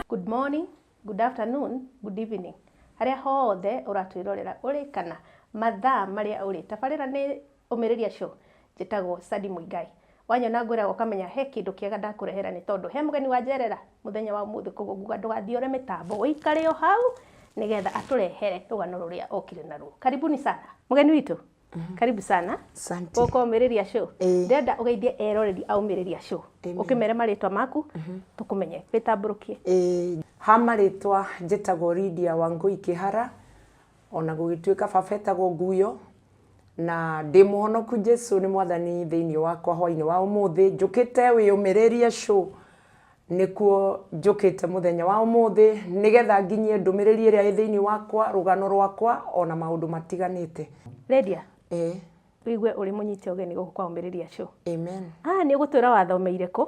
Good morning, good afternoon, good evening. Harĩa hothe ũratwĩrorera ũrĩ kana mathaa marĩa ũrĩ. Tabarĩra nĩ Ũmĩrĩria Show. Njĩtagwo Sadi Muigai. Wanyona ngwĩraga ũkamenya he kĩndũ kĩega ndakũrehera nĩ tondũ he mũgeni wanjerera mũthenya wa ũmũthĩ, koguo nguga ndũgathiore mĩtambo, ũikare o hau nĩgetha atũrehere rũgano rũrĩa okire naruo. Karibuni sana mũgeni witũ. Karibu sana. Asante. Gũkũ Ũmĩrĩria Show. Ĩĩ. Ndĩrenda ũgeithie eroreri a Ũmĩrĩria Show. Amen. Ũkĩmere marĩtwa maku tũkũmenye. Wĩtambũrũkie. Ĩĩ, ha marĩtwa njĩtagwo Lydia Wangui Kĩhara, ona gũgĩtuĩka baba etagwo Nguyo, na ndĩ mũhonoku. Jesu nĩ mwathani thĩinĩ wakwa. Hwainĩ wa ũmũthĩ njũkĩte Wĩyũmĩrĩrie Show, nĩkuo njũkĩte mũthenya wa ũmũthĩ nĩgetha nginyie ndũmĩrĩri ĩrĩa ĩ thĩinĩ wakwa, rũgano rwakwa ona maũndũ matiganĩte. Lydia, Ĩĩ. wĩigue ũrĩ mũnyite ũgeni gũkũ kwa Ũmĩrĩria Show. Amen. Ah, nĩ ũgũtwĩra wathomeire kũ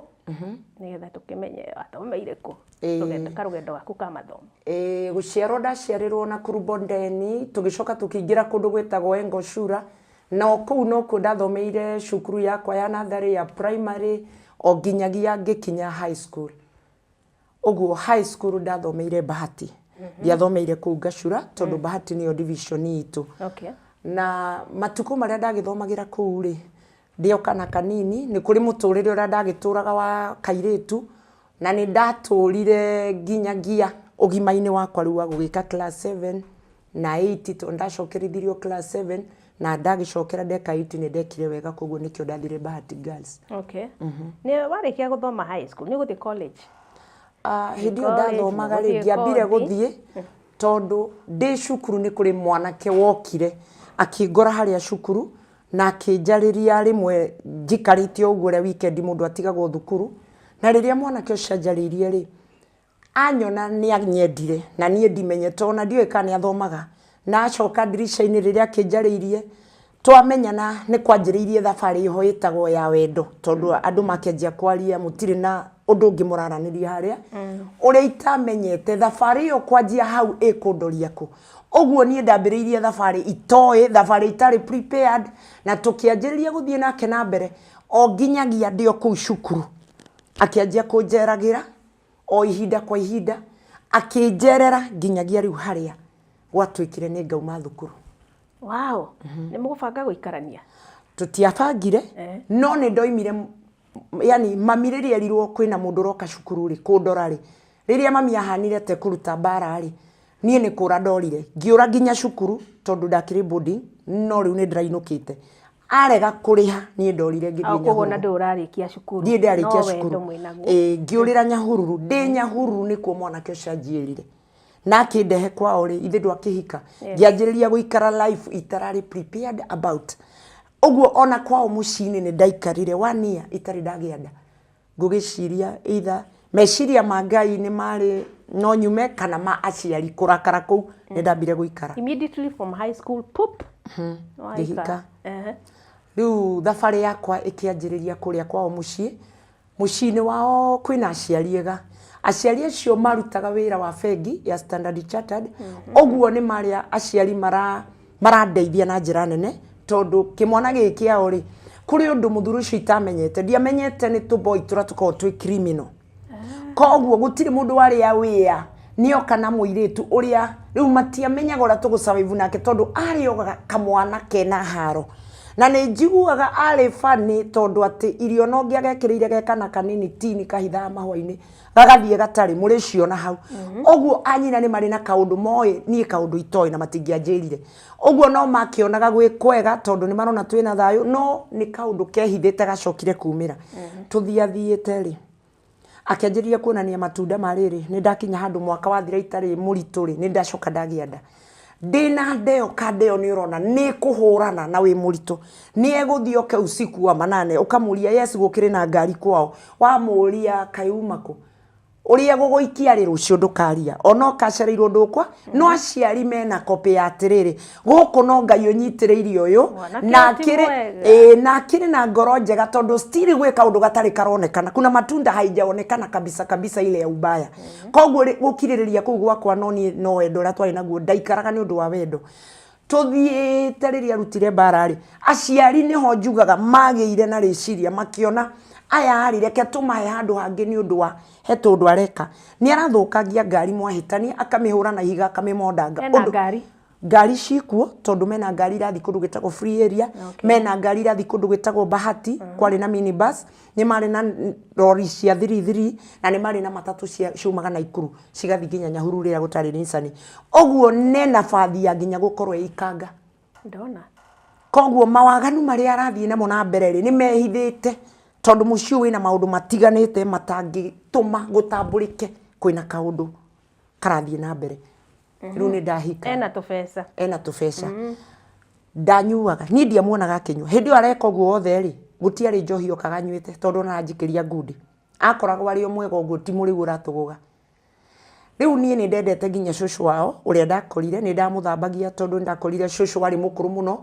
nĩgetha tũkĩmenye wathomeire kũ. Ĩĩ. Rũgendo karũgendo gaku ka mathomo. Ĩĩ, gũciarwo ndaciarĩrwo na Kurubondeni, tũgĩcoka tũkĩingĩra kũndũ gwĩtagwo Engoshura, na o kũu nokuo ndathomeire cukuru yakwa ya natharĩ, ya primary, o nginyagia ngĩkinya high school. Ũguo high school ndathomeire Bahati, ndiathomeire kũu Ngacura tondũ Bahati nĩyo division itũ. Na matukũ marĩa ndagĩthomagĩra kũu rĩ, ndĩ o kana kanini, nĩ kũrĩ mũtũrĩre ũrĩa ndagĩtũraga wa kairĩtu, na nĩ ndatũrire nginyagia ũgima-inĩ wakwa rĩu wa gũgĩka class 7 na 8, tondũ ndacokerithirio class 7 na ndagĩcokera ndeka 8 nĩ ndekire wega, koguo nĩkĩo ndathire Bahati Girls. Okay. Nĩ warĩkia gũthoma high school, nĩ ũgũthiĩ college? Ah, hĩndĩ ĩyo College, ndathomaga rĩ, nĩgũthiĩ ndiambire kothi. gũthiĩ tondũ ndĩ cukuru nĩ kũrĩ mwanake wokire akĩngora harĩa cukuru na akĩnjarĩria rĩmwe njikarĩte o ũguo ũrĩa weekend mũndũ atigagwo thukuru. Na rĩrĩa mwanake ũcio anjarĩirie rĩ, anyona nĩ anyendire na niĩ ndimenyete, ona ndiũĩ kana nĩ athomaga. Na acoka ndirica-inĩ rĩrĩa akĩnjarĩirie, twamenyana nĩ kwanjĩrĩirie thabarĩ ĩho ĩtagwo ya wendo, tondũ andũ makĩanjia kwaria mũtirĩ na ũndũ ũngĩ mũraranĩria harĩa. Ũrĩa itamenyete thabarĩ ĩyo kwanjia hau ĩkũndoria kũ. Ũguo niĩ ndambĩrĩirie thabarĩ itoĩ, thabarĩ itarĩ prepared, na tũkĩanjĩrĩria gũthiĩ nake na mbere o nginyagia ndĩ o kũu cukuru. Akĩanjia kũnjeragĩra o ihinda kwa ihinda, akĩnjerera nginyagia rĩu harĩa gwatuĩkire nĩ ngauma thukuru. Wow. Nĩ mũgũbanga gũikarania? Tũtiabangire, no nĩ ndoimire, yani mami rĩrĩa erirwo kwĩna mũndũ ũroka cukuru rĩ kũndora rĩ, rĩrĩa mami ahanire te kũruta mbara rĩ, niĩ nĩ kũra ndorire, ngĩũra nginya cukuru tondũ ndakĩrĩ boarding, no rĩu nĩ ndĩrainũkĩte. Arega kũrĩha, niĩ ndorire ngĩthiĩ Koguo na Nyahururu. ndũrĩ ũrarĩkia cukuru? Ndirĩ ndarĩkia No wendo cukuru. mwĩnaguo. Ĩĩ, ngĩũrĩra Nyahururu. Ndĩ Nyahururu nĩkuo mwanake ũcio anjiĩrire na akĩndehe kwao rĩ, ithe ndwakĩhika. Ngĩanjĩrĩria gũikara life itararĩ prepared about. Ũguo ona kwao mũciĩ-inĩ nĩ ndaikarire one year itarĩ ndagĩa nda, ngũgĩciria either meciria ma Ngai nĩ marĩ no nyume kana ma aciari kũrakara kũu, nĩ ndambire gũikara. Immediately from high school, poop. Wahika. Ngĩhika. Rĩu thabarĩ yakwa ĩkĩanjĩrĩria kũrĩa kwao mũciĩ. Mũciĩ-inĩ wao kwĩna aciari ega. Aciari acio marutaga wĩra wa bengi ya Standard Chartered. Ũguo nĩ marĩa aciari mara marandeithia na njĩra nene, tondũ kĩmwana gĩkĩ kĩao rĩ, kũrĩ ũndũ mũthuri ũcio itamenyete. Ndiamenyete nĩ tũboi tũrĩa tũkoragwo twĩ criminal. Koguo gũtirĩ mũndũ warĩ aware nĩoka na mũirĩtu ũrĩa rĩu matiamenyaga ũrĩa tũgũ survive nake, tondũ arĩ o kamwana kena haro. Na nĩ njiguaga arĩ funny, tondũ atĩ irio no ngĩagekĩrĩire ge kana kanini tini kahithaga mahũa-inĩ gagathiĩ gatarĩ mũrĩciona hau. Ũguo anyina nĩ marĩ na kaũndũ moĩ, niĩ kaũndũ itoĩ na matingĩanjĩrire. Ũguo no makĩonaga gwĩ kwega tondũ nĩ marona twĩna thayũ, no nĩ kaũndũ kehithĩte gacokire kumĩra. Tũthiathiĩte rĩ, akĩanjĩrĩria kuonania matunda ma rĩrĩ, nĩ ndakinya handũ mwaka wathira itarĩ mũritũ rĩ, nĩ ndacoka ndagĩa nda. Ndĩna ndeo kandeo nĩ ũrona nĩ kũhũrana na wĩ mũritũ. Nĩ egũthiĩ oke usiku wa manane, ũkamũria yes gũkĩrĩ na ngari kwao, wamũria kaĩ uma kũ, ũrĩa gũgũikia rĩ, rũciũ ndũkaria ona ũkacereirwo ndũkwa. No aciari mena copy ya atĩrĩrĩ, gũkũ no Ngai ũnyitĩrĩire ũyũ. Mwanake Na ti akĩrĩ mwega. Ĩĩ, na akĩrĩ na ngoro njega, tondũ still gwĩ kaũndũ gatarĩ karonekana, kuna matunda haijaonekana kabisa kabisa ile ya ubaya. Koguo rĩ, gũkirĩrĩria kũu gwakwa no niĩ no wendo ũrĩa twarĩ naguo, ndaikaraga nĩ ũndũ wa wendo. Tuthiĩte rĩrĩa arutire mbara rĩ, aciari nĩho njugaga magĩire na rĩciria makĩona aya rĩ, reke tũmahe handũ hangĩ nĩ ũndũ wa he tũndũ areka. Nĩ arathũkangia ngari mwahĩtania, akamĩhũra na ihiga, akamĩmondanga. Ena ngari? Ngari cikuo tondũ mena ngari irathiĩ kũndũ gwĩtagwo Free Area, mena ngari irathiĩ kũndũ gwĩtagwo Bahati, kwarĩ na minibus, nĩ marĩ na rori cia 33 na nĩ marĩ na matatũ cia ciumaga Naikuru cigathiĩ nginya Nyahururu rĩrĩa gũtarĩ Nissan. Ũguo nena bathi ya nginya gũkorwo ĩ ikanga. Ndona. Koguo mawaganu marĩa arathiĩ namo na mbere rĩ, nĩ mehithĩte tondũ mũciĩ ũyũ wĩna maũndũ matiganĩte matangĩtũma gũtambũrĩke kwĩna kaũndũ karathiĩ na mbere. Rĩu nĩ ndahika. Ena tũbeca. Ena tũbeca. Ndanyuaga, niĩ ndiamuonaga akĩnyua. Hĩndĩ ĩyo areka ũguo wothe rĩ, gũtiarĩ njohi okaga anyuĩte tondũ ona aranjikĩria ngundi. Akoragwo arĩ o mwega ũguo ti mũrĩu ũratũgũga. Rĩu niĩ nĩ ndendete nginya cũcũ wao ũrĩa ndakorire, nĩ ndamũthambagia tondũ nĩ ndakorire cũcũ arĩ mũkũrũ mũno.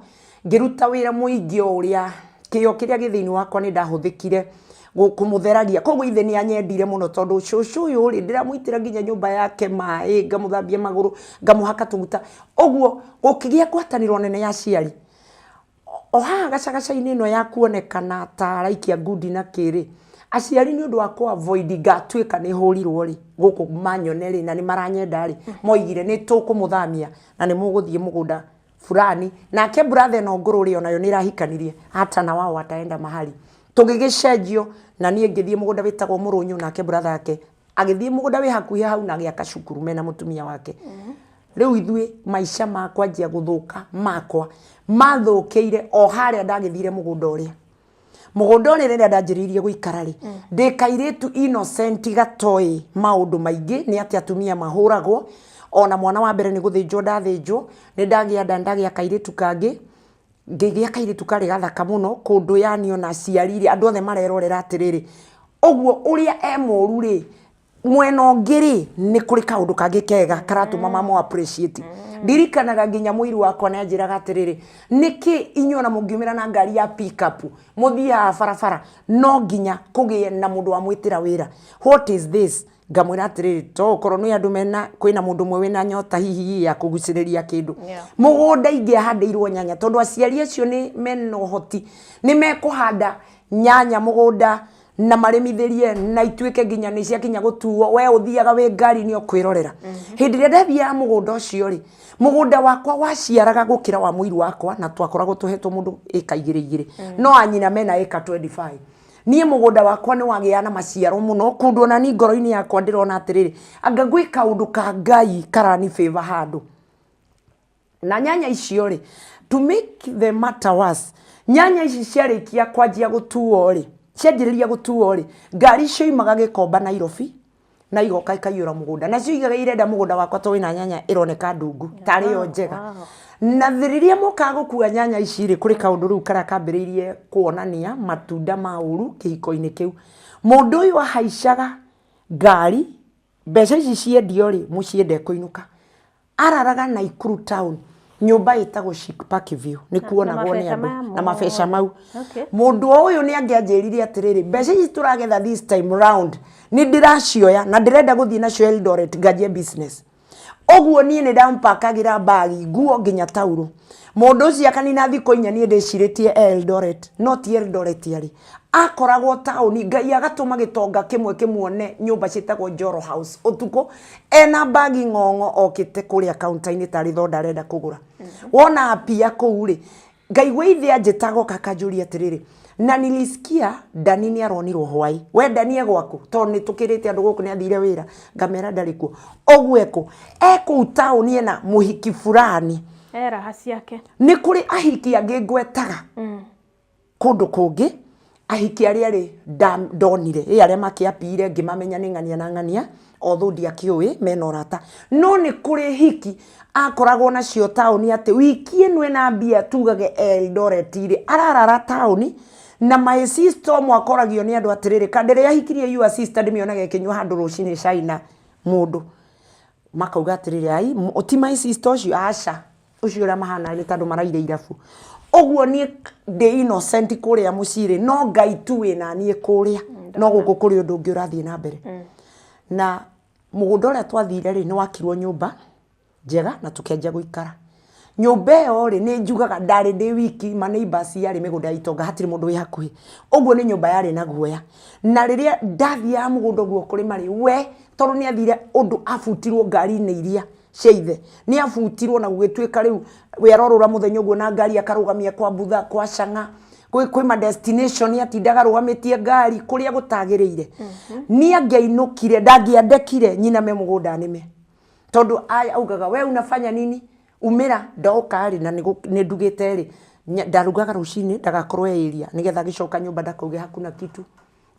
Ngĩruta wĩra mũingĩ o ũrĩa kĩo kĩrĩa gĩ thĩinĩ wakwa nĩ ndahũthĩkire kũmũtheragia. Koguo ithe nĩ anyendire mũno tondũ cũcũ ũyũ rĩ, ndĩramũitĩra nginya nyũmba yake maĩ, ngamũthambia magũrũ, ngamũhaka tũguta. Ũguo gũkĩgĩa ngwatanĩro nene ya aciari. O haha gacagaca-inĩ ĩno ya kuonekana ta araikia ngundi na kĩ rĩ, aciari nĩ ũndũ wa kũ avoid ngatuĩka nĩ hũrirwo rĩ, gũkũ manyone rĩ, na nĩ maranyenda rĩ, moigire nĩ tũkũmũthamia na nĩ mũgũthiĩ mũgũnda fulani. Nake brother ĩno ngũrũ rĩ, onayo nĩ ĩrahikanirie, hata na wao wataenda mahali. Tũgĩgĩcenjio na niĩ ngĩthiĩ mũgũnda wĩtagwo Mũrũnyũ, nake brother yake agĩthiĩ mũgũnda wĩ hakuhĩ hau na agĩaka cukuru mena mũtumia wake. Rĩu ithuĩ maica ma kwanjia gũthũka makwa mathũkĩire o harĩa ndagĩthire mũgũnda ũrĩa. Mũgũnda ũrĩa rĩrĩa ndanjĩrĩirie gũikara rĩ, ndĩ kairĩtu innocent gatoĩ maũndũ maingĩ nĩ atĩ atumia mahũragwo, ona mwana wa mbere nĩ gũthĩnjwo ndathĩnjwo, nĩ ndagĩa nda ndagĩa kairĩtu kangĩ, ngĩgĩa kairĩtu karĩ gathaka mũno kũndũ yani ona aciari rĩ, andũ othe marerorera atĩrĩrĩ, ũguo ũrĩa e mũru rĩ, mwena ũngĩ rĩ, nĩ kũrĩ kaũndũ kangĩ kega karatũma mamũ appreciate. Ndirikanaga nginya mũiru wakwa nĩ anjĩraga atĩrĩrĩ, nĩkĩ inyuĩ ona mũngiumĩra na ngari ya pick up mũthiĩ haha barabara no nginya kũgĩe na mũndũ wamwĩtĩra wĩra. What is this? Ngamwĩra atĩrĩrĩ, to okorwo nĩ andũ mena, kwĩna mũndũ ũmwe wĩna nyota hihi ya kũgucĩrĩria kĩndũ. Mũgũnda ingĩahandĩirwo nyanya tondũ aciari acio nĩ mena ũhoti, nĩ mekũhanda nyanya mũgũnda na marĩmithĩrie na ituĩke nginya nĩ ciakinya gũtuo, we ũthiaga wĩ ngari-inĩ o kwĩrorera. Hĩndĩ ĩrĩa ndathiaga mũgũnda ũcio rĩ, mũgũnda wakwa waciaraga gũkĩra wa mũiru wakwa na twakoragwo tũhetwo mũndũ ĩka igĩrĩ igĩrĩ, no anyina mena ĩka 25. Niĩ mũgũnda wakwa nĩ wagĩaga na maciaro mũno kũndũ ona niĩ ngoro-inĩ yakwa ndĩrona atĩrĩrĩ, anga gwĩ kaũndũ ka Ngai karani favor handũ. Na nyanya icio rĩ, to make the matter worse, nyanya ici ciarĩkia kwanjia gũtuo rĩ, cianjĩrĩria gũtuo rĩ, ngari cioimaga Gĩkomba Nairobi na igoka ikaiyũra mũgũnda. Nacio igaga irenda mũgũnda wakwa tondũ wĩna nyanya ĩroneka ndungu tarĩ yo njega. Na rĩrĩa mokaga gũkua nyanya ici rĩ, kũrĩ kaũndũ rĩu karĩa kambĩrĩirie kuonania matunda ma ũru kĩhiko-inĩ kĩu. Mũndũ ũyũ ahaicaga ngari, mbeca ici ciendio rĩ, mũciĩ ndekũinũka. Araraga Naikuru town nyũmba ĩtagwo Chic Park View nĩ kuonagwo nĩ andũ na mabeca mau. Mũndũ o ũyũ nĩ angĩanjĩrire atĩrĩrĩ, mbeca ici tũragetha this time round nĩ ndĩracioya na ndĩrenda gũthiĩ nacio Eldoret nganjie business. Ũguo niĩ nĩ ndamũpakagĩra bagi, nguo nginya taurũ. Mũndũ ũcio akanina thikũ inya niĩ ndĩcirĩtie e Eldoret, no ti Eldoret arĩ. Akoragwo taũni, Ngai agatũma gĩtonga kĩmwe kĩmuone nyũmba ciĩtagwo Njoro House ũtukũ, ena bagi ng'ong'o okĩte kũrĩa counter-inĩ tarĩ thonda arenda kũgũra. Wona apia kũu rĩ, ngaigua ithe anjĩta agoka akanjũria atĩrĩrĩ, na nilisikia Dani nĩ aronirwo hwaĩ. We Dani e gwaku? Tondũ nĩ tũkĩrĩte andũ gũkũ nĩ athire wĩra. Ngamera ndarĩ kuo. Ũguo ekũ? E kũu taũni ena mũhiki fulani. E raha ciake. Nĩ kũrĩ ahiki angĩ ngwetaga kũndũ kũngĩ, ahiki arĩa erĩ ndonire, ĩ arĩa makĩapire ngĩmamenya nĩ ng'ania na ng'ania, although ndiakĩũĩ mena ũrata. No nĩ kũrĩ hiki akoragwo nacio taũni atĩ wiki ĩno ĩna mbia tugage Eldoret rĩ, ararara taũni na my sister ũmwe akoragio nĩ andũ atĩrĩrĩ, kandĩrĩa ahikirie your sister ndĩmĩonaga ĩkĩnyua handũ rũcinĩ cai na mũndũ. Makauga atĩrĩrĩ, ai ti my sister ũcio, aca. Ũcio ũrĩa mahana nĩ tondũ maraire irabu. Ũguo niĩ ndĩ innocent kũrĩa mũciĩ rĩ, no Ngai tu wĩna niĩ kũrĩa, no gũkũ kũrĩ ũndũ ũngĩ ũrathiĩ na mbere. Na mũgũnda ũrĩa twathire rĩ, nĩ wakirwo nyũmba njega na tũkĩanjia gũikara. Nyũmba ĩyo rĩ, nĩ njugaga ndarĩ ndĩ wiki, ma neighbors yarĩ mĩgũnda ya itonga hatirĩ mũndũ wĩ hakuhĩ. Ũguo nĩ nyũmba yarĩ na guoya. Na rĩrĩa ndathiaga mũgũnda ũguo kũrĩma rĩ, we tondũ nĩ athire ũndũ abutirwo ngari-inĩ iria cia ithe. Nĩ abutirwo na gũgĩtuĩka rĩu we arorũra mũthenya ũguo na ngari akarũgamia kwa Mbutha, kwa Cang'a, kwĩ ma destination atindaga arũgamĩtie ngari kũrĩa gũtagĩrĩire. Nĩ angĩainũkire, ndangĩandekire nyina me mũgũnda nĩme. Tondũ augaga we unafanya nini? Umĩra ndoka rĩ na nĩ ndugĩte rĩ, ndarugaga rũcinĩ ndagakorwo e area nĩgetha agĩcoka nyũmba ndakauge hakuna kitu.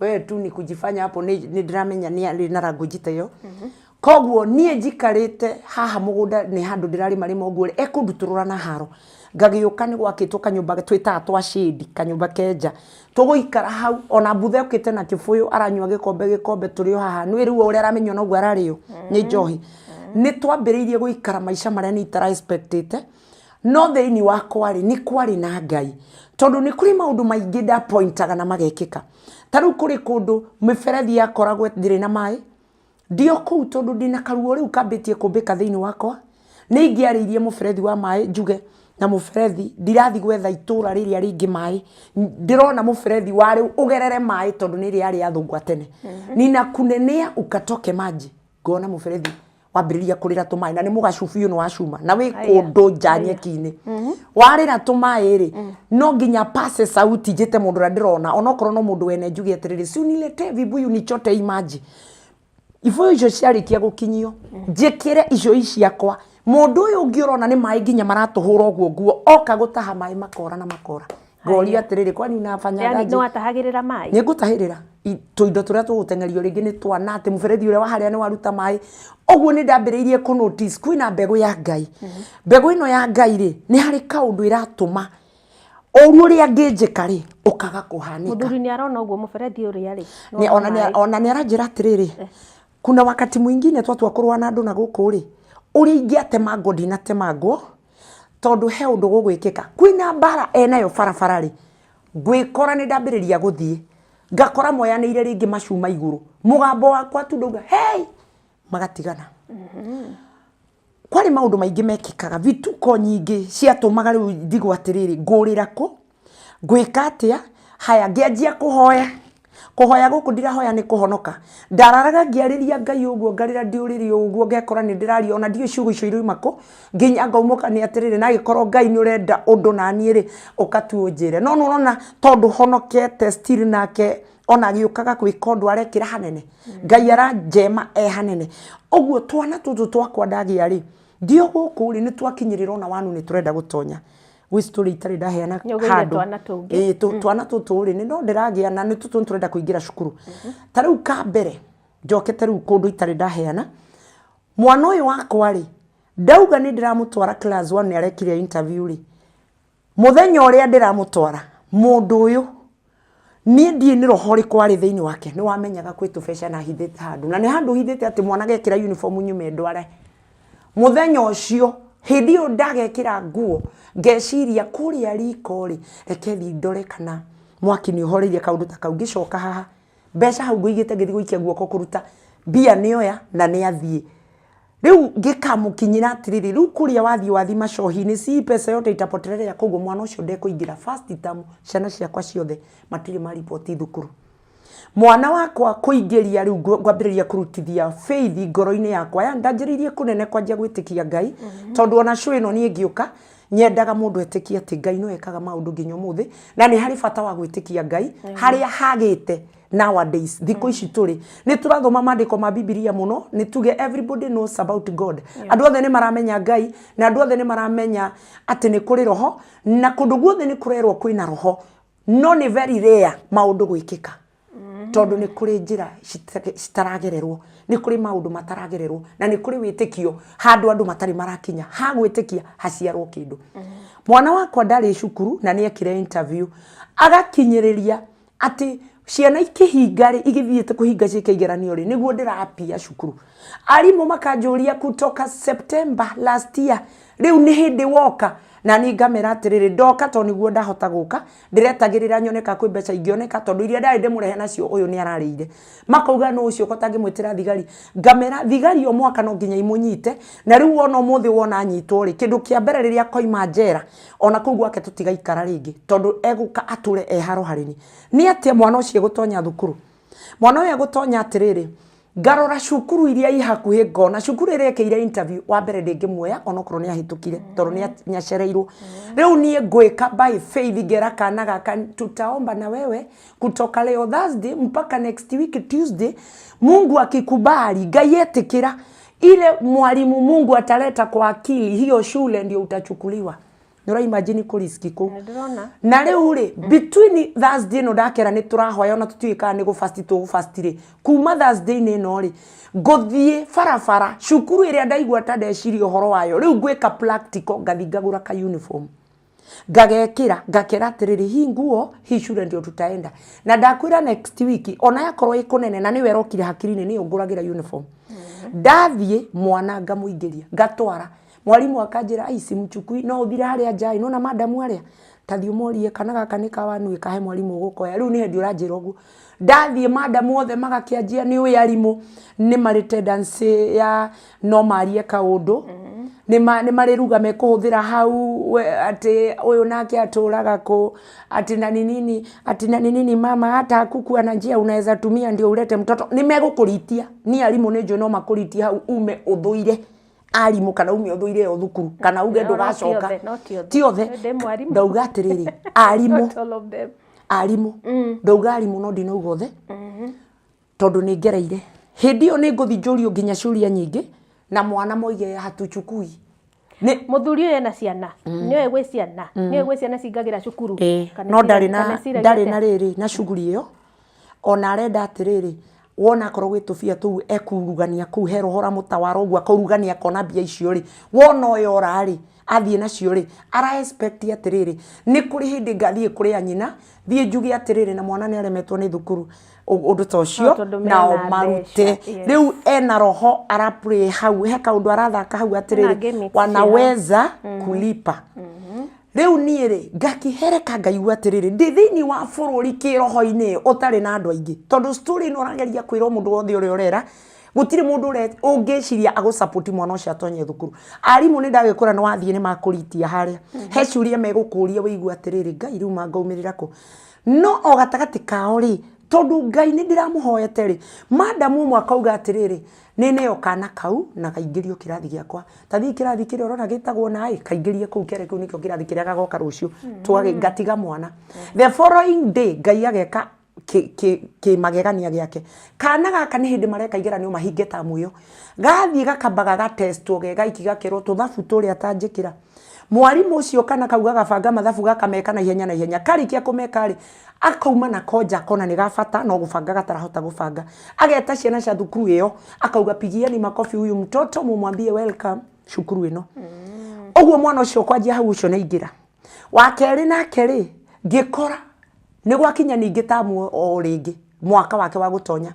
We tu ni kujifanya hapo nĩ ndĩramenya nĩ arĩ na language ta ĩyo. Koguo niĩ njikarĩte haha mũgũnda nĩ handũ ndĩrarĩma rĩma ũguo rĩ, ekũndutũrũra na haro. Ngagĩũka nĩ gwakĩtwo kanyũmba twĩtaga twa shade, kanyũmba ke nja. Tũgũikara hau ona mbutha yũkĩte na kĩbũyũ aranyua gĩkombe gĩkombe tũrĩ o haha. Nĩ rĩu ũrĩa aramĩnyua noguo ararĩo nĩ njohi. Nĩ twambĩrĩirie gũikara maica marĩa niĩ itara expect ĩte. No thĩinĩ wakwa rĩ, nĩ kwarĩ na Ngai. Tondũ nĩ kũrĩ maũndũ maingĩ nda point aga na magekĩka. Ta rĩu kũrĩ kũndũ mĩberethi yakoragwo ndĩrĩ na maĩ. Ndĩ o kũu tondũ ndĩna karuo rĩu kambĩtie kũmbĩka thĩinĩ wakwa, nĩ ingĩarĩirie mũberethi wa maĩ njuge na mũberethi ndirathiĩ gwetha itũra rĩrĩa rĩngĩ maĩ, ndĩrona mũberethi wa rĩu ũgerere maĩ tondũ nĩ ĩrĩa yarĩ ya athũngũ a tene. Ninakunenea ukatoke maji, ngona mũberethi wambĩrĩria kũrĩra tũmaĩ na nĩ mũgacu biũ nĩ wa cuma na wĩ kũndũ nja nyeki-inĩ. Warĩra tũmaĩ rĩ, no nginya pace sauti njĩte mũndũ ũrĩa ndĩrona onokorwo no mũndũ wene njuge atĩrĩrĩ, si uniletee vibuyu nichote hii maji. Ibũyũ icio ciarĩkia gũkinyio, njĩkĩre icio ciakwa, mũndũ ũyũ ũngĩ ũrona nĩ maĩ nginya maratũhũra ũguo nguo, oka gũtaha maĩ makora na makora. Ngoria atĩrĩrĩ, kwani unafanyaga Yani aje? nĩ watahagĩrĩra maĩ? Nĩ ngũtahĩrĩra tũindo tũrĩa tũgũteng'erio rĩngĩ nĩ twana atĩ mũberethi ũrĩa wa harĩa nĩ waruta maĩ. Ũguo nĩ ndambĩrĩirie kũ notice kwĩna mbegũ ya Ngai. Mbegũ ĩno ya Ngai rĩ, nĩ harĩ kaũndũ ĩratũma ũru ũrĩa angĩnjĩka rĩ, ũkaga kũhanĩka. Mũthuri nĩ arona ũguo mũberethi ũrĩa rĩ, nĩ Nĩ- wauma ona nĩ maĩ. ona nĩ aranjĩra atĩrĩrĩ, kuna wakati mwingine twatua kũrũa na andũ na gũkũ rĩ, ũrĩa ingĩatemangwo ndinatemangwo, tondũ he ũndũ gũgwĩkĩka. Kwĩna mbara enayo barabara rĩ, ngwĩkora nĩ ndambĩrĩria gũthiĩ, ngakora moyanĩire rĩngĩ macuma igũrũ, mũgambo wakwa tu ndauga hey, magatigana. Kwarĩ maũndũ maingĩ mekĩkaga, vituko nyingĩ ciatũmaga rĩu ndigwo atĩrĩrĩ, ngũrĩra kũ, ngwĩka atĩa, haya ngĩanjia kũhoya. Kũhoya gũkũ ndirahoya nĩ kũhonoka. Ndararaga ngĩarĩria Ngai ũguo ngarĩra ndĩ ũrĩrĩ ũguo ngekora nĩ ndĩraria ona ndiũĩ ciugo icio irauma kũ, nginya ngaumũka nĩ atĩrĩrĩ na angĩkorwo Ngai nĩ ũrenda ũndũ naniĩ rĩ, ũka tu ũnjĩre. No nĩ ũrona tondũ honokete still nake ona agĩũkaga gwĩka ũndũ arekĩra hanene. Ngai aranjema e hanene. Ũguo twana tũtũ twakwa ndagĩa rĩ, ndĩ o gũkũ rĩ, nĩ twakinyĩrĩra ona wanu nĩ tũrenda gũtonya. Gwĩ story itarĩ ndaheana Nĩ ũgĩire handũ. twana tũngĩ. Ĩĩ, twana tũtũ rĩ, nĩ no ndĩragĩa na nĩ tũtũ nĩ tũrenda kũingĩra cukuru. Ta rĩu ka mbere, njokete rĩu kũndũ itarĩ ndaheana, mwana ũyũ wakwa rĩ, ndauga nĩ ndĩramũtwara class one nĩ arekire interview rĩ, mũthenya ũrĩa ndĩramũtwara, mũndũ ũyũ, niĩ ndiĩ nĩ roho ũrĩkũ warĩ thĩinĩ wake, nĩ wamenyaga kwĩ tũbeca na hithĩte handũ. Na nĩ handũ hithĩte atĩ mwana agekĩra uniform nyume ndware. Mũthenya ũcio, hĩndĩ ĩyo ndagekĩra nguo, ngeciria kũrĩa riko rĩ, reke thiĩ ndore kana mwaki nĩ ũhoreire kaũndũ ta kau. Ngĩcoka haha, mbeca hau ngũigĩte ngĩthiĩ gũikia guoko kũruta, mbia nĩ oya na nĩ athiĩ. Rĩu ngĩkamũkinyĩra atĩrĩrĩ, rĩu kũrĩa wathiĩ wathi macohi-inĩ, si pesa yote itapotelea. Koguo mwana ũcio ndekũingĩra first term, ciana ciakwa ciothe matirĩ mariboti thukuru. Mwana wakwa kũingĩria rĩu ngwambĩrĩria kũrutithia faith ngoro-inĩ yakwa, yani ndanjĩrĩirie kũnene kwanjia gwĩtĩkia Ngai, tondũ ona show ĩno niĩ ngĩũka, nyendaga mũndũ etĩkie atĩ Ngai no ekaga maũndũ nginya ũmũthĩ, na nĩ harĩ bata wa gwĩtĩkia Ngai, harĩa hagĩte nowadays, thikũ ici tũrĩ. Nĩ tũrathoma maandĩko ma Bibilia mũno, nĩ tuge everybody knows about God. Andũ othe nĩ maramenya Ngai, na andũ othe nĩ maramenya atĩ nĩ kũrĩ roho, na kũndũ guothe nĩ kũrerwo kwĩna roho. No nĩ very rare maũndũ gwĩkĩka. Tondũ nĩ kũrĩ njĩra citaragererwo, nĩ kũrĩ maũndũ mataragererwo, na nĩ kũrĩ wĩtĩkio handũ andũ matarĩ marakinya. Ha gwĩtĩkia haciarwo kĩndũ. Mwana wakwa ndarĩ cukuru na nĩ ekire interview. Agakinyĩrĩria atĩ ciana ikĩhinga rĩ, igĩthiĩte kũhinga ciĩke igeranio rĩ, nĩguo ndĩrapia cukuru. Arimũ makanjũria kutoka September last year, rĩu nĩ hĩndĩ woka. Na niĩ ngamera atĩrĩrĩ, ndoka tondũ nĩguo ndahota gũka, ndĩretagĩrĩra nyone ka kwĩ mbeca ingĩoneka, tondũ iria ndarĩ ndĩmũrehe nacio ũyũ nĩ ararĩire. Makauga nũ ũcio ko tangĩmwĩtĩra thigari. Ngamera thigari o mwaka no nginya imũnyite, na rĩu wona ũmũthĩ wona anyitwo rĩ, kĩndũ kĩa mbere rĩrĩa akoima njera, ona kũu gwake tũtigaikara rĩngĩ, tondũ egũka atũre e haro harĩ niĩ. Nĩ atĩa mwana ũcio egũtonya thukuru? Mwana ũyũ egũtonya atĩrĩrĩ, ngarora cukuru iria i hakuhĩ ngona cukuru ĩrĩa ĩkĩire interview wa mbere ndĩngĩmuoya onokorwo nĩ ahĩtũkire tondũ nĩ acereirwo. Rĩu niĩ ngwĩka by faith ngera kana gaka tutaomba na wewe kutoka leo Thursday mpaka next week Tuesday, Mungu akikubali, Ngai etĩkĩra ile mwalimu Mungu ataleta kwa akili hiyo shule ndio utachukuliwa. Nĩ ũra imagine kũ risk kũu. Nĩndĩrona. Na rĩu rĩ, between Thursday ĩno ndakera nĩ tũrahoya ona tũtiũĩ kana nĩ gũ-fast tũgũ-fast rĩ, kuma Thursday-inĩ ĩno rĩ, ngũthiĩ barabara cukuru ĩrĩa ndaigua ta ndeciria ũhoro wayo, rĩu ngwĩka practical, ngathiĩ ngagũra ka uniform ngagekĩra, ngakera atĩrĩrĩ, hii nguo hii shule ndio tutaenda. Na ndakwĩra next week ona yakorwo ĩ kũnene na nĩwe ĩrokire hakiri-inĩ, nĩyo ngũragĩra uniform. Ndathiĩ mwana ngamũingĩria, ngatwara mwarimu akanjĩra, ai simchukui, no ũthire harĩa nja nona madamu arĩa tathiĩ ũmorie kana gaka nĩ ka wanu kahe mwarimu ũgũkoya. Rĩu nĩ hĩndĩ ũranjĩra ũguo. Ndathiĩ madamu othe magakĩanjia, nĩ ũĩ arimũ nĩ marĩ tendency ya no marie kaũndũ, nĩ marĩ ruga mekũhũthĩra hau atĩ ũyũ nake atũraga kũ, atĩ na ni nini, atĩ na ni nini mama, hata hakukuwa na njia unaweza tumia ndio ulete mtoto. Nĩ megũkũritia, niĩ arimũ nĩ njũĩ no makũritie hau ume ũthũire arimũ kana ume ũthũire ĩyo thukuru kana uge No, no, ti ndũgacoka. othe, no ti othe. Ti othe. Ndĩ mwarimũ. Ndauga atĩrĩrĩ, arimũ Not all of them. Arimũ ndauga arimũ no ndinauga othe, tondũ nĩ ngereire hĩndĩ ĩyo nĩ ngũthiĩ njũrio nginya ciũria nyingĩ na mwana moige hatuchukui nĩ Mũthuri ũyũ ena ciana, nĩoĩ gwĩ ciana, nĩoĩ gwĩ ciana cingagĩra cukuru? Kana no ndarĩ na kana ciragia ndarĩ atĩa? Na rĩrĩ na cuguri ĩyo ona arenda atĩrĩrĩ, wona akorwo gwĩ tũbia tũu ekurugania kũu he roho ũramũtawara ũguo akaurugania akona mbia icio rĩ, wona ũyũ ora rĩ, athiĩ nacio rĩ, ara expect atĩrĩrĩ, nĩ kũrĩ hĩndĩ ngathiĩ kũrĩ anyina thiĩ njuge atĩrĩrĩ, na mwana nĩ aremetwo nĩ thukuru, ũndũ ta ũcio. No, tondũ mena nao marute mbeca, yes. Rĩu ena roho ara play hau, he kaũndũ arathaka hau atĩrĩrĩ, gimmicks. Wanaweza kulipa. Rĩu niĩ rĩ, ngakĩhereka ngaigua atĩrĩrĩ, ndĩ thĩinĩ wa bũrũri kĩroho-inĩ ũtarĩ na andũ aingĩ, tondũ story ĩno ũrageria kwĩra mũndũ wothe ũrĩa ũrera, gũtirĩ mũndũ ũngĩciria agũ-support mwana ũcio atonye thukuru. Arimũ nĩ ndagĩkũra, nĩ wathiĩ nĩ makũritia harĩa he ciũria megũkũria wĩigue atĩrĩrĩ, Ngai, rĩu mangaumĩrĩra kũ? No o gatagatĩ kao rĩ, tondũ Ngai nĩ ndĩramũhoete rĩ, madamu ũmwe akauga atĩrĩrĩ, nĩ neo kana kau na kaingĩrio kĩrathi gĩakwa, tathiĩ kĩrathi kĩrĩa ũrona gĩtagwo naĩ, kaingĩrie kũu kere kĩu nĩkĩo kĩrathi kĩrĩa gagoka rũciũ. Twage ngatiga mwana. The following day Ngai ageka kĩmagegania gĩake. Kana gaka nĩ hĩndĩ mareka igeranio mahinge tamu ĩyo, gathiĩ gakamba gagatestwo ge gaiki, gakerwo tũthabu tũrĩa tanjĩkĩra. Mwarimũ ũcio kana kau gagabanga mathabu, gakameka na ihenya na ihenya. Karĩkia kũmeka rĩ, akauma nako nja, akona nĩ gabata no gũbanga gatarahota gũbanga. Ageta ciana cia thukuru ĩyo akauga, "Pigieni makofi huyu mtoto, mumwambie welcome cukuru ĩno." Ũguo mwana ũcio kwanjia hau ũcio nĩ aingĩra. Wa kerĩ nake rĩ, ngĩkora nĩ gwakinya ningĩ tamu o rĩngĩ, mwaka wake wa gũtonya.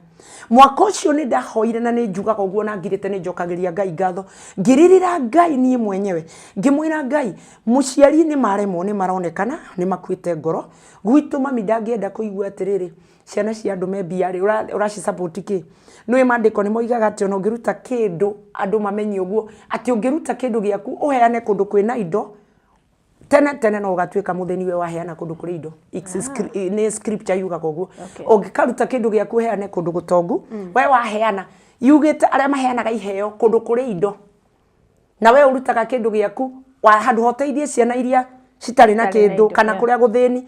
Mwaka ũcio nĩ ndahoire na nĩ njugaga ũguo na ngirĩte, nĩ njokagĩria Ngai ngatho, ngĩrĩrĩra Ngai niĩ mwenyewe, ngĩmwĩra Ngai, mũciari nĩ maremwo, nĩ maronekana nĩ makuĩte ngoro gwitũ, mami ndangĩenda kũigua atĩrĩrĩ, ciana cia andũ me mbia rĩ, ũraci support kĩ? Nĩũĩ maandĩko nĩ moigaga atĩ ona ũngĩruta kĩndũ andũ mamenye ũguo, atĩ ũngĩruta kĩndũ gĩaku ũheane kũndũ kwĩna indo, tene tene no ũgatuĩka mũthĩni we waheana kũndũ kũrĩ indo. Nĩ scripture yugaga ũguo. Ũngĩkaruta kĩndũ gĩaku ũheane kũndũ gũtongu, we waheana, yugĩte arĩa maheanaga iheo kũndũ kũrĩ indo, na we ũrutaga kĩndũ gĩaku handũ ha ũteithie ciana iria citarĩ na Citarĩ na kĩndũ indo, kana kũrĩa gũthĩni,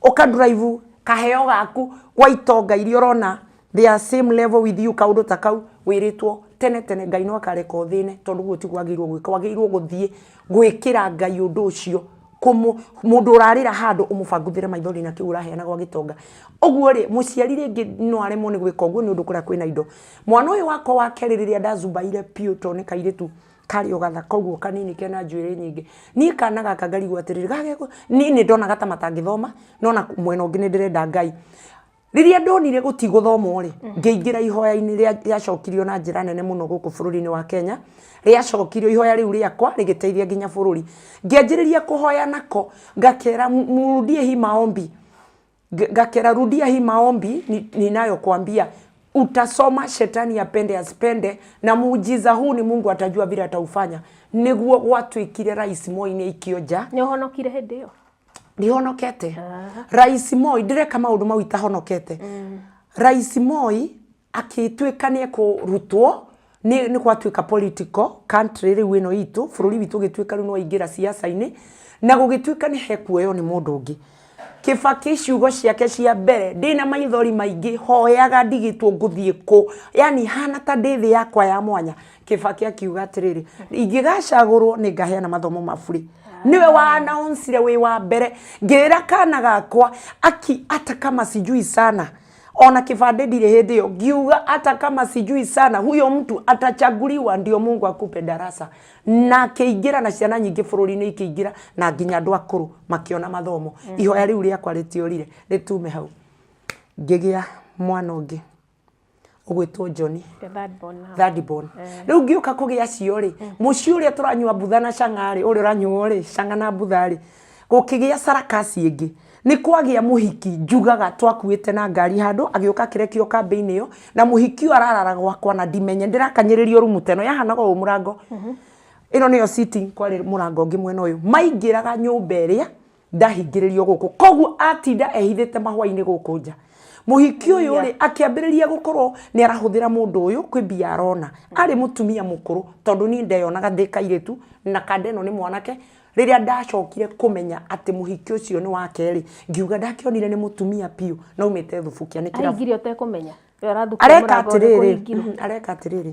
ũka drive kaheo gaku gwa itonga iria ũrona they are same level with you. Kaũndũ ta kau wĩrĩtwo tene tene Ngai no akareka ũthĩne, tondũ guo tiguo wagĩrĩirwo gwĩka. Wagĩrĩirwo gũthiĩ gwĩkĩra Ngai ũndũ ũcio, mũndũ ũrarĩra handũ ũmũbanguthĩre maithori na kĩu ũraheana gwa gĩtonga. Ũguo rĩ, mũciari rĩngĩ no aremwo nĩ gwĩka ũguo nĩ ũndũ kũrĩa kwĩna indo. Mwana ũyũ wakwa wa kerĩ, rĩrĩa ndazubaire biũ, tondũ nĩ kairĩtu karĩ o gathaka ũguo kanini kena njuĩrĩ nyingĩ, niĩ kana gaka ngarigwo atĩrĩrĩ, gagekũ niĩ nĩ ndonaga ta matangĩthoma, no na mwena ũngĩ nĩ ndĩrenda Ngai. Rĩrĩa ndonire gũtigũthomwo rĩ, ngĩingĩra ihoya-inĩ rĩacokirio na njĩra nene mũno gũkũ bũrũri-inĩ wa Kenya. Rĩacokirio ihoya rĩu rĩakwa rĩgĩteithia nginya bũrũri. Ngĩanjĩrĩria kũhoya nako, ngakera murudie hii maombi. Ngakera rudia hii maombi ninayokuambia utasoma shetani apende asipende na muujiza huu ni Mungu atajua vile ataufanya. Nĩguo gwatuĩkire Rais Moi nĩ aikio nja. Nĩ ũhonokire hĩndĩ ĩyo? Ndihonokete. Rais Moi ndĩreka maũndũ mau itahonokete. Rais Moi akĩtuĩka nĩ ekũrutwo nĩ gwatuĩka political country rĩu ĩno itũ bũrũri witũ ũgĩtuĩka rĩu nĩ waingĩra siasa-inĩ na gũgĩtuĩka nĩ hekuoywo nĩ mũndũ ũngĩ. Kĩbakĩ ciugo ciake cia mbere ndĩna maithori maingĩ hoyaga ndigĩtwo ngũthiĩ kũ yani hana ta ndĩ thĩ yakwa ya mwanya. Kĩbakĩ akiuga atĩrĩrĩ, ingĩgacagũrwo nĩ ngaheana mathomo ma burĩ. Niwe wa announcire wĩ wa mbere ngĩra kana gakwa aki hata kama sijui sana ona kibandĩ ndirĩ hĩndĩ ĩyo ngiuga hata kama sijui sana huyo mtu atachaguliwa ndio Mungu akupe darasa na akĩingĩra na ciana nyingĩ bũrũri-inĩ ikĩingĩra na nginya andũ akũrũ makĩona mathomo. Ihoya rĩu rĩakwa rĩtiorire rĩtume hau ngĩgĩa mwana ũngĩ ũgwĩtwo Johnny. The third born now. Third born. Rĩu ngĩũka kũgĩa acio rĩ, mũciĩ ũrĩa tũranyua mbutha na cang'a rĩ, ũrĩa ũranyuo rĩ, cang'a na mbutha rĩ, gũkĩgĩa sarakasi ĩngĩ. Nĩ kwagĩa mũhiki njugaga twakuĩte na ngari handũ, agĩũka akĩrekio kambĩ-inĩ ĩyo, na mũhiki ũyũ ararara gwakwa na ndimenye, ndĩrakanyĩrĩrio rumu ta ĩno, yahanaga ũũ mũrango. Ĩno nĩyo sitting, kwarĩ mũrango ũngĩ mwena ũyũ. Maingĩraga nyũmba ĩrĩa ndahingĩrĩrio gũkũ koguo atinda ehithĩte mahũa-inĩ gũkũ nja. Mũhiki ũyũ rĩ akĩambĩrĩria gũkorwo nĩ arahũthĩra mũndũ ũyũ kwĩ mbia arona. Arĩ mũtumia mũkũrũ tondũ niĩ ndeyonaga ndĩ kairĩtu na kanda ĩno nĩ mwanake. Rĩrĩa ndacokire kũmenya atĩ mũhiki ũcio nĩ wake rĩ, ngiuga ndakĩonire nĩ mũtumia biũ na aumĩte Thubukia nĩ kĩrabu. Aingire ũtekũmenya? We ũrathukire Areka mũrango nĩ atĩrĩrĩ, kũhingirwo. areka atĩrĩrĩ,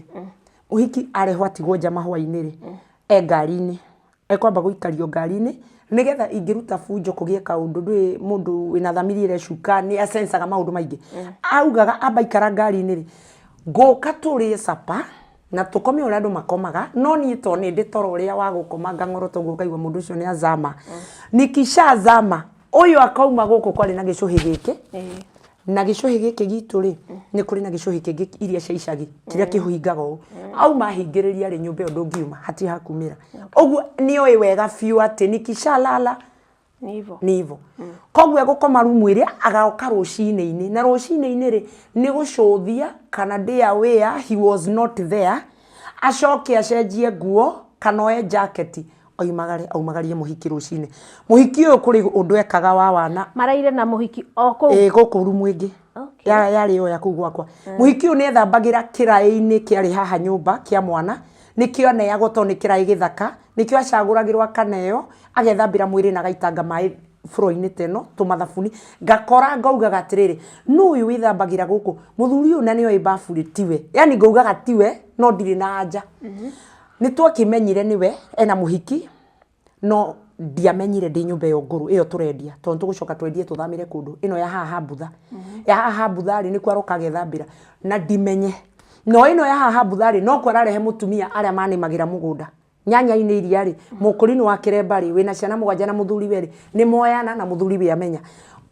mũhiki arehwo atigwo nja mahũa-inĩ rĩ, e ngari-inĩ. Ekwamba gũikario ngari-inĩ nĩgetha ingĩruta bunjo kũgĩe kaũndũ ndũĩ mũndũ wĩna thamiri ĩrecuka nĩ acencaga maũndũ maingĩ. Augaga amba ikara ngari-inĩ rĩ, ngũka tũrĩe capa na tũkome ũrĩa andũ makomaga, no niĩ to nĩ ndĩ toro ũrĩa wa gũkoma ngang'orota ũguo ngaigua mũndũ ũcio nĩ azama. Nikishazama ũyũ akauma gũkũ kwarĩ na gĩcũhĩ gĩkĩ. Na gĩcũhĩ gĩkĩ gitũ rĩ, nĩ kũrĩ na gĩcũhĩ kĩngĩ iria cia icagi kĩrĩa kĩhingaga ũũ. Auma ahingĩrĩria rĩ, nyũmba ĩyo ndũngiuma, hatirĩ hakumĩra. Ũguo nĩ oĩ wega biũ atĩ nikishalala Ni hivyo. ni hivyo. Koguo egũkoma rumu ĩrĩa agoka rũcinĩ-inĩ, na rũcinĩ-inĩ rĩ nĩ gũcũthia kana ndĩ aware he was not there, acoke acenjie nguo kana oe jacket oimagare aumagarie mũhiki rũcinĩ. Mũhiki ũyũ kũrĩ ũndũ ekaga wa wana. Maraire na mũhiki o kũu? Ĩĩ gũkũ rumu ĩngĩ. Okay. Yarĩ o ya kũu gwakwa. Mũhiki ũyũ nĩ ethambagĩra kĩraĩ-inĩ kĩarĩ haha nyũmba kĩa mwana, nĩkĩo aneagwo tondũ nĩ kĩraĩ gĩthaka, nĩkĩo acagũragĩrwo akaneo, agethambĩra mwĩrĩ na agaitanga maĩ floor-inĩ ta ĩno, tũmathabuni. Ngakora ngaugaga atĩrĩrĩ, nũ ũyũ wĩthambagĩra gũkũ? Mũthuri ũyũ na nĩoĩ babu rĩ tiwe. Yani ngaugaga tiwe, no ndirĩ na anja. Nĩ twakĩmenyire nĩwe ena mũhiki, no ndiamenyire ndĩ nyũmba ĩyo ngũrũ ĩyo tũrendia, tondũ tũgũcoka twendie tũthamĩre kũndũ, ĩno ya haha Mbutha. Ya haha Mbutha rĩ, nĩkuo aroka agethambĩra, na ndimenye. No ĩno ya haha Mbutha rĩ, nokuo ararehe mũtumia arĩa manĩmagĩra mũgũnda. Nyanya-inĩ iria rĩ, mũkũrinũ wa kĩremba rĩ, wĩna ciana mũgwanja na mũthuri we rĩ, nĩ moyana na mũthuri we amenya.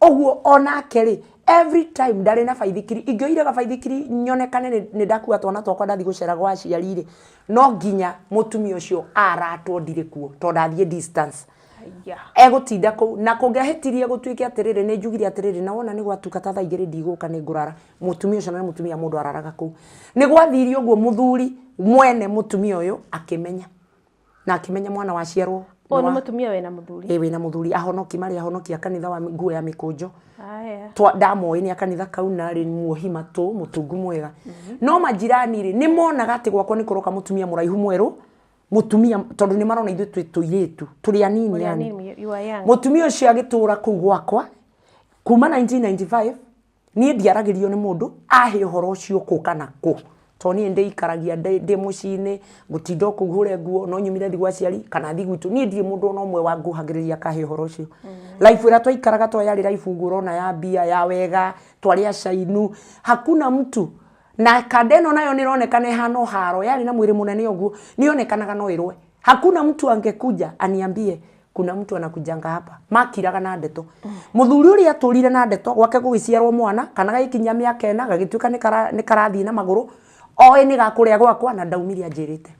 Ũguo onake rĩ, every time ndarĩ na baithikiri, ingĩoire gabaithikiri nyonekane nĩ ndakua twana twakwa ndathiĩ gũcera gwa aciari rĩ, no nginya mũtumia ũcio aratwo ndirĩ kuo, tondũ ndathiĩ distance. Egũtinda kũu, na kũngĩahĩtirie gũtuĩke atĩrĩrĩ, nĩ njugire atĩrĩrĩ, na wona nĩ gwatuka ta thaa igĩrĩ ndigũka nĩ ngũrara, mũtumia ũcio na nĩ mũtumia mũndũ araraga kũu. Nĩ gwathire ũguo mũthuri mwene mũtumia ũyũ akĩmenya, na akĩmenya mwana waciarwo. Ũyũ nĩ mũtumia wĩna mũthuri? Ĩĩ wĩna mũthuri, ahonoki marĩ ahonoki a kanitha wa nguo ya mĩkũnjo. Ndamoĩ nĩ a kanitha kau na rĩ muohi matũ, mũtungu mwega. No majirani rĩ, nĩ monaga atĩ gwakwa nĩ kũroka mũtumia mũraihu mwerũ, mũtumia tondũ nĩ marona ithuĩ twĩ tũirĩtu, tũrĩ anini yani. Mũtumia ũcio agĩtũra kũu gwakwa kuma 1995, niĩ ndiaragĩrio nĩ mũndũ ahe ũhoro ũcio kũ kana kũ, tondũ niĩ ndĩikaragia ndĩ mũciĩ-inĩ, ngũtinda o kũu hũre nguo, no nyumire thiĩ gwa aciari kana thiĩ gwitũ, niĩ ndirĩ mũndũ ona ũmwe wanguhagĩrĩria akahe ũhoro ũcio. Life ĩrĩa twaikaraga to yarĩ life ũguo ũrona ya mbia, ya wega, twarĩ acainu, hakuna mtu. Na kanda ĩno nayo nĩ ĩronekana ĩhana o haro, yarĩ na mwĩrĩ mũnene ũguo, nĩ yonekanaga no ĩrũe. Hakuna mtu angekuja aniambie Kuna mtu anakujanga hapa. Makiraga na ndeto. Muthuri uria aturire na ndeto gwake gugiciarwo mwana kana gagikinyia miaka ena gagituika ni karathii na maguru oe ni gakuria gwakwa na ndaumire anjirite.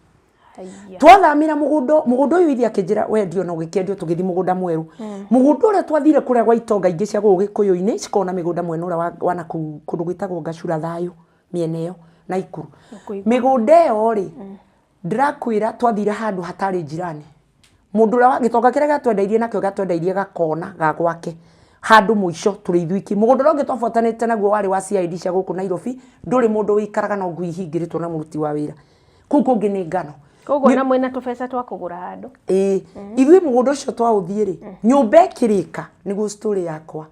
Haiya. Twathamira mugunda, mugunda uyu ithe akinjira wendio na ugikiendio tugithi mugunda mweru. Mugunda uria twathire kuria gwa itonga ingi cia guku Gikuyu-ini cikoragwo na migunda mwena uria wa nakuu kundu gwitagwo Ngacura Thayu miena iyo Naikuru. Kũigua. Migunda iyo ri ndirakwira twathire handu hatari jirani. Mundu uria gitonga kiria giatwendeirie nakio giatwendeirie gakona ga gwake handu muico turi ithuiki. Mugunda uria ungi twabuatanite naguo wari wa CID cia guku Nairobi, nduri mundu wikaraga no ngui ihingĩrĩtwo na muruti wa wira. Kuu kungi ni ngano. Koguo na mwĩna tũbeca twa kũgũra handũ. Ĩĩ, ithuĩ mũgũnda ũcio twaũthiĩ rĩ, nyũmba ĩkĩrĩka nĩguo story yakwa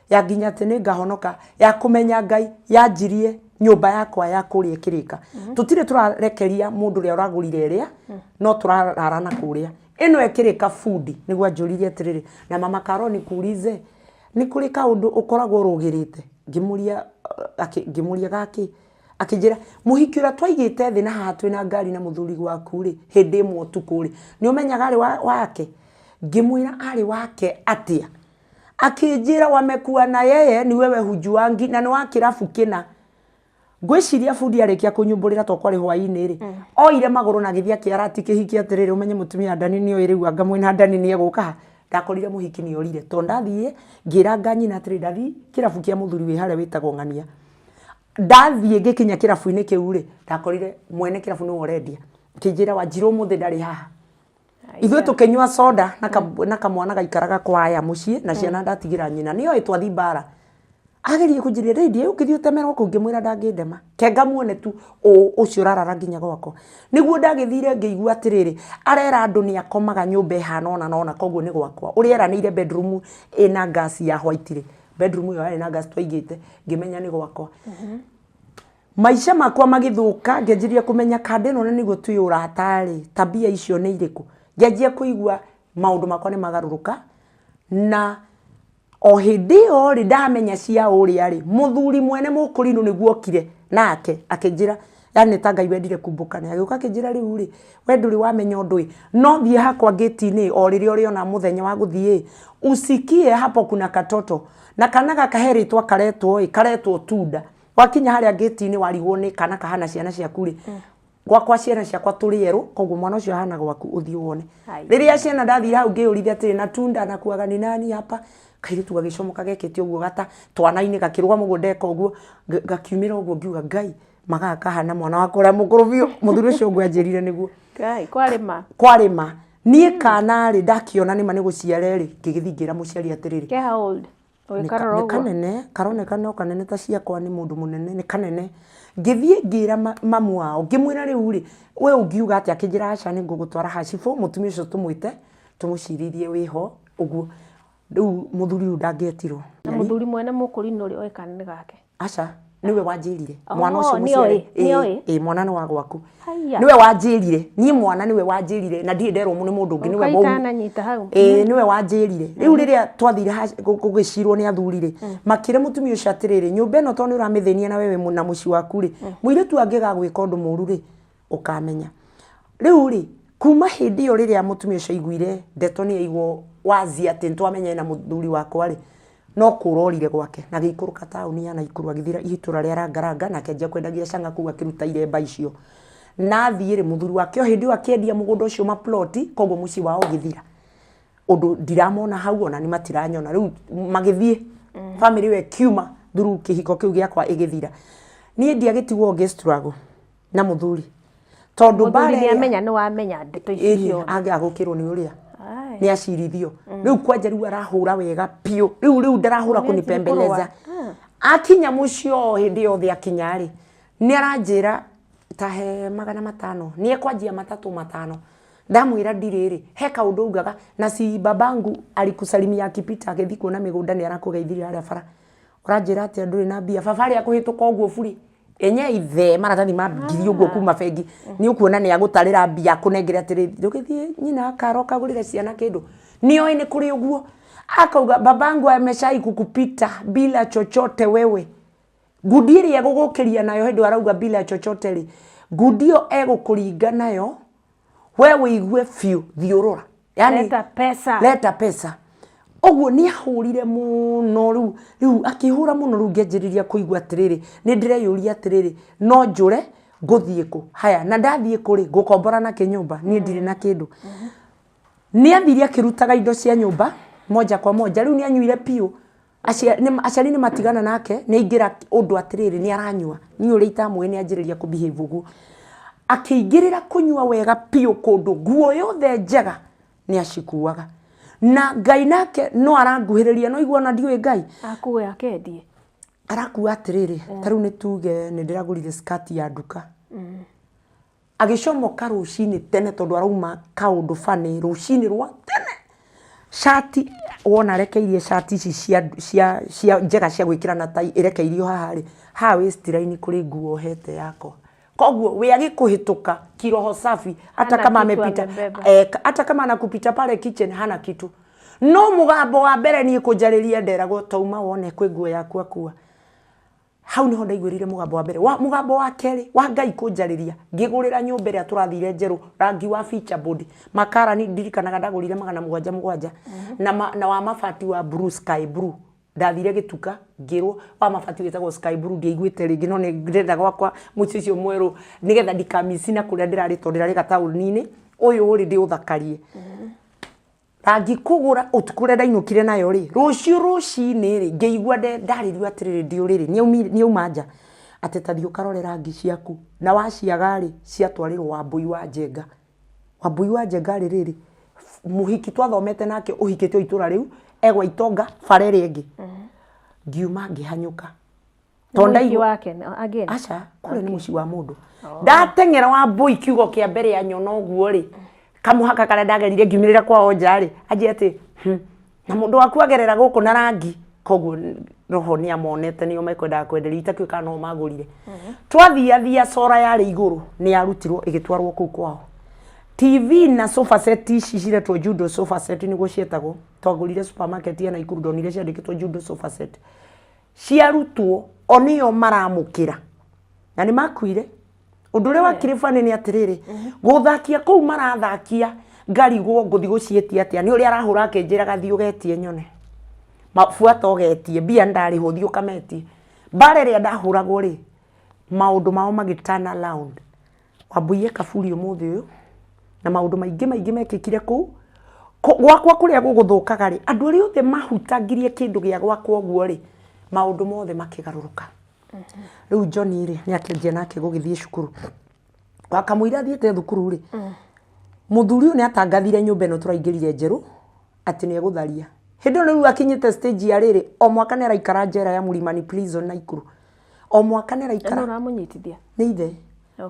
ya nginya atĩ nĩ ngahonoka ya kũmenya Ngai yanjirie nyũmba yakwa ya kũrĩa ĩkĩrĩka. Tũtirĩ tũrarekeria mũndũ ũrĩa ũragũrire ĩrĩa, no tũrarara na kũrĩa ĩno ĩkĩrĩka. Bundi nĩguo anjũririe atĩrĩrĩ, na mama Karo nikuulize, nĩ kũrĩ kaũndũ ũkoragwo ũrũgĩrĩte? Ngĩmũria ngĩmũria gakĩ. Akĩnjĩra mũhiki ũrĩa twaigĩte thĩ na haha twĩna ngari na mũthuri waku rĩ, hĩndĩ ĩmwe ũtukũ rĩ, nĩ ũmenyaga arĩ wake? Ngĩmwĩra arĩ wake atĩa? Akĩnjĩra wamekuwa na yeye ni wewe hujuangi na nĩ wa kĩrabu kĩna. Ngwĩciria bundi arĩkia kũnyumbũrĩra to kwarĩ hwaĩ-inĩ rĩ, oire magũrũ na agĩthiĩ akĩarati kĩhiki atĩrĩrĩ, ũmenye mũtumia Ndani nĩoĩ rĩu anga mwĩna Ndani nĩ egũka haha. Ndakorire mũhiki nĩ orire tondũ ndathiĩ ngĩra anga nyina atĩrĩ, ndathiĩ kĩrabu kĩa mũthuri wĩ harĩa wĩtagwo Ng'ania. Ndathiĩ ngĩkinya kĩrabu-inĩ kĩu rĩ, ndakorire mwene kĩrabu nĩwe ũrendia. Akĩnjĩra Wanjirũ ũmũthĩ ndarĩ haha. Ithuĩ tũkĩnyua soda na kamwana gaikaraga kwaya mũciĩ na ciana ndatigĩra nyina nĩoĩ twathi mbara. Agerie kũnjĩria rĩndiũ ũngĩthiĩ ũtemerwo kũu, ngĩmwĩra ndangĩndema kenga muone tu ũcio ũrarara nginya gwakwa. Nĩguo ndagĩthire ngĩigua atĩrĩrĩ, arera andũ nĩ akomaga nyũmba ĩhana ũna na ũna, koguo nĩ gwakwa. Ũrĩa eranĩire bedroom ĩna gas ya white rĩ, bedroom ĩyo yarĩ na gas twaigĩte, ngĩmenya nĩ gwakwa. Maica makwa magĩthũka, ngĩanjĩrĩria kũmenya kanda ĩno na nĩguo twĩ ũrata rĩ, tabia icio nĩ irĩkũ. Ngĩanjia kũigua maũndũ makwa nĩ magarũrũka. Na o hĩndĩ ĩyo rĩ, ndamenya cia ũrĩa rĩ, mũthuri mwene mũkũrinũ nĩguo okire nake akĩnjĩra, yani ta Ngai wendire kumbũkane, agĩũka akĩnjĩra rĩu rĩ, we ndũrĩ wamenya ũndũ ĩ, no thiĩ hakwa ngĩti-inĩ o rĩrĩa ũrĩona mũthenya wa gũthiĩ ĩ, usikie hapo kuna katoto na kana gaka he rĩtwa karetwo ĩ, karetwo Tunda. Wakinya harĩa ngĩti-inĩ warigwo nĩ kana kahana ciana ciaku rĩ, gwakwa ciana ciakwa tũrĩ erũ, koguo mwana ũcio ahana gwaku, ũthiĩ wone. Rĩrĩa ciana ndathire hau ngĩyũrithia atĩrĩ, na Tunda anakuaga ni nani hapa? Kairĩtu gagĩcomoka gekĩte ũguo gata twana-inĩ gakĩrũgama ũguo ndeka ũguo gakiumĩra ũguo, ngiuga Ngai magaga kahana mwana wakwa ũrĩa mũkũrũ biũ. Mũthuri ũcio ũguo anjĩrire nĩguo. Ngai, kwarĩ ma. Kwarĩ ma. Niĩ kana rĩ, ndakiona nĩma nĩ gũciara rĩ, ngĩgĩthiĩ ngĩra mũciari atĩrĩrĩ, Ke how old? Nĩ Ũgĩkarora nĩ ũguo. Kanene karoneka no kanene ta ciakwa, nĩ mũndũ mũnene, nĩ kanene. Ngĩthiĩ ngĩra mamu wao, ngĩmwĩra rĩu rĩ, we ũngiuga atĩa? Akĩnjĩra aca, nĩ ngũgũtwara hacibũ, mũtumia ũcio tũmwĩte tũmũcirithie wĩho ũguo. Rĩu mũthuri ũyũ ndangĩetirwo. Na mũthuri mwene mũkũrinũ rĩ, oĩ kana nĩ gake? Aca, nĩwe wanjĩrire mwana Oh, ũcio nĩoĩ, mũciare. Nĩoĩ. Ĩĩ, mwana nĩ wa gwaku. Haiya. Nĩwe wanjĩrire niĩ, mwana nĩwe wanjĩrire na ndirĩ nderwo nĩ mũndũ ũngĩ, nĩwe Ũkaitananyita hau. Ĩĩ, nĩwe wanjĩrire. Rĩu rĩrĩa twathire gũgĩcirwo nĩ athuri rĩ, makĩra mũtumia ũcio atĩrĩrĩ, nyũmba ĩno tondũ nĩ ũramĩthĩnia na wewe na mũciĩ waku rĩ, mũirĩtu angĩgagwĩka ũndũ mũru rĩ, ũkamenya. Rĩu rĩ, kuma hĩndĩ ĩyo rĩrĩa mũtumia ũcio aiguire ndeto nĩ yaigwo wazi atĩ nĩ twamenya ena mũthuri wakwa rĩ, no kũra orire gwake na agĩikũrũka taũni ya Naikuru, agĩthira itũra rĩa Rangaranga na akĩanjia kwendagia canga kũu akĩruta iremba icio. Na athiĩ rĩ, mũthuri wake o hĩndĩ ĩyo akĩendia mũgũnda ũcio maploti, koguo mũciĩ wao ũgĩthira. Ũndũ ndiramona hau ona ni matiranyona. Rĩu magĩthiĩ family ĩyo ĩkiuma through kĩhiko kĩu gĩakwa ĩgĩthira. Niĩ ndiagĩtigwo ngĩ struggle na mũthuri tondũ Mũthuri mbara nĩ ĩrĩa amenya nĩ wamenya ndeto ici ĩni ciothe. Angĩagũkĩrwo nĩ ũrĩa Ai. nĩ acirithio. Rĩu kwanja rĩu arahũra wega biũ, rĩu ndarahũra Nĩ kũnipembeleza. kũrũa. Akinya mũciĩ o hĩndĩ yothe akinya rĩ, nĩ aranjĩra ta he 500, nĩ ekwanjia matatũ matano. Ndamwĩra ndirĩ rĩ, he kaũndũ augaga na si babangu alikusalimia akipita agĩthiĩ kuona mĩgũnda, nĩ arakũgeithirie harĩa bara. Ũranjĩra atĩa ndũrĩ na mbia? Baba arĩa akũhĩtũka ũguo buri enye ithe maratathi ma ngiri ũguo kuma bengi, nĩ ũkuona nĩ agũtarĩra mbia akũnengere atĩrĩ, ndũgĩthiĩ nyina akara ũkagũrĩre ciana kĩndũ. Nĩoĩ nĩ kũrĩ ũguo akauga babangu ameshai kukupita bila chochote. Wewe ngundi ĩrĩa egũgũkĩria nayo hĩndĩ ĩyo arauga bila chochote rĩ, ngundi ĩyo egũkũringa nayo we wĩigue biũ thiũrũra. Yani, Leta pesa. Leta pesa. Ũguo nĩ ahũrire mũno rĩu rĩu akĩhũra mũno rĩu ngĩanjĩrĩria kũigua atĩrĩrĩ, nĩ ndĩreyũria atĩrĩrĩ, no njũre ngũthiĩ kũ? Haya, na ndathiĩ kũ rĩ, ngũkombora nakĩ nyũmba? Niĩ ndirĩ na kĩndũ. Nĩ athire akĩrutaga indo cia nyũmba moja kwa moja, rĩu nĩ anyuire biũ. Aciari nĩ matigana nake, nĩ aingĩra ũndũ atĩrĩrĩ, nĩ aranyua. Niĩ ũrĩa itamũĩ nĩ anjĩrĩria kũ behave ũguo. Akĩingĩrĩra kũnyua wega biũ kũndũ nguo yothe njega nĩ acikuaga. Na Ngai nake no aranguhĩrĩria, no igua ona ndiũĩ Ngai. Akue akendie. Arakua atĩrĩrĩ, ta rĩu nĩ tuge nĩ ndĩragũrire skirt ya nduka. Agĩcomoka rũcinĩ tene tondũ arauma kaũndũ funny rũcinĩ rwa tene. Cati wona arekeirie cati ici cia njega cia gwĩkĩra na tai ĩrekeirio haha rĩ, haha waist line kũrĩ nguo ohete yakwa. Koguo we agĩkũhĩtũka kiroho safi hata Hana kama kitu amepita, amebeba. Hata kama anakupita pale kitchen hana kitu. No mũgambo wa mbere niĩ kũnjarĩria nderagwo tauma wone kwĩ nguo yaku akua. Hau niho ndaiguĩrĩire mũgambo wa mbere. Mũgambo wa kerĩ wa Ngai kũnjarĩria, ngĩgũrĩra nyũmba ĩrĩa tũrathire njerũ rangi wa feature board. Makara ni ndirikanaga ndagũrire magana mũgwanja mũgwanja. Na wa mabati wa blue, sky blue. Ndathire gĩtuka ngĩrwo wa mabati wĩtagwo sky blue, ndiaiguĩte rĩngĩ no nĩ ndĩrenda gwakwa mũciĩ ũcio mwerũ nĩgetha ndikamici na kũrĩa ndĩrarĩ tondũ ndĩrarĩ gataũni-inĩ. Ũyũ rĩ ndĩũthakarie. Rangi kũgũra ũtukũ ũrĩa ndainũkire nayo rĩ, rũciũ rũcinĩ rĩ, ngĩigua ndarĩrio atĩrĩrĩ ndĩ ũrĩrĩ, nĩauma nja, atĩ ta thiĩ ũkarore rangi ciaku, na waciaga rĩ, ciatwarĩrwo Wambũi wa Njenga. Wambũi wa Njenga rĩ rĩrĩ, mũhiki twathomete nake ũhikĩte o itũra rĩu, e gwa Itonga, bara ĩrĩa ĩngĩ. Ngiuma ngĩhanyũka. Tondũ Mũhiki ndaigua wake, no, again. Aca, kũrĩa nĩ mũciĩ wa mũndũ. Ndateng'era Wambũi kiugo kĩa mbere ya nyona ũguo rĩ, kamũhaka karĩa ndagerire ngiumĩrĩra kwao nja rĩ, anjia atĩ, na mũndũ waku agerera gũkũ na rangi. Koguo roho nĩ amonete nĩo mekwendaga kwenderio, itakĩũĩ kana no magũrire. Twathiathia cora yarĩ igũrũ nĩ yarutirwo ĩgĩtwarwo kũu kwao. TV na sofa set ici ciretwo judo sofa set nĩguo cietagwo, twagũrire supermarket ya Naikuru ndonire ciandĩkĩtwo judo sofa set. Ciarutwo o nĩo maramũkĩra na nĩ makuire. Ũndũ ũrĩa wakĩrĩ funny nĩ atĩrĩrĩ, gũthakia kũu marathakia ngarigwo ngũthiĩ gũciĩtia atĩa, nĩ ũrĩa arahũra akĩnjĩraga thiĩ ũgetie nyone. Buata ũgetie, mbia ndarĩhwo thiĩ ũkametie. Mbara ĩrĩa ndahũragwo rĩ, maũndũ mao magĩ turn around. Wambui e kaburi ũmũthĩ ũyũ, na maũndũ maingĩ maingĩ mekĩkire kũu. Gwakwa kũrĩa gũgũthũkaga rĩ, andũ arĩa othe mahutangirie kĩndũ gĩa gwakwa ũguo rĩ, maũndũ mothe makĩgarũrũka. Rĩu Johnny rĩ, nĩ akĩanjia nake gũgĩthiĩ cukuru. Wakamũira athiĩte thukuru rĩ, mũthuri ũyũ nĩ atangathire nyũmba ĩno tũraingĩrire njerũ, atĩ nĩ egũtharia. Hĩndĩ ĩyo rĩu akinyĩte stage ya rĩrĩ, o mwaka nĩ araikara njera ya Mũlimani Prison Naikuru. O mwaka nĩ araikara. Nũ ũramũnyitithia? Nĩ ithe.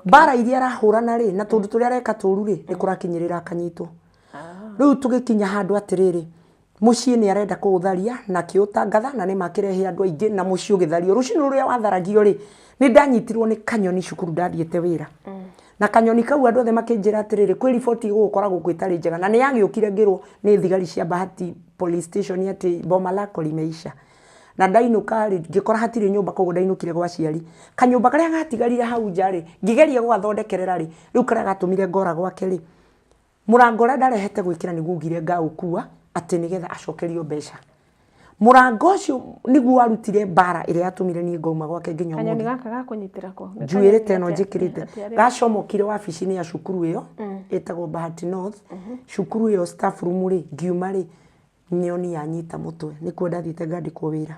Mbara iria arahũrana rĩ, na tũndũ tũrĩa areka tũru rĩ, nĩ kũrakinyĩrĩra akanyitwo. Rĩu tũgĩkinya handũ atĩrĩrĩ, mũciĩ nĩ arenda kũũtharia na akĩũtangatha na nĩ makĩrehe andũ aingĩ na mũciĩ ũgĩthario. Rũcinĩ rũrĩa watharagio rĩ, nĩ ndanyitirwo nĩ kanyoni cukuru ndathiĩte wĩra. Na kanyoni kau andũ othe makĩnjĩra atĩrĩrĩ, kwĩ riboti ĩgũgũkora gũkũ ĩtarĩ njega. Na nĩ yagĩũkire ngĩrwo nĩ thigari cia Bahati police station atĩ boma lako limeisha. Na ndainũka rĩ, ngĩkora hatirĩ nyũmba koguo ndainũkire gwa aciari. Kanyũmba karĩa gatigarire hau nja rĩ, ngĩgeria gũgathondekerera rĩ, rĩu karĩa gatũmire ngora gwake rĩ, mũrango ũrĩa ndarehete gwĩkĩra nĩguo augire ngaũkua atĩ nĩgetha acokerio mbeca. Mũrango ũcio nĩguo warutire mbara ĩrĩa yatũmire niĩ ngauma gwake nginya Kanyoni ũmũthĩ. gaka gakũnyitĩra kũ? Nĩ Njuĩrĩ kanyoni ta ĩno atĩa? njĩkĩrĩte. Atĩa rĩu? Gacomokire wabici-inĩ ya cukuru ĩyo ĩtagwo Bahati North. Cukuru ĩyo staff room rĩ, ngiuma rĩ, nyoni yanyita mũtwe. Nĩkuo ndathiĩte ngandĩkwo wĩra.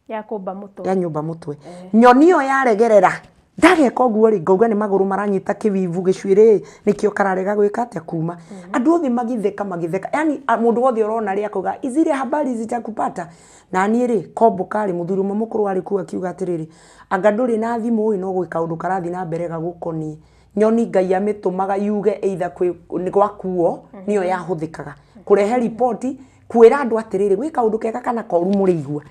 Ya kũmba mũtwe. Ya nyũmba mũtwe. Nyoni ĩyo yaregerera. Ndageka ũguo rĩ, ngauga nĩ magũrũ maranyita kĩwivu gĩcuĩrĩ, nĩkĩo kararega gwĩka atĩa kuma. Andũ othe magĩtheka magĩtheka. Yaani mũndũ wothe ũrona rĩ akauga zile habari zitakupata. Na niĩ rĩ, komboka rĩ, mũthuri ũmwe mũkũrũ warĩ kũu akiuga atĩrĩrĩ, anga ndũrĩ na thimũ ĩ, no gwĩ kaũndũ karathiĩ na mbere gagũkoniĩ. Nyoni Ngai amĩtũmaga yuge either kwĩ nĩ gwakuo, nĩyo yahũthĩkaga. Kũrehe riboti, kwĩra andũ atĩrĩrĩ, gwĩ kaũndũ kega kana koru mũrĩigua.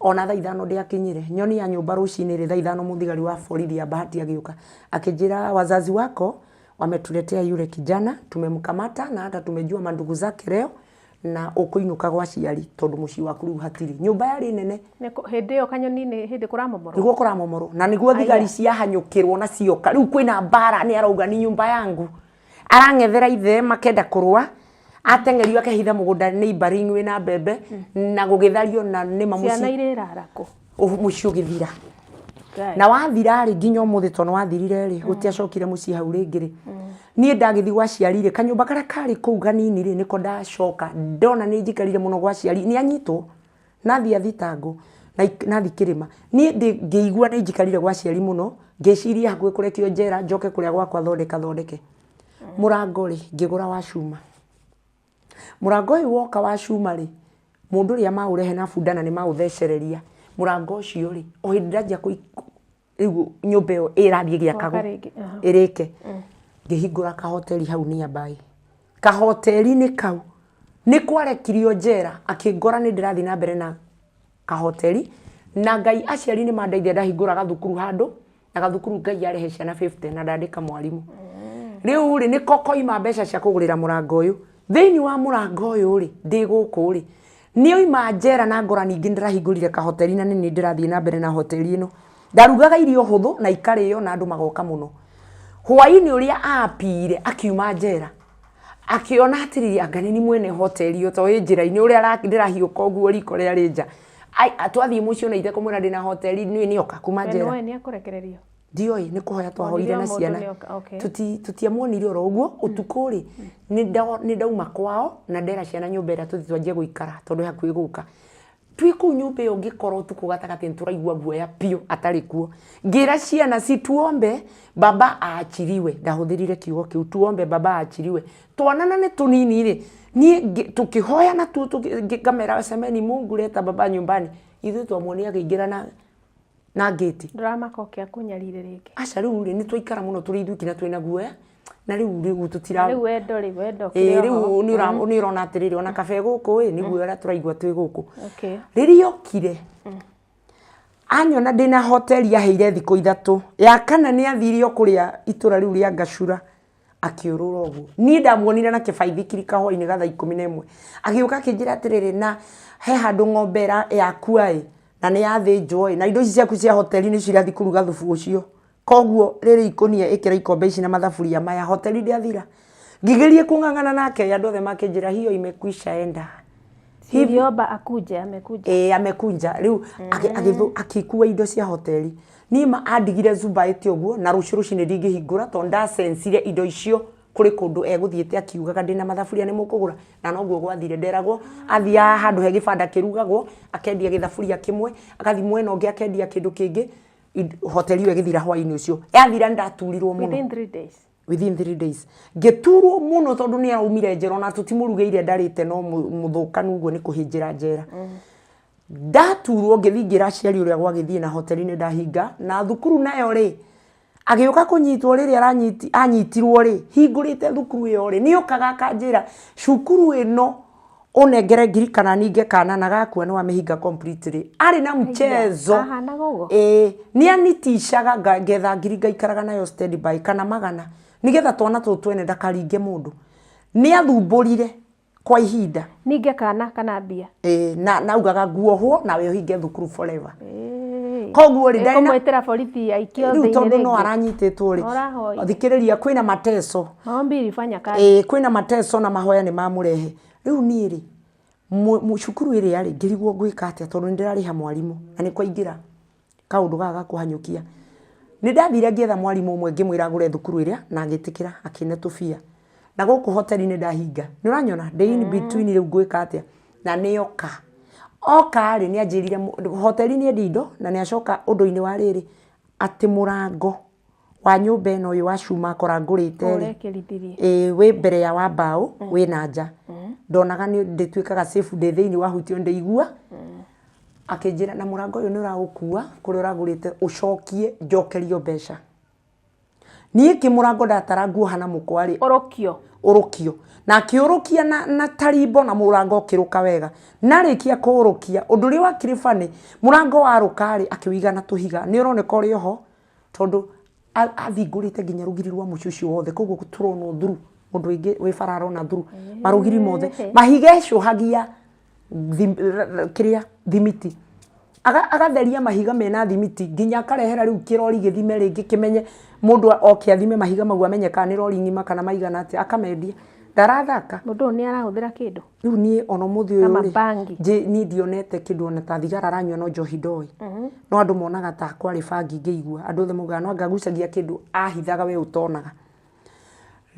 Ona thaa ithano ndĩakinyire. Nyoni ya nyũmba rũcinĩ rĩ, thaa ithano mũthigari wa borithi ya Bahati agĩũka. Akĩnjĩra wazazi wako wametuletea yule kijana, tumemkamata na hata tumejua mandugu zake leo, na ũkũinũka gwa aciari tondũ mũciĩ waku rĩu hatirĩ. Nyũmba yarĩ nene. Nĩ hĩndĩ ĩyo kanyoni nĩ hĩndĩ kũramomorwo? Nĩguo kũramomorwo. Na nĩguo thigari ciahanyũkĩrwo na cioka. Rĩu kwĩna mbara nĩ arauga ni nyumba yangu. Arang'ethera ithe makenda kũrũa. Ateng'erio akehitha mũgũnda neighboring wĩna mbembe na gũgĩthario na nĩma Ciana mũciĩ irĩrara kũ? Mũciĩ ũgĩthira. Ngai. Na wathira rĩ, nginya ũmũthĩ tondũ wathirire rĩ, gũtiacokire mũciĩ hau rĩngĩ rĩ. Niĩ ndagĩthiĩ gwa aciari rĩ, kanyũmba karĩa karĩ kũu kanini rĩ, nĩko ndacoka ndona nĩ njikarire mũno gwa aciari, nĩ anyitwo na athiĩ athitangwo na athiĩ kĩrĩma. Niĩ ngĩigua nĩ njikarire gwa aciari mũno, ngĩciria hakuhĩ kũrekio njera njoke kũrĩa gwakwa thondeka thondeke. Mũrango rĩ, ngĩgũra wa cuma. Mũrango ũyũ woka wa cuma rĩ, mũndũ ũrĩa maũrehe na bunda na nĩ maũthecereria, mũrango ũcio rĩ, o hĩndĩ ndanjia rĩu nyũmba ĩyo ĩrathiĩ ĩgĩakagwo Gwaka rĩngĩ, aha. ĩrĩke, ngĩhingũra kahoteri hau nearby. Kahoteri-inĩ kau nĩ kwarekirio njera, akĩngora nĩ ndĩrathiĩ na mbere na kahoteri, na Ngai aciari nĩ mandeithia ndahingũra gathukuru handũ, na gathukuru Ngai arehe ciana 50 na ndandĩka mwarimũ. Rĩu rĩ, nĩko koima mbeca cia kũgũrĩra mũrango ũyũ. Thĩinĩ wa mũrango ũyũ rĩ, ndĩ gũkũ rĩ, nĩ oima njera na ngora ningĩ ndĩrahingũrire kahoteri na nĩ niĩ ndĩrathiĩ na mbere na hoteri ĩno. Ndarugaga irio hũthũ na ikarĩo na andũ magoka mũno. Hwainĩ ũrĩa apire akiuma njera, akĩona atĩrĩrĩ, anga nĩ niĩ mwene hoteri ĩyo tondũ ĩ njĩra-inĩ ũrĩa ndĩrahiũka ũguo riko rĩarĩ nja. Twathiĩ mũciĩ ona itekũmwĩra ndĩna hoteri nĩ nĩoka kuma We njera. nĩwoĩ nĩekũrekererio? Ndioĩ nĩ kũhoya twahoire Wonire na o mũndũ ciana. nĩoka, okay. Tutiamuonire oro ũguo ũtukũ rĩ, nĩ ndauma kwao na ndera ciana nyũmba ĩrĩa tũthiĩ twanjie gũikara tondũ ĩ hakuhĩ gũka. Twĩ kũu nyũmba ĩyo ngĩkora ũtukũ gatagatĩ nĩ tũraigua guoya biũ atarĩ kuo. Ngĩra ciana si tuombe baba aachiliwe, ndahũthĩrire kiugo kĩu tuombe baba aachiliwe. Twana na nĩ tũnini rĩ, niĩ tũkĩhoya na tuo ngamera semeni Mungu leta baba nyumbani. Ithuĩ twamuonire akĩingĩra na ngĩti. Ndũramaka oke akũnyarire rĩngĩ? Aca rĩu rĩ, nĩ twaikara mũno tũrĩ ithuiki na twĩna guoya, na rĩu rĩu tũtira Rĩu wendo rĩ, wendo Ĩĩ, ũkĩrĩ rĩu oho. nĩ ũrona atĩrĩrĩ, ona kabe gũkũ ĩ, nĩ guoya ũrĩa tũraigua twĩ gũkũ. Okay. Rĩrĩa okire, anyona ndĩna hoteli aheire thikũ 3, ya kana nĩ athire o kũrĩa itũra rĩu rĩa Ngacura, akĩũrũra ũguo. Niĩ ndamuonire na kĩbaithikiri kahũa-inĩ ga thaa 11. Agĩũka akĩnjĩra atĩrĩrĩ, na he handũ ng'ombe yakua ĩ, na nĩ yathĩnjwo ĩ, na indo ici ciaku cia hoteli nĩcio irathiĩ kũruga thubu ũcio. Koguo rĩrĩ ikũnia ĩkĩra ikombe ici na mathaburia maya, hoteli ndĩathira. Ngĩgeria kũng'ang'ana nake andũ othe makĩnjĩra hiyo imekwisha enda. Uliomba akuje, amekuja. Ĩĩ amekunja. Rĩu akĩkua indo cia hoteli. Niĩ ma andigire zubaĩte ũguo na rũciũ rũcinĩ ndingĩhingũra tondũ ndacensire indo icio kũrĩ kũndũ egũthiĩte akiugaga ndĩna mathaburia nĩ mũkũgũra, na noguo gwathire. Nderagwo athiaga handũ he gĩbanda kĩrugagwo akendia gĩthaburia kĩmwe, agathiĩ mwena ũngĩ akendia kĩndũ kĩngĩ, hoteli ĩyo ĩgĩthira hwainĩ ũcio. Yathira nĩ ndaturirwo mũno. Within 3 days. Within 3 days. Ngĩturwo mũno tondũ nĩ araumire njera, ona tũtimũrugĩire ndarĩte no mũthũkanu ũguo nĩ kũhĩnjĩra njera. Ndaturwo ngĩthiĩ ngĩra aciari ũrĩa gwagĩthiĩ na hoteli nĩ ndahinga, na thukuru nayo rĩ, agĩũka kũnyitwo rĩrĩa anyitirwo rĩ, hingũrĩte thukuru ĩyo rĩ, nĩ okaga akanjĩra cukuru ĩno ũnengere ngiri kana ninge kana na gakua nĩ wamĩhinga completely. Arĩ na mchezo. Ahanaga ũguo? Ĩĩ, nĩ anitishaga ngetha ngiri ngaikaraga nayo stand by kana magana, nĩgetha twana tũtũ twene ndakaringe mũndũ. Nĩ athumbũrire kwa ihinda. Ninge kana kana mbia. Ĩĩ, na augaga nguohwo nawe ũhinge thukuru forever. Koguo rĩ, ndarĩ na Kũmwĩtĩra borithi aikio rĩu thĩinĩ tondũ no rĩngĩ. aranyitĩtwo rĩ, Ũrahoire. thikĩrĩria kwĩna mateso. Maombi ilifanya kazi. Ĩĩ, kwĩna mateso na mahoya nĩ mamũrehe. Rĩu niĩ rĩ, cukuru ĩrĩa rĩ, ngĩrigwo ngwĩka atĩa tondũ nĩ ndĩrarĩha mwarimũ na nĩ kwaingĩra kaũndũ gaka ga kũhanyũkia. Nĩ ndathire ngĩetha mwarimũ ũmwe ngĩmwĩra agũre thukuru ĩrĩa na agĩtĩkĩra akĩne tũbia. Na gũkũ hoteli nĩ ndahinga. Nĩ ũranyona? Ndĩ in between rĩu ngwĩka atĩa? Na nĩ oka. Oka rĩ, nĩ anjĩrire hoteli nĩ endia indo na nĩ acoka ũndũ-inĩ wa rĩrĩ, atĩ mũrango wa nyũmba ĩno ũyũ wa cuma akora ngũrĩte rĩ, Ũrekĩrithirie. ĩĩ, wĩ mbere ya wa mbaũ, wĩ na nja. Ndonaga nĩ ndĩtuĩkaga safe ndĩ thĩinĩ wahutio ndĩigua. Akĩnjĩra na mũrango ũyũ nĩ ũraũkua kũrĩa ũragũrĩte ũcokie njokerio mbeca. Niĩ kĩmũrango ndatara nguoha na mũkwa rĩ, Ũrũkio. Ũrũkio. Na akĩũrũkia na tarimbo na mũrango ũkĩrũka wega. Na arĩkia kũũrũkia, ũndũ ũrĩa wakĩrĩ funny, mũrango warũka rĩ, akĩũiga na tũhiga. Nĩ ũroneka ũrĩ oho, tondũ athingũrĩte nginya rũgiri rwa mũciĩ ũcio wothe, koguo tũrona through, mũndũ wĩ bara arona through, marũgiri mothe. Mahiga ecũhagia kĩrĩa, thimiti. Agatheria mahiga mena thimiti nginya akarehera rĩu kĩrori gĩthime rĩngĩ kĩmenye mũndũ oke athime mahiga mau amenye kana nĩ rori ng'ima kana maigana atĩa, akamendia. Ndarathaka. Mũndũ ũyũ nĩ arahũthĩra kĩndũ? Rĩu niĩ ona ũmũthĩ ũyũ Kama rĩ, bangi. Niĩ ndionete kĩndũ ona ta thigara aranyua no njohi ndoĩ. No andũ monaga ta kwarĩ bangi ngĩigua. Andũ othe maugaga no anga agucagia kĩndũ ahithaga we ũtonaga.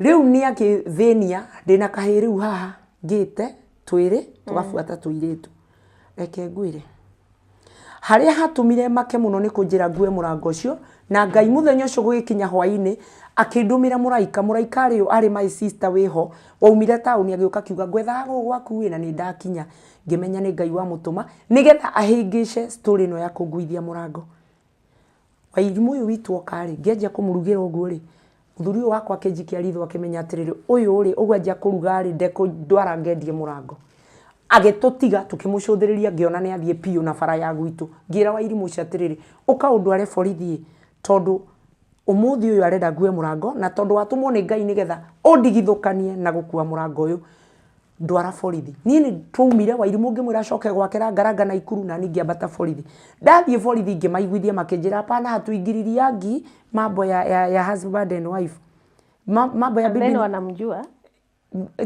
Rĩu nĩ akĩthĩnia ndĩna kahĩĩ rĩu haha ngĩte twĩrĩ tũgabuata tũirĩtu. Reke ngwĩre. Harĩa hatũmire make mũno nĩ kũnjĩra ngue mũrango ũcio, na Ngai mũthenya ũcio gũgĩkinya hwainĩ, akĩndũmĩra mũraika. Mũraika arĩ ũ? Arĩ my sister wĩho, waumire taũni agĩũka akiuga ngwethaga gũkũ gwaku ĩ, na nĩ ndakinya. Ngĩmenya nĩ Ngai wamũtũma, nĩgetha ahĩngĩce story ĩno ya kũnguithia mũrango. Wairimũ ũyũ witũ oka rĩ, ngĩanjia kũmũrugĩra ũguo rĩ, mũthuri ũyũ wakwa akĩnjikia ritho akĩmenya atĩrĩrĩ, ũyũ rĩ, ũguo anjia kũruga rĩ, ndekũndwara ngendie mũrango. Agĩtũtiga tũkĩmũcũthĩrĩria ngĩona nĩ athiĩ biũ na bara ya gwitũ. Ngĩra Wairimũ ũcio atĩrĩrĩ, ũka ũndware borithi ĩ, tondũ ũmũthĩ ũyũ arenda ngue mũrango, na tondũ watũmwo nĩ Ngai nĩgetha ũndigithũkanie na gũkua mũrango ũyũ. Ndwara borithi. Niĩ nĩ twaumire Wairimũ ngĩmwĩra acoke gwake Langalanga Naikuru na niĩ ngĩambata borithi. Ndathiĩ borithi ngĩmaiguithia makĩnjĩra hapana hatuingililiangi mambo ya husband and wife. Mambo ya bibi. Then wanamjua.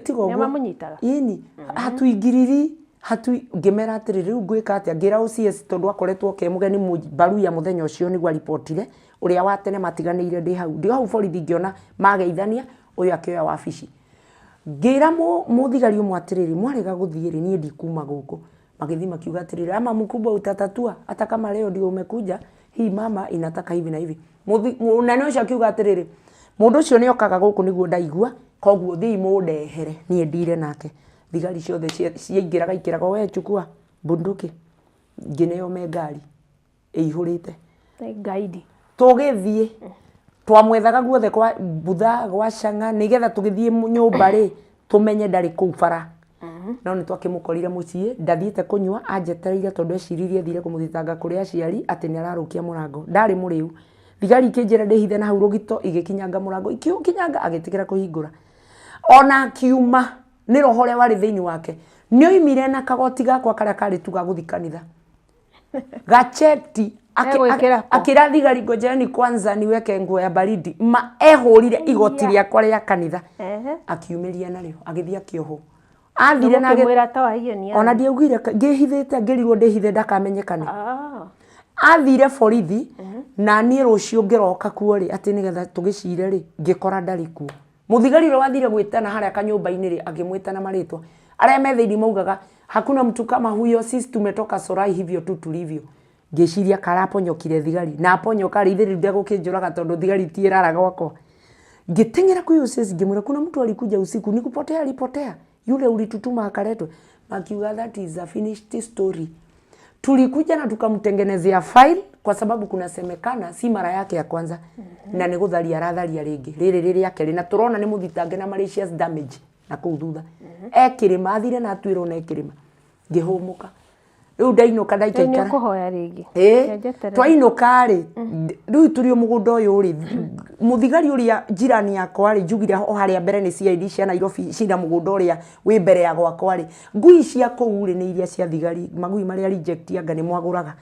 Tiga ũguo. Nĩmamũnyitaga? Ĩni. Hatuingilili hatui ngĩmera atĩrĩrĩ rĩu ngwĩka atĩa ngĩra OCS tondũ akoretwo ke mũgeni Baruya mũthenya ũcio nĩguo aribotire ũrĩa wa tene matiganĩire ndĩ hau. Ndĩ hau borithi ngĩona mageithania ũyũ akĩoya wabici. Ngĩra mũthigari ũmwe atĩrĩrĩ, mwarega gũthiĩ rĩ, niĩ ndikuma gũkũ. Magĩthiĩ makiuga atĩrĩrĩ, ama mkubwa utatatua, hata kama leo ndio umekuja, hii mama inataka hivi na hivi. Mũnene ũcio akiuga atĩrĩrĩ, mũndũ ũcio nĩ okaga gũkũ nĩguo ndaigua, koguo thiĩi mũndehere, niĩ ndire nake. Thigari ciothe ciaingĩraga ikĩragwo, we chukua bunduki. Ngĩneo me ngari. Ĩihũrĩte. Nĩ ngaidi. Tũgĩthiĩ twamwethaga guothe kwa Mbutha gwa Cang'a nĩgetha tũgĩthiĩ nyũmba rĩ tũmenye ndarĩ kũu bara. No nĩ twakĩmũkorire mũciĩ ndathiĩte kũnyua anjetereire tondũ eciririe athire kũmũthitanga kũrĩ aciari atĩ nĩ ararũkia mũrango. Ndarĩ mũrĩu. Thigari ikĩnjĩra ndĩhithe na hau rũgito igĩkinyanga mũrango ikiũkinyanga agĩtĩkĩra kũhingũra. Ona akiuma nĩ roho ũrĩa warĩ thĩinĩ wake nĩ oimire na kagoti gakwa karĩa karĩ tu ga gũthiĩ kanitha. Gacheti Egwĩkĩra kũ? Akĩra thigari ngojeni kwanza niweke nguo ya baridi ma ehũrire igoti rĩakwa rĩa kanitha. Akiumĩria narĩo agĩthiĩ akĩohwo athire na Ũkĩmwĩra toa hiyo ni ona ndiaugire ngĩhithĩte ngĩrirwo ndĩhithe ndakamenyekane. Athire borithi na niĩ rũciũ ngĩroka kuo rĩ atĩ nĩgetha tũgĩcire rĩ ngĩkora ndarĩ kuo. Mũthigari ũrĩa wathire gwĩtana harĩa kanyũmba-inĩ rĩ akĩmwĩta na marĩtwa arĩa me thĩinĩ maugaga hakuna mtu kama huyo, sisi tumetoka Sorai hivyo tu tulivyo. Ngĩciria karaponyokire thigari na aponyoka rĩ ithe rĩu ndegũkĩnjũraga tondũ thigari tiĩrara gwakwa. Ngĩteng'era kwĩ OCS ngĩmwĩra kuna mtu alikuja usiku ni kupotea alipotea yule ulitutuma akaletwe. Makiuga that is a finished story. Tulikuja na tukamtengenezea file kwa sababu kunasemekana si mara yake ya kwanza. Na nĩ gũtharia aratharia rĩngĩ rĩrĩ rĩ rĩa kerĩ na tũrona nĩ mũthitange na malicious damage na kũu thutha. Ekĩrĩma athire na atuĩrwo na ekĩrĩma. Ngĩhũmũka. Rĩu ndainũka Rĩu nĩ ndaikaikara. ũkũhoya rĩngĩ. Ĩĩ. Reke njeterere. Twainũka rĩ, rĩu tũrĩ o mũgũnda ũyũ rĩ, mũthigari ũrĩa jirani yakwa rĩ, njugire o harĩa mbere nĩ CID cia Nairobi cina mũgũnda ũrĩa wĩ mbere ya gwakwa rĩ, ngui cia kũu rĩ nĩ iria cia thigari, magui marĩa reject anga nĩ mwagũraga.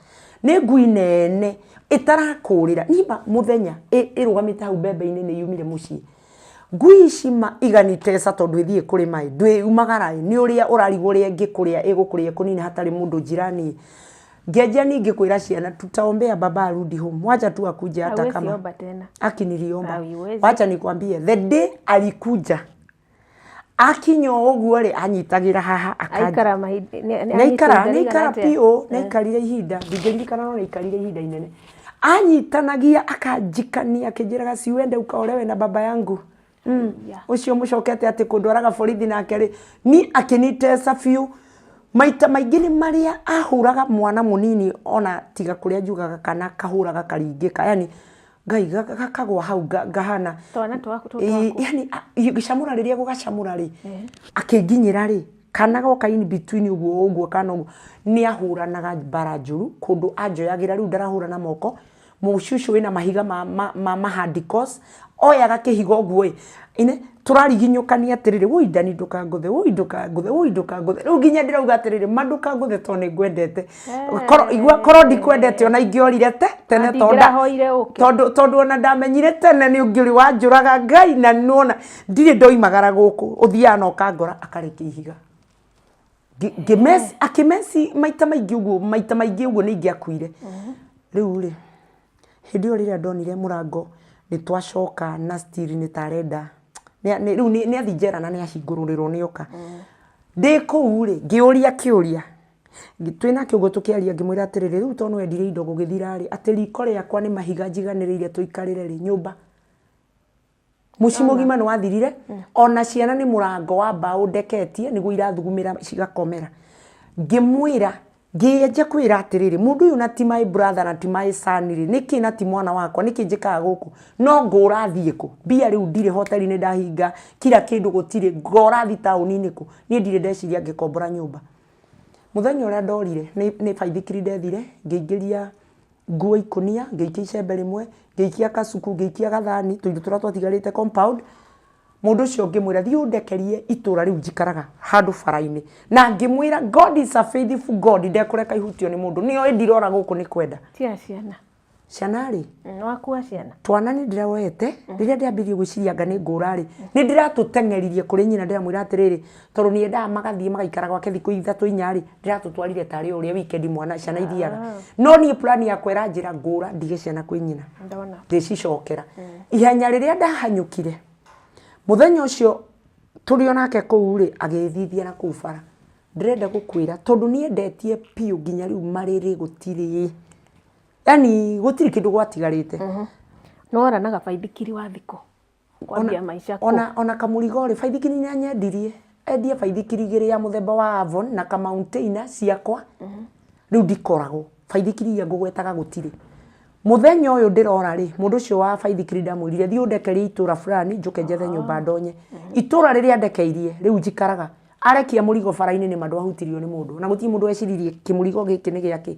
Nĩ ngui nene ĩtarakũrĩra, niĩ ma mũthenya ĩrũgamĩte hau mbembe-inĩ nĩ yumire mũciĩ. Ngui ici ma iganitesa tondũ ĩthiĩ kũrĩma ĩ, ndwĩumagara ĩ, nĩ ũrĩa ũrarigwo ũrĩa ĩngĩkũrĩa ĩgũkũrĩa ĩkũnine hatarĩ mũndũ jirani ĩ. Ngĩanjia ningĩ kwĩra ciana tutaombea baba arudi home, wacha tu akuje hata Hawezi kama. omba tena. Aki niliomba. Hawezi. Wacha nikwambie the day alikuja akinya o ũguo rĩ anyitagĩra haha akanja. Aikara mahinda Naikara, naikara biũ, naikarire ihinda, ndingĩririkana no naikarire ihinda inene. Anyitanagia akanjikania akĩnjĩraga si uende ukaolewe na baba yangu. Ũcio mũcokete atĩ kũndwaraga borithi nake rĩ, ni akĩnitesa biũ. Maita maingĩ nĩ marĩa ahũraga mwana mũnini ona tiga kũrĩa njugaga kana kahũraga karingĩka, yani Ngai gakagwa hau ngahana. Twana twaku tũ Ĩĩ, twaku. yani, gĩcamũra rĩrĩa gũgacamũra rĩ, akĩnginyĩra rĩ, kana goka in between ũguo ũguo kana ũguo, nĩ ahũranaga mbara njũru, kũndũ anjoyagĩra rĩu ndarahũra na moko, Mũciĩ ũcio wĩna mahiga ma, ma, ma, ma hard course, oyaga kĩhiga ũguo ĩ ine tũrariginyũkania atĩrĩrĩ, woi Dani ndũkangũthe, woi ndũkangũthe, woi ndũkangũthe. Rĩu nginya ndĩrauga atĩrĩrĩ, ma ndũkangũthe tondũ nĩ ngwendete. Korwo igua korwo ndikwendete ona ingĩorire te tene tondũ Ndingĩrahoire ũke. tondũ tondũ ona ndamenyire tene nĩ ũngĩũrĩ wanjũraga Ngai na nĩwona ndirĩ ndoimagara gũkũ ũthiaga na ũkangora akarekia ihiga. Ngĩmeci akĩmeci maita maingĩ ũguo maita maingĩ ũguo nĩ ingĩakuire. Rĩu rĩ hĩndĩ ĩyo rĩrĩa ndonire mũrango nĩ twacoka na still nĩ ta arenda rĩu nĩ athiĩ njera na nĩ ahingũrĩrwo nĩ oka. Ndĩ kũu rĩ ngĩũria kĩũria twĩ nake ũguo tũkĩaria ngĩmwĩra atĩrĩrĩ, rĩu tondũ nĩ wendire indo gũgĩthira rĩ, atĩ riko rĩakwa nĩ mahiga njiganĩrĩire tũikarĩre rĩ, nyũmba mũciĩ mũgima nĩ wathirire. Ona ciana nĩ mũrango wa mbaũ ndeketie nĩguo irathugumĩra cigakomera. Ngĩmwĩra ngĩanjia kwĩra atĩrĩrĩ, mũndũ ũyũ na ti my brother na ti my son rĩ, nĩkĩ na ti mwana wakwa, nĩkĩ njĩkaga gũkũ? No ngũra thiĩ kũ? Mbia rĩu ndirĩ, hoteli nĩ ndahinga, kila kĩndũ gũtirĩ, ngora thiĩ taũni-inĩ kũ? Niĩ ndirĩ ndeciria ngĩkombora nyũmba. Mũthenya ũrĩa ndorire nĩ baithikiri ndethire, ngĩingĩria nguo ikũnia, ngĩikia icembe rĩmwe, ngĩikia kacuku, ngĩikia gathani, tũindo tũrĩa twatigarĩte compound. Mũndũ ũcio ngĩmwĩra thiĩ ũndekerie itũra rĩu njikaraga handũ bara-inĩ. Na ngĩmwĩra God is a faithful God, ndekũreka ihutio nĩ mũndũ. Nĩoĩ ndirora gũkũ nĩ kwenda. Tiga ciana. Ciana rĩ? Wakua ciana. Twana nĩ ndĩroete, rĩrĩa ndĩrambirie gwĩciria anga nĩ ngũra rĩ, nĩ ndĩratũteng'eririe kũrĩ nyina ndĩramwĩra atĩrĩrĩ, tondũ nĩ endaga magathiĩ magaikara gwake thikũ ithatũ inya rĩ, ndĩratũtwarire tarĩ o ũrĩa weekend mwana ciana ithiaga. No niĩ plan yakwa ĩranjĩra ngũra ndige ciana kwĩ nyina. Ndona. Ndĩcicokera. Ihenya rĩrĩa ndahanyũkire, mũthenya ũcio tũrĩ o nake kũu rĩ, agĩthithia na kũu bara. Ndĩrenda gũkwĩra tondũ nĩ endetie biũ nginya rĩu marĩrĩ gũtirĩ. Yani gũtirĩ kĩndũ gwatigarĩte. Nĩwora na gabaithikiri wa thikũ kwambia maica kũ? Ona kamũrigo rĩ, baithikiri nĩ anyendirie. Endie baithikiri igĩrĩ ya mũthemba wa Avon na ka Mountainer ciakwa. Rĩu ndikoragwo. Baithikiri iria ngũgwetaga gũtirĩ. Mũthenya ũyũ ndĩrora rĩ, mũndũ ũcio wa baithikiri ndamwĩrire thiĩ ũndekerie itũra fulani njũke njethe nyũmba ndonye. Itũra rĩrĩa andekeirie rĩu njikaraga. Arekia mũrigo bara-inĩ nĩma ndwahutirio nĩ mũndũ. Na gũtirĩ mũndũ weciririe kĩmũrigo gĩkĩ nĩ gĩakĩ.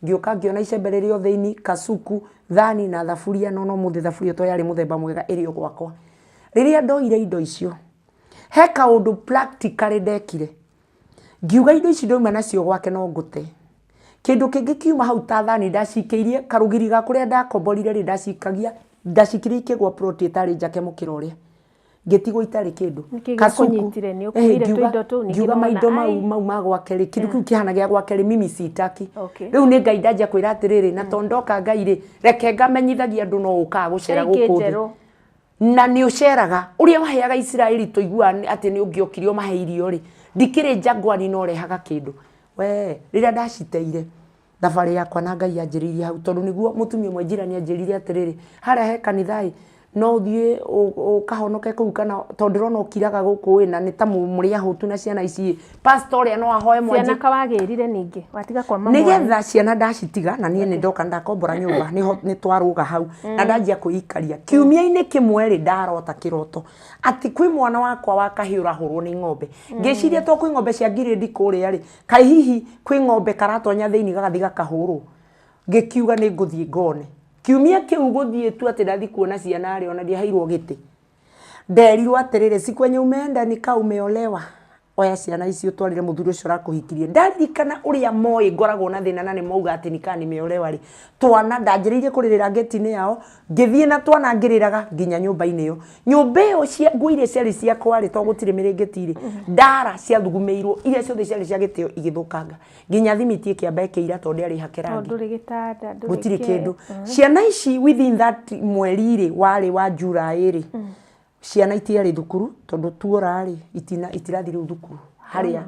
Ngĩũka ngĩona icembe rĩrĩ o thĩinĩ, kasuku, thani na thaburia, no no mũthĩ thaburia to yarĩ mũthemba mwega ĩrĩ o gwakwa. Rĩrĩa ndoire indo icio, he kaũndũ practically ndekire. Ngiuga indo ici ndauma nacio gwake no ngũte. Kĩndũ kĩngĩ kiuma hau ta thani ndacikĩirie karũgiri ga kũrĩa ndakomborire rĩ ndacikagia, ndacikirie ikĩgwa plot ĩtarĩ njake mũkĩra ũrĩa. Ngĩtigwo itarĩ kĩndũ. Nĩkĩ Kasuku. gĩakũnyitire? Nĩ ũkuire tũindo tũu ningĩ Ngiuga nĩwona, maindo mau ai. mau ma gwake rĩ, kĩndũ kĩu kĩhana gĩa gwake rĩ, mimi sitaki. Okay. Rĩu nĩ Ngai ndanjia kwĩra atĩrĩrĩ, na tondũ ndoka Ngai rĩ, reke ngamenyithagia andũ no ũkaga gũcera He ingĩ gũkũ thĩ. njerũ. Na nĩ ũceraga. Ũrĩa waheaga Isiraeli tũiguaga atĩ nĩ ũngĩokire ũmahe irio rĩ, ndikĩrĩ njangwani no rehaga kĩndũ. We, rĩrĩa ndaciteire, thabarĩ yakwa na Ngai yanjĩrĩirie hau tondũ nĩguo mũtumia ũmwe njirani anjĩrire atĩrĩrĩ, harĩa he kanitha ĩ, no ũthiĩ ũkahonoke kũu kana tondũ ndĩrona ũkiraga gũkũ ĩ na nĩ ta mũrĩ ahũtu na ciana ici ĩ, pastor ũrĩa no ahoe mwanjie. Ciana kawagĩrire ningĩ watiga kwa mamu wanyu. Nĩgetha ciana ndacitiga na niĩ nĩ ndoka ndakombora nyũmba nĩho nĩ twarũga hau na ndanjia kwĩikaria. Kiumia-inĩ kĩmwe rĩ ndarota kĩroto atĩ kwĩ mwana wakwa wa kahĩĩ ũrahũrwo nĩ ng'ombe. Ngĩciria to kwĩ ng'ombe cia ngirĩndi kũrĩa rĩ, kaĩ hihi kwĩ ng'ombe karatonya thĩinĩ gagathiĩ gakahũrwo. Ngĩkiuga nĩ ngũthiĩ ngone. Kiumia kĩu gũthiĩ tu atĩ ndathiĩ kuona ciana rĩ, ona ndiaheirwo gĩtĩ. Nderirwo atĩrĩrĩ, siku yenye umeenda ni kaa umeolewa. Oya ciana ici ũtwarĩre mũthuri ũcio ũrakũhikirie. Ndaririkana ũrĩa moĩ ngoragwo na thĩna na nĩ mauga atĩ ni kaa nimeolewa rĩ, twana ndanjĩrĩirie kũrĩrĩra ngĩti-inĩ yao, ngĩthiĩ na twana ngĩrĩraga nginya nyũmba-inĩ ĩyo. Nyũmba ĩyo nguo iria ciarĩ ciakwa rĩ, tondũ gũtirĩ mĩrĩngĩti rĩ, ndara ciathugumĩirwo, iria ciothe ciarĩ cia gĩtĩo igĩthũkanga. Nginya thimiti ĩkĩamba ĩkĩira tondũ ndĩarĩ hake rangi. Tondũ ndũrĩ gĩtanda, ndũrĩ Gũtirĩ kĩ. kĩndũ. Ciana ici within that mweri rĩ, warĩ wa July rĩ, ciana itiarĩ thukuru tondũ tuora rĩ, itirathiĩ rĩu thukuru harĩa.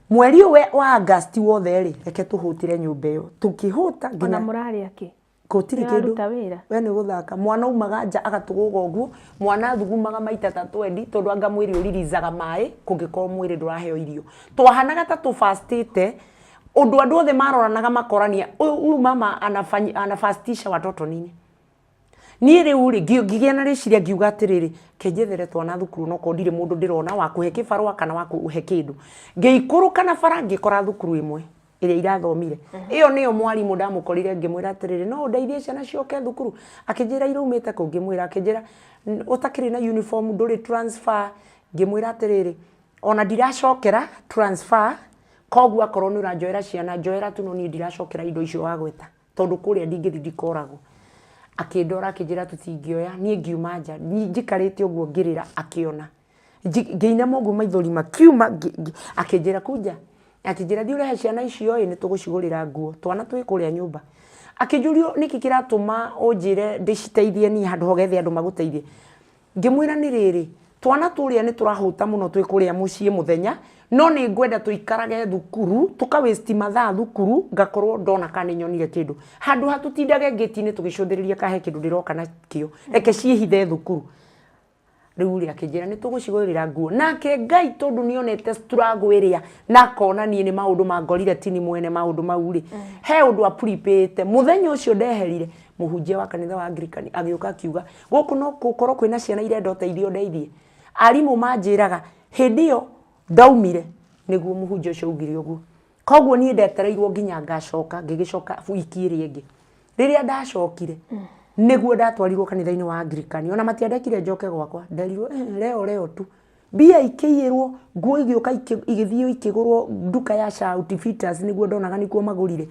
Mweri ũyũ wa August wothe rĩ, reke tũhũtĩre nyũmba ĩyo. Tũkĩhũta nginya Ona mũrarĩa kĩ? Gũtirĩ kĩndũ. Nĩwaruta wĩra? We nĩ gũthaka. Mwana aumaga nja agatũgũga ũguo, mwana athugumaga maita ta twendi tondũ anga mwĩrĩ ũririzaga maĩ kũngĩkorwo mwĩrĩ ndũraheo irio. Twahanaga ta tũbastĩte ũndũ andũ othe maroranaga makorania huyu mama anafastisha watoto nini? Niĩ rĩu rĩ, ngĩgĩa na rĩciria ngiuga atĩrĩrĩ, reke njethere twana thukuru onokorwo ndirĩ mũndũ ndĩrona wa kũhe kĩbarũa kana wa kũhe kĩndũ. Ngĩikũrũka na bara ngĩkora thukuru ĩmwe. Ĩrĩa irathomire ĩyo nĩyo mwarimũ ndamũkorire, ngĩmwĩra atĩrĩrĩ, no ũndeithie ciana cioke thukuru? Akĩnjĩra iraumĩte kũ? Ngĩmwĩra, akĩnjĩra, "Ũtakĩrĩ na uniform, ndũrĩ transfer." Ngĩmwĩra atĩrĩrĩ, ona ndiracokera transfer, koguo akorwo nĩ ũranjoera ciana, njoera tu, no niĩ ndiracokera indo icio wagweta, tondũ kũrĩa ndingĩthiĩ ndikoragwo. Akĩndora, akĩnjĩra tũtingĩoya. Niĩ ngiuma nja njikarĩte ũguo ngĩrĩra, akĩona ngĩinama ũguo, maithori makiuma. Akĩnjĩra kunja, akĩnjĩra thiĩ ũrehe ciana icio ĩ, nĩ tũgũcigũrĩra nguo, twana twĩ kũrĩa nyũmba. Akĩnjũrio nĩkĩ kĩratũma ũnjĩre ndĩciteithie niĩ handũ hogethe andũ magũteithie. Ngĩmwĩra nĩ rĩrĩ, twana tũrĩa nĩ tũrahũta mũno twĩ kũrĩa mũciĩ mũthenya, no nĩ ngwenda tũikarage thukuru, tũka waste mathaa thukuru, ngakorwo ndona kana nĩ nyonire kĩndũ, handũ ha tũtindage ngĩti-inĩ tũgĩcũthĩrĩria kahe kĩndũ ndĩroka nakĩo, reke ciĩhithe thukuru. Rĩu rĩ, akĩnjĩra nĩ tũgũcigũrĩra nguo. Nake Ngai, tondũ nĩ onete struggle ĩrĩa na akona niĩ nĩ maũndũ mangorire, tini mwene maũndũ mau rĩ, he ũndũ apuripĩte. Mũthenya ũcio ndeherire, mũhunjia wa kanitha wa Anglican agĩũka, akiuga gũkũ no gũkorwo kwĩna ciana irenda ũteithio, ndeithie. Arimũ manjĩraga hĩndĩ ĩyo ndaumire nĩguo mũhunjia ũcio augire ũguo. Koguo niĩ ndetereirwo nginya ngacoka. Ngĩgĩcoka wiki ĩrĩa ĩngĩ. Rĩrĩa ndacokire, nĩguo ndatwarirwo kanitha-inĩ wa Anglican. Ona matiandekire njoke gwakwa, nderirwo, "Eh, leo leo tu." Mbia ikĩiyĩrwo, nguo igĩũka, igĩthiĩ ikĩgũrwo nduka ya Shout Fitters, nĩguo ndonaga nĩkuo magũrire.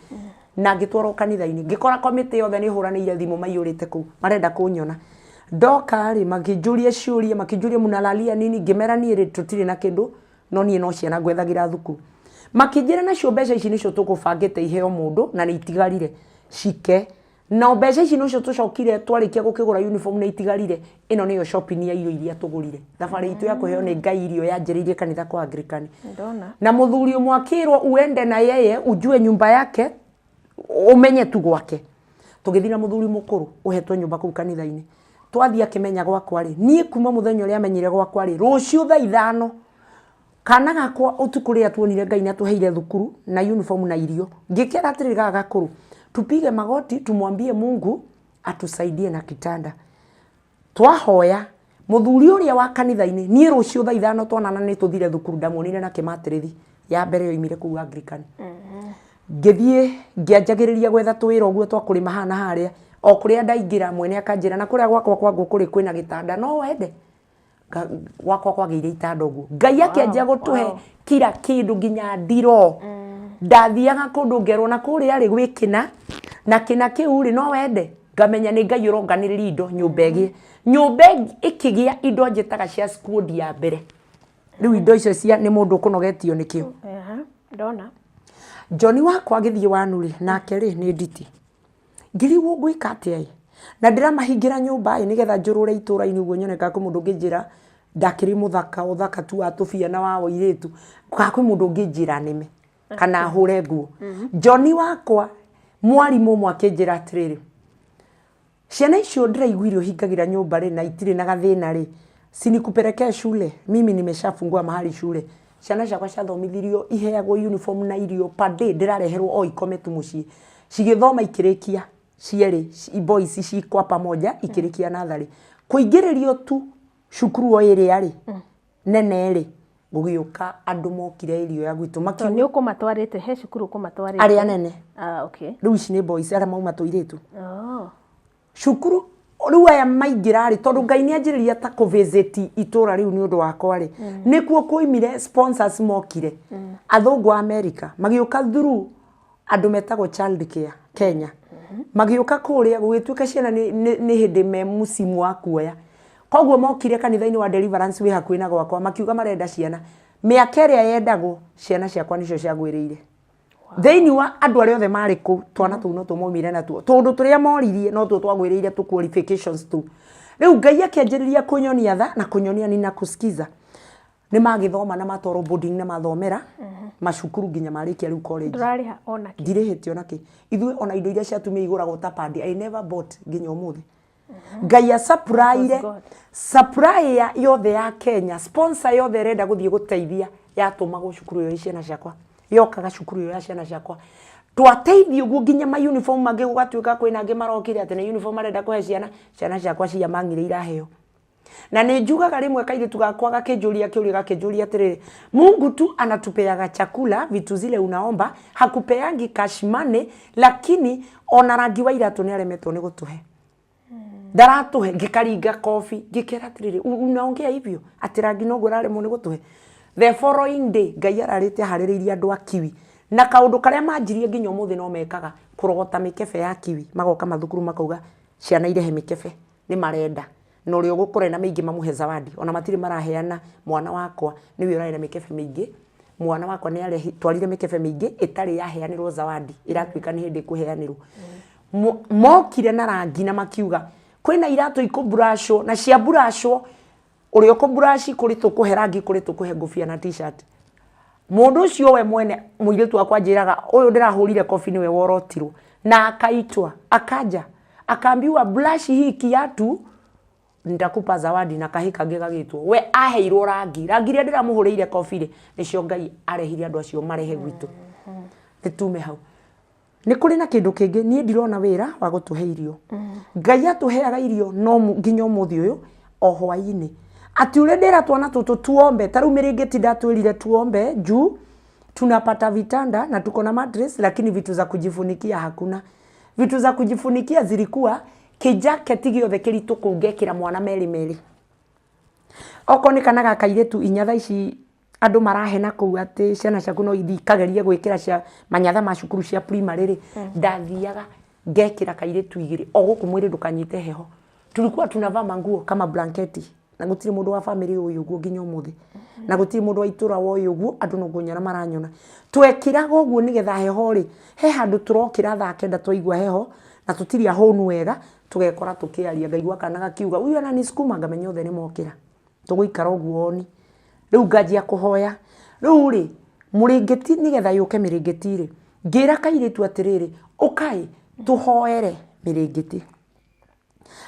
Na ngĩtwarwo kanitha-inĩ, ngĩkora komĩtĩ yothe nĩ hũranĩire thimũ, maiyũrĩte kũu marenda kũnyona. Ndoka rĩ, makĩnjũria ciũria, makĩnjũria, "Mnalalia nini?" Ngĩmera niĩ rĩ, tũtirĩ na kĩndũ, no niĩ no ciana ngwethagĩra thukuru. Makĩnjĩra nacio mbeca ici nĩcio tũkũbangĩte iheo mũndũ na nĩ itigarire cike, na mbeca ici nocio tũcokire twarĩkia gũkĩgũra uniform na itigarire. Ĩno nĩyo shopping ya irio iria tũgũrire. Thabarĩ itũ ya kũheo nĩ Ngai irio yanjĩrĩirie kanitha kwa Anglican. Ndona. Na mũthuri ũmwe akĩrwo uende na yeye, ujue nyumba yake, ũmenye tu gwake. Tũgĩthiĩ na mũthuri mũkũrũ ũhetwo nyũmba kũu kanitha-inĩ. Twathiĩ, akĩmenya gwakwa rĩ, niĩ kuma mũthenya ũrĩa amenyire gwakwa rĩ, rũciũ thaa 5 kana gakwa ũtukũ rĩrĩa tuonire Ngai nĩ atũheire thukuru na uniform na irio, ngĩkera atĩrĩrĩ gaka gakũrũ, tupige magoti, tumwambie Mungu atusaidie na kitanda. Twahoya mũthuri ũrĩa wa kanitha-inĩ, niĩ rũciũ thaa 5 twanana nĩ tũthire thukuru. Ndamuonire na kĩmatĩrĩthi ya mbere yoimire kũu Anglican. Ngĩthiĩ ngĩanjagĩrĩria gwetha tũwĩra ũguo twa kũrĩma haha na harĩa, o kũrĩa ndaingĩra mwene akanjĩra na kũrĩa gwakwa kwa ngũkũ rĩ, kwĩna gĩtanda, no wende. Gwakwa kwagĩire itanda ũguo. Ngai akĩanjia gũtũhe kila kĩndũ, nginya ndiro. Ndathiaga kũndũ ngerwo na kũrĩa rĩ, gwĩ kĩna na kĩna kĩu rĩ, no wende. Ngamenya nĩ Ngai ũronganĩrĩria indo, nyũmba ĩgĩe, nyũmba ĩkĩgĩa indo njĩtaga cia squad ya mbere. Rĩu indo icio cia nĩ mũndũ ũkũnogetio nĩkĩo. Aha, ndona. John wakwa agĩthiĩ wanu rĩ, nake rĩ nĩ nditi. Ngĩrigwo ngwĩka atĩa ĩ, na ndĩramahingĩra nyũmba ĩ, nĩgetha njũrũre itũra-inĩ ũguo nyone kana kwĩ mũndũ ũngĩnjĩra ndakĩrĩ mũthaka, ũthaka tu wa tũbia na wa ũirĩtu, kana kwĩ mũndũ ũngĩnjĩra nĩme kana hũre nguo. John wakwa, mwarimũ ũmwe akĩnjĩra atĩrĩrĩ, ciana icio ndĩraiguire ũhingagĩra nyũmba rĩ, na itirĩ na gathĩna rĩ, si nikupelekee shule? Mimi nimeshafungua mahali shule. Ciana ciakwa ciathomithirio, iheagwo uniform na irio per day ndĩrareherwo o ikome tu mũciĩ. Cigĩthoma, ikĩrĩkia cierĩ, boys ci kwa pamoja, ikĩrĩkia natharĩ. Kũingĩrĩrio tu cukuru o ĩrĩa rĩ nene rĩ, gũgĩũka andũ mokire ĩrio ya gwitũ. To makiuga nĩ ũkũmatwarĩte he cukuru ũkũmatwarĩte? Arĩa nene. Ah, okay. Rĩu ici nĩ boys, arĩa mauma tũirĩtu. Oh. Cukuru rĩu aya maingĩra rĩ, tondũ Ngai nĩ anjĩrĩria ta kũvisit itũra rĩu nĩ ũndũ wakwa rĩ, nĩkuo kuoimire sponsors mokire, athũngũ a America magĩũka through andũ metagwo Child Care Kenya, magĩũka kũrĩa. Gũgĩtuĩka ciana nĩ hĩndĩ me mũcimu wa kuoya, koguo mokire kanitha-inĩ wa Deliverance wĩ hakuhĩ na gwakwa, makiuga marenda ciana. Mĩaka ĩrĩa yendagwo, ciana ciakwa nĩcio ciagwĩrĩire thĩinĩ wa andũ arĩa othe marĩ kũu. Twana tũu no tũmaumire natuo, tũndũ tũrĩa moririe no tuo twagwĩrĩire tũ qualifications tu. Rĩu Ngai akĩanjĩrĩria kũnyonia tha na kũnyonia nina kusikiza. Nĩ magĩthoma na matwarwo boarding na mathomera macukuru nginya marĩkia rĩu college. Ndũrarĩha ona kĩ? Ndirĩhĩte ona kĩ. Ithuĩ ona indo iria cia atumia igũragwo ta pad, I never bought nginya ũmũthĩ. Ngai asupplyire. God. Supplier yothe ya Kenya, sponsor yothe ĩrenda gũthiĩ gũteithia, yatũmagwo cukuru ĩyo ya ciana ciakwa, yokaga cukuru ĩyo ya ciana ciakwa. Twateithio ũguo nginya ma uniform mangĩ, gũgatuĩka kwĩna angĩ marokire atĩ nĩ uniform marenda kũhe ciana. Ciana ciakwa cia mang'ire iraheo. Na nĩ njugaga rĩmwe kairĩtu gakwa gakĩnjũria kĩũria, gakĩnjũria atĩrĩrĩ, Mungu tu anatupeaga chakula, vitu zile unaomba, hakupeangi cash money, lakini ona rangi wa iratũ nĩ aremetwo nĩ gũtũhe. Ndaratũhe. Ngĩkaringa kobi, ngĩkera atĩrĩrĩ, unaongea hivyo atĩ rangi noguo ũraremwo nĩ gũtũhe. The following day Ngai ararĩte aharĩrĩirie andũ a kiwi na kaũndũ karĩa manjirie nginya ũmũthĩ no mekaga, kũrogota mĩkebe ya kiwi, magoka mathukuru makauga ciana irehe mĩkebe nĩ marenda, na ũrĩa ũgũkorwo ena mĩingĩ mamũhe zawadi. Ona matirĩ maraheana, mwana wakwa nĩwe ũrarĩ na mĩkebe mĩingĩ, mwana wakwa nĩ aretwarire mĩkebe mĩingĩ ĩtarĩ yaheanĩrwo zawadi, ĩratuĩka nĩ hĩndĩ ĩkũheanĩrwo. Mokire na rangi na makiuga kwĩna iratũ ikũmburacwo na cia mburacwo, ũrĩa ũkũmburaci kũrĩ tũkũhe rangi, kũrĩ tũkũhe ngũbia na t-shirt. Mũndũ ũcio we mwene mũirĩtu wakwa anjĩraga ũyũ ndĩrahũrire kobi nĩwe worotirwo, na akaitwa akaja akaambiwa brush hii kiatu nitakupa zawadi, na kahĩ kangĩ gagĩtwo. We aheirwo rangi, rangi iria ndĩramũhũrĩire kobi rĩ, nĩcio Ngai arehire andũ acio marehe gwitũ. Nĩ tume hau. Nĩ kũrĩ na kĩndũ kĩngĩ, niĩ ndirona wĩra wa gũtũhe irio. Ngai atũheaga irio no nginya ũmũthĩ ũyũ o hwaĩ-inĩ. Atĩ ũrĩa ndĩra twana tũtũ tuombe, ta rĩu mĩrĩngĩti ndatwĩrire tuombe juu tunapata vitanda na tuko na mattress, lakini vitu za kujifunikia hakuna. Vitu za kujifunikia zilikuwa kĩjaketi gĩothe kĩritũ kũu ngekĩra mwana merĩ merĩ. Okorwo nĩ kana ga kairĩtu inya thaa ici andũ marahena kũu atĩ ciana ciaku no ithiĩ ikagerie gwĩkĩra cia manyatha ma cukuru cia primary rĩ, ndathiaga ngekĩra kairĩtu igĩrĩ o gũkũ mwĩrĩ ndũkanyite heho. Tulikuwa tunavaa manguo kama blanketi, na gũtirĩ mũndũ wa famĩlĩ ũĩ ũguo nginya ũmũthĩ, na gũtirĩ mũndũ wa itũra woĩ ũguo, andũ no kũnyona maranyona. Twekĩraga ũguo nĩgetha heho rĩ, he handũ tũrokĩra thaa 9 twaigua heho na tũtirĩ ahũnu wega, tũgekora tũkĩaria, ngaigua kana gakiuga huyu ananisukuma, ngamenya othe nĩ mokĩra, tũgũikara ũguo oni. Rĩu nganjia kũhoya. Rĩu rĩ, mũrĩngĩti nĩgetha yũke mĩrĩngĩti rĩ, ngĩra kairĩtu atĩrĩrĩ, ũkai tũhoere mĩrĩngĩti.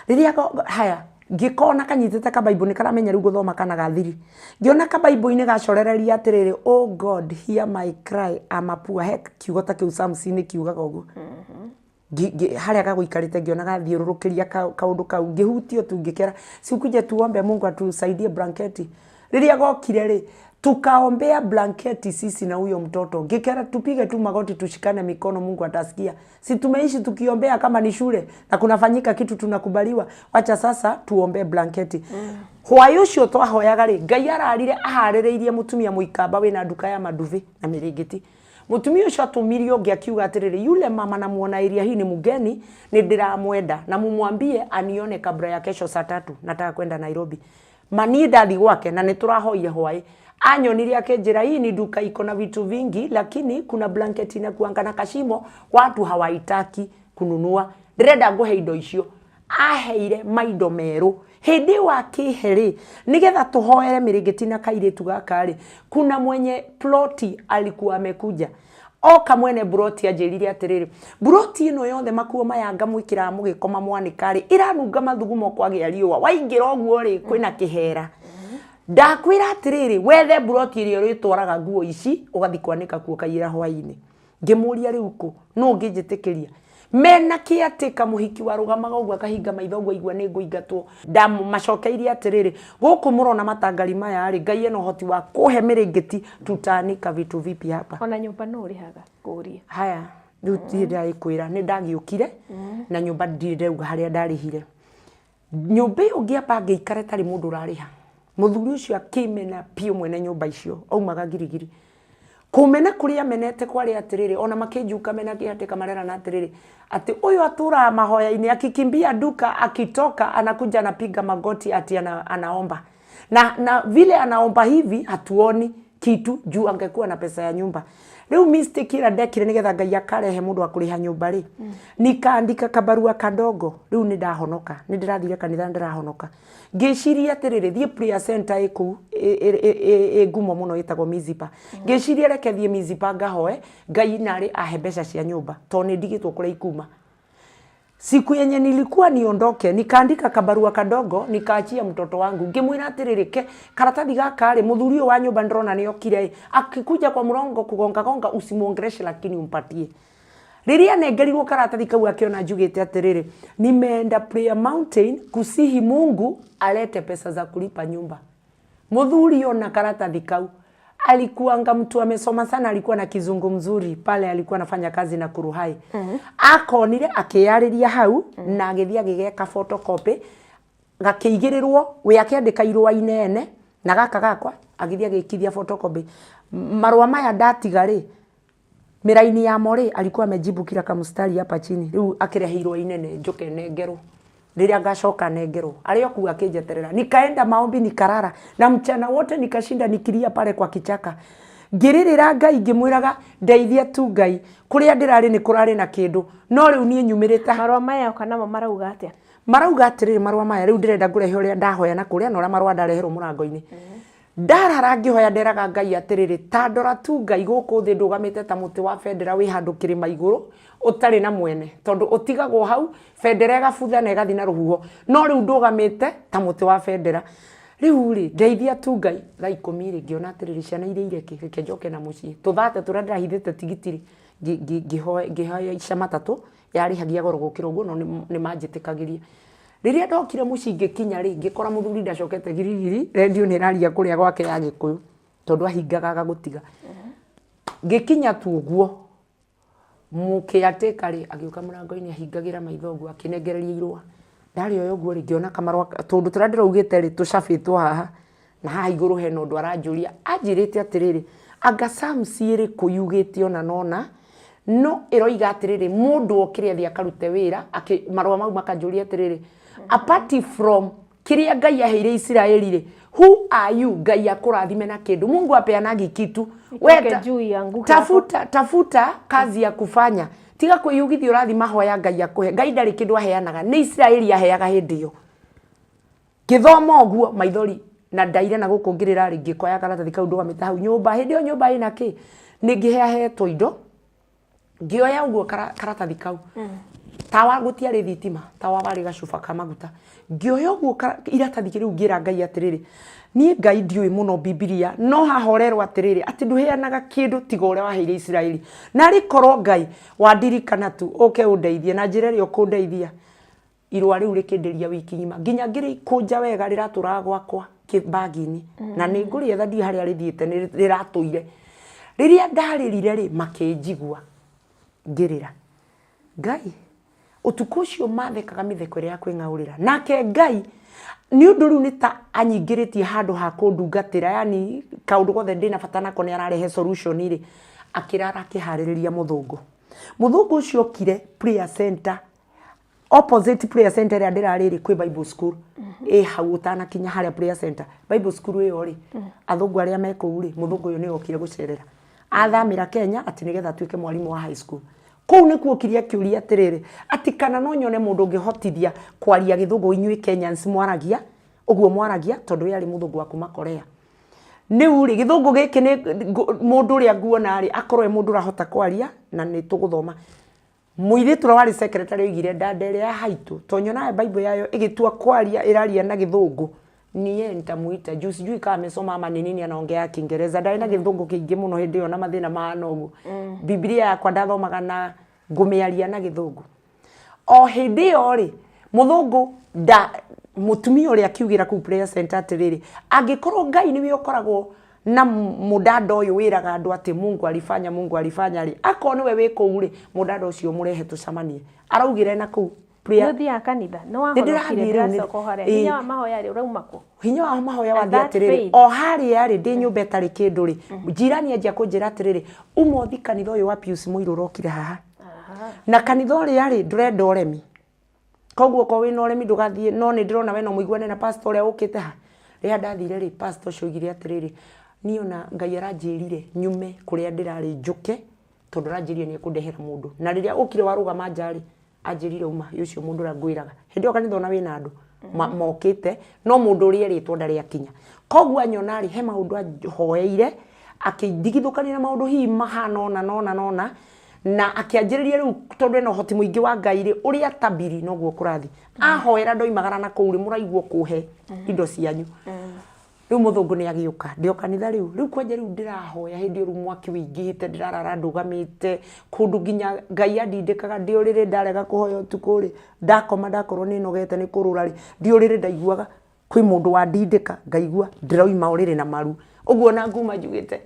Rĩrĩa haya ngĩkona kanyitĩte kabaibũ, nĩ karamenya rĩu gũthoma kana gathiri. Ngĩona kabaibũ-inĩ gacorereria atĩrĩrĩ, oh God hear my cry, I'm a poor. He kiugo ta kĩu Psalms-inĩ kiugaga ũguo. Harĩa gagũikarĩte ngĩona gathiũrũrũkĩria kaũndũ kau, ngĩhutio tu ngĩkera sikuje tuombe Mungu atusaidie blanketi. Rĩrĩa gokire rĩ, tukaombea blanketi sisi na huyo mtoto, ngĩkera tupige tu magoti tushikane mikono, Mungu atasikia. Si tumeishi tukiombea kama ni shule na kunafanyika kitu tunakubaliwa, wacha sasa tuombee blanketi. Hwaĩ ũcio twahoyaga rĩ, Ngai ararire aharĩrĩirie mũtumia mũikamba wĩna nduka ya maduvi na mĩrĩngĩti. Mũtumia ũcio atũmirie ũngĩ akiuga atĩrĩrĩ, yule mama namuona area hii ni mgeni, nĩ ndĩramwenda na mumwambie anione kabla ya kesho saa 3, nataka kwenda Nairobi. Ma niĩ ndathi gwake na nĩ tũrahoire hwaĩ, anyonirie akĩnjĩra hii ni duka iko na vitu vingi, lakini kuna blanketi inakuanga na kashimo, watu hawaitaki kununua, ndĩrenda ngũhe indo icio. Aheire maindo merũ hĩndĩ ĩyo akĩhe rĩ, nĩgetha tũhoere mĩrĩngĩti na kairĩtu gaka rĩ, kuna mwenye ploti alikuwa amekuja. Oka mwene buroti anjĩrire atĩrĩrĩ, buroti ĩno yothe makuo maya ngamwĩkĩraga mũgĩkoma mwanĩka rĩ, ĩranunga mathugumo kwagĩa riũa, waingĩra ũguo rĩ, kwĩna kĩhera. Ndakwĩra atĩrĩrĩ, wethe buroti ĩrĩa ũrĩtwaraga nguo ici ũgathiĩ kwanĩka kuo kaiyĩra hwaĩ-inĩ. Ngĩmũria rĩu kũ nũ ũngĩnjĩtĩkĩria mena kĩatĩka mũhiki warũgamaga ũguo akahinga maitho ũguo aigua nĩ ngũingatwo. Ndamacokeirie atĩrĩrĩ, gũkũ mũrona matangari maya rĩ, Ngai ena ũhoti wa kũhe mĩrĩngĩti, tutaanika vitu vipi hapa. Ona nyũmba no ũrĩhaga kũria? Haya, rĩu ndirĩ ndĩragĩkwĩra nĩ ndagĩũkire na nyũmba, ndirĩ ndĩrauga harĩa ndarĩhire nyũmba ĩyo, ngĩamba ngĩikara ĩtarĩ mũndũ ũrarĩha. Mũthuri ũcio akĩmena biũ, mwene nyũmba icio aumaga Girigiri. Kũmena kũrĩa amenete kwarĩ atĩrĩrĩ, ona makĩnjuka mena kĩhatĩka marerana atĩrĩrĩ, atĩ ũyũ atũraga mahoya-inĩ, akikimbia duka, akitoka anakuja anapiga magoti ati anaomba na vile anaomba hivi hatuoni kitu juu angekuwa na pesa ya nyumba. Rĩu mistake ĩrĩa ndekire nĩgetha Ngai akarehe mũndũ wa kũrĩha nyũmba rĩ, nikaandika kabarua kadogo. Rĩu nĩ ndahonoka, nĩ ndĩrathire kanitha, nĩ ndĩrahonoka, ngĩciria atĩrĩrĩ, thiĩ prayer center ĩ kũu ĩ ngumo mũno ĩtagwo Mizipa. Ngĩciria reke thiĩ Mizipa ngahoe Ngai narĩ ahe mbeca cia nyũmba, tondũ nĩ ndigĩtwo kũrĩa ikuma. Siku yenye nilikuwa niondoke, nikaandika kabarua kadogo, nikaachia mtoto wangu, ngĩmwĩra atĩrĩrĩ, ke karatathi gaka rĩ, mũthuri ũyũ wa nyũmba ndĩrona nĩ okire ĩ, akikuja kwa mlango kugonga gonga usimuongeleshe lakini umpatie. Rĩrĩa anengerirwo karatathi kau akĩona njugĩte atĩrĩrĩ, nimeenda Prayer Mountain kusihi Mungu alete pesa za kulipa nyumba. Mũthuri ona karatathi kau alikuanga mtu amesoma sana, alikuwa na kizungu mzuri pale, alikuwa anafanya kazi na Kuruhai. Akonire akĩyarĩria hau na agĩthiĩ agĩgeka photocopy, gakĩigĩrĩrwo we akĩandĩka irũa inene na gaka gakwa agĩthiĩ agĩkithia photocopy. Marũa maya ndatiga rĩ, mĩraini yamo rĩ, alikuwa amejibu kila kamstari hapa chini. Rĩu akĩrehe irũa inene njoke nengerwo, rĩrĩa ngacoka nengerwo arĩ o kuu akĩnjeterera. Nikaenda maombi, nikarara na mchana wote, nikashinda nikilia pale kwa kichaka, ngĩrĩrĩra Ngai, ngĩmwĩraga ndeithia tu Ngai, kũrĩa ndĩrarĩ nĩ kũrarĩ na kĩndũ, no rĩu niĩ nyumĩrĩte. Marũa maya oka namo marauga atĩa? Marauga atĩrĩrĩ, marũa maya rĩu ndĩrenda ngũrehe ũrĩa ndahoya na kũrĩa na ũrĩa marũa ndareherwo mũrango-inĩ. Ndarara ngĩhoya, nderaga Ngai atĩrĩrĩ, ta ndora tu Ngai, gũkũ thĩ ndũgamĩte ta mũtĩ wa bendera wĩ handũ kĩrĩma igũrũ ũtarĩ na mwene, tondũ ũtigagwo hau bendera ĩgabutha na ĩgathiĩ na rũhuho, no rĩu ndũgamĩte ta mũtĩ wa bendera. Rĩu rĩ, ndeithia tu Ngai. Thaa 10 rĩ, ngĩona atĩrĩrĩ, ciana iria ireke, reke njoke na mũciĩ tũthate tũrĩa ndĩrahithĩte tigiti rĩ, ngĩhaica matatũ yarĩhagia goro gũkĩra ũguo, no nĩ manjĩtĩkagĩria. Rĩrĩa ndokire mũciĩ, ngĩkinya rĩ, ngĩkora mũthuri ndacokete Girigiri, rendio nĩ ĩraria kũrĩa gwake ya Gĩkũyũ, tondũ ahingaga agagũtiga. Ngĩkinya tu ũguo, mũkĩatĩka rĩ agĩũka mũrango-inĩ, ahingagĩra maitho ũguo, akĩnengereria irũa. Ndarĩoya ũguo rĩ, ngĩona kamarũa tũndũ tũrĩa ndĩraugĩte rĩ tũcabĩtwo haha na haha igũrũ. Hena ũndũ aranjũria, anjĩrĩte atĩrĩrĩ, anga Psalms ĩrĩkũ yugĩte ona nona no ĩroiga atĩrĩrĩ, mũndũ okĩre athiĩ akarute wĩra. Marũa mau makanjũria atĩrĩrĩ, apart from kĩrĩa Ngai aheire Isiraeli rĩ, who are you Ngai akũrathime na kĩndũ? Mungu apeanagi kitu. Itoke juu ianguke hapo. Tafuta, tafuta kazi ya kufanya, tiga kwĩyugithia ũrathi mahoya Ngai akũhe. Ngai ndarĩ kĩndũ aheanaga, nĩ Isiraeli aheaga hĩndĩ ĩyo. Ngĩthoma ũguo, maithori na ndaire na gũkũ ngĩrĩra rĩ, ngĩkoya karatathi kau ndũgamĩte hau nyũmba. Hĩndĩ ĩyo nyũmba ĩna kĩ, nĩ ngĩheahetwo indo. Ngĩoya ũguo karatathi kau, tawa gũtiarĩ thitima, tawa warĩ gacuba ka maguta. Ngĩoya ũguo iratathi rĩu, ngĩra Ngai atĩrĩrĩ, niĩ Ngai ndiũĩ mũno Bibilia, no haha ũrerwo atĩrĩrĩ, atĩ ndũheanaga kĩndũ tiga ũrĩa waheire Isiraeli. Narĩ korwo Ngai wandirikana tu ũke ũndeithie na njĩra ĩrĩa ũkũndeithia. Irũa rĩu rĩkĩndĩria wiki ng'ima nginya ngĩrĩkũnja wega, rĩratũraga gwakwa bagi-inĩ na nĩ ngũrĩetha, ndiũĩ harĩa rĩthiĩte, nĩ rĩratũire. Rĩrĩa ndarĩrire rĩ, makĩnjigua ngĩrĩra Ngai ũtukũ ũcio, mathekaga mĩtheko ĩrĩa ya kwĩng'aũrĩra. Nake Ngai nĩ ũndũ rĩu nĩ ta anyingĩrĩtie handũ ha kũndungatĩra, yani kaũndũ gothe ndĩna bata nako nĩ ararehe solution rĩ, akĩrara akĩharĩrĩria mũthũngũ. Mũthũngũ ũcio okire prayer center, opposite prayer center ĩrĩa ndĩrarĩ rĩ, kwĩ Bible school ĩ hau ũtanakinya harĩa prayer center. Bible school ĩyo rĩ, athũngũ arĩa me kũu rĩ, mũthũngũ ũyũ nĩ okire gũcerera, athamĩra Kenya atĩ nĩgetha atuĩke mwarimũ wa high school kũu. Nĩkuo okire akĩũria atĩrĩrĩ, atĩ kana no nyone mũndũ ũngĩhotithia kwaria Gĩthũngũ inyuĩ Kenyans mwaragia ũguo mwaragia, tondũ we arĩ mũthũngũ wa kuma Korea. Rĩu rĩ, Gĩthũngũ gĩkĩ nĩ mũndũ ũrĩa nguona rĩ, akorwo e mũndũ ũrahota kwaria na nĩ tũgũthoma. Mũirĩtu ũrĩa warĩ secretary oigire, ndanda ĩrĩa ya haitũ to nyonaga Bible yayo ĩgĩtua kwaria ĩraria na Gĩthũngũ, niye nitamuita juu sijui kama amesoma ama ni nini, anaongea Kiingereza. Ndarĩ na Gĩthũngũ kĩingĩ mũno hĩndĩ ĩyo na mathĩna mahana ũguo. Bibilia yakwa ndathomaga na ngũmĩaria na Gĩthũngũ. O hĩndĩ ĩyo rĩ, mũthũngũ nda mũtumia ũrĩa akiugĩra kũu prayer center atĩrĩrĩ, angĩkorwo Ngai nĩwe ũkoragwo na mũdada ũyũ wĩraga andũ atĩ Mungu alifanya, Mungu alifanya rĩ, akorwo nĩwe wĩ kũu rĩ, mũdada ũcio mũrehe tũcemanie. Araugire na kũu Nĩ ũthiaga kanitha? Nĩ wahonokire? Ndĩrathiĩ rĩu. Ndĩracoka o harĩa. Hinya wa mahoya rĩ, ũrauma kũ? Hinya wa mahoya And wathiĩ that atĩrĩrĩ, faith. o harĩa rĩ, ndĩ nyũmba ĩtarĩ kĩndũ rĩ, njirani anjia kũnjĩra atĩrĩrĩ, uma ũthi kanitha ũyũ wa Pius Mũirũ ũrokire haha. Na kanitha ũrĩa rĩ, ndũrenda ũremi, koguo okorwo wĩna ũremi ndũgathiĩ, no nĩ ndĩrona we no mũiguane na pastor ũrĩa ũkĩte ha. Rĩrĩa ndathire rĩ, pastor ũcio oigire atĩrĩrĩ, niĩ ona Ngai aranjĩrire nyume kũrĩa ndĩrarĩ njũke, tondũ aranjĩrire nĩ ekũndehera mũndũ. Na rĩrĩa ũkire warũgama nja rĩ, anjĩrire uma ũcio mũndũ ũrĩa ngwĩraga. Hĩndĩ ĩyo kanitha ona wĩna andũ mokĩte, no mũndũ ũrĩa erĩtwo ndarĩ akinya. Koguo anyona rĩ, he maũndũ ahoeire, akĩndigithũkania na maũndũ hihi mahana ũna na ũna na ũna, na akĩanjĩrĩria rĩu, tondũ ena ũhoti mũingĩ wa Ngai rĩ, ũrĩa tabiri noguo kũrathiĩ. Ahoera ndoimagara na kũu rĩ, mũraigua kũhe indo cianyu. Rĩu mũthũngũ nĩ agĩũka, ndĩ o kanitha rĩu, rĩu kwanja rĩu ndĩrahoya hĩndĩ ĩyo rĩu mwaki wĩingĩhĩte, ndĩrarara ndũgamĩte, kũndũ nginya Ngai andindĩkaga ndĩ ũrĩrĩ ndarega kũhoya ũtukũ rĩ, ndakoma ndakorwo nĩ nogete nĩ kũrũra rĩ, ndĩ ũrĩrĩ ndaiguaga kwĩ mũndũ wandindĩka, ngaigua ndĩrauma ũrĩrĩ na maru. Ũguo ona nguma njugĩte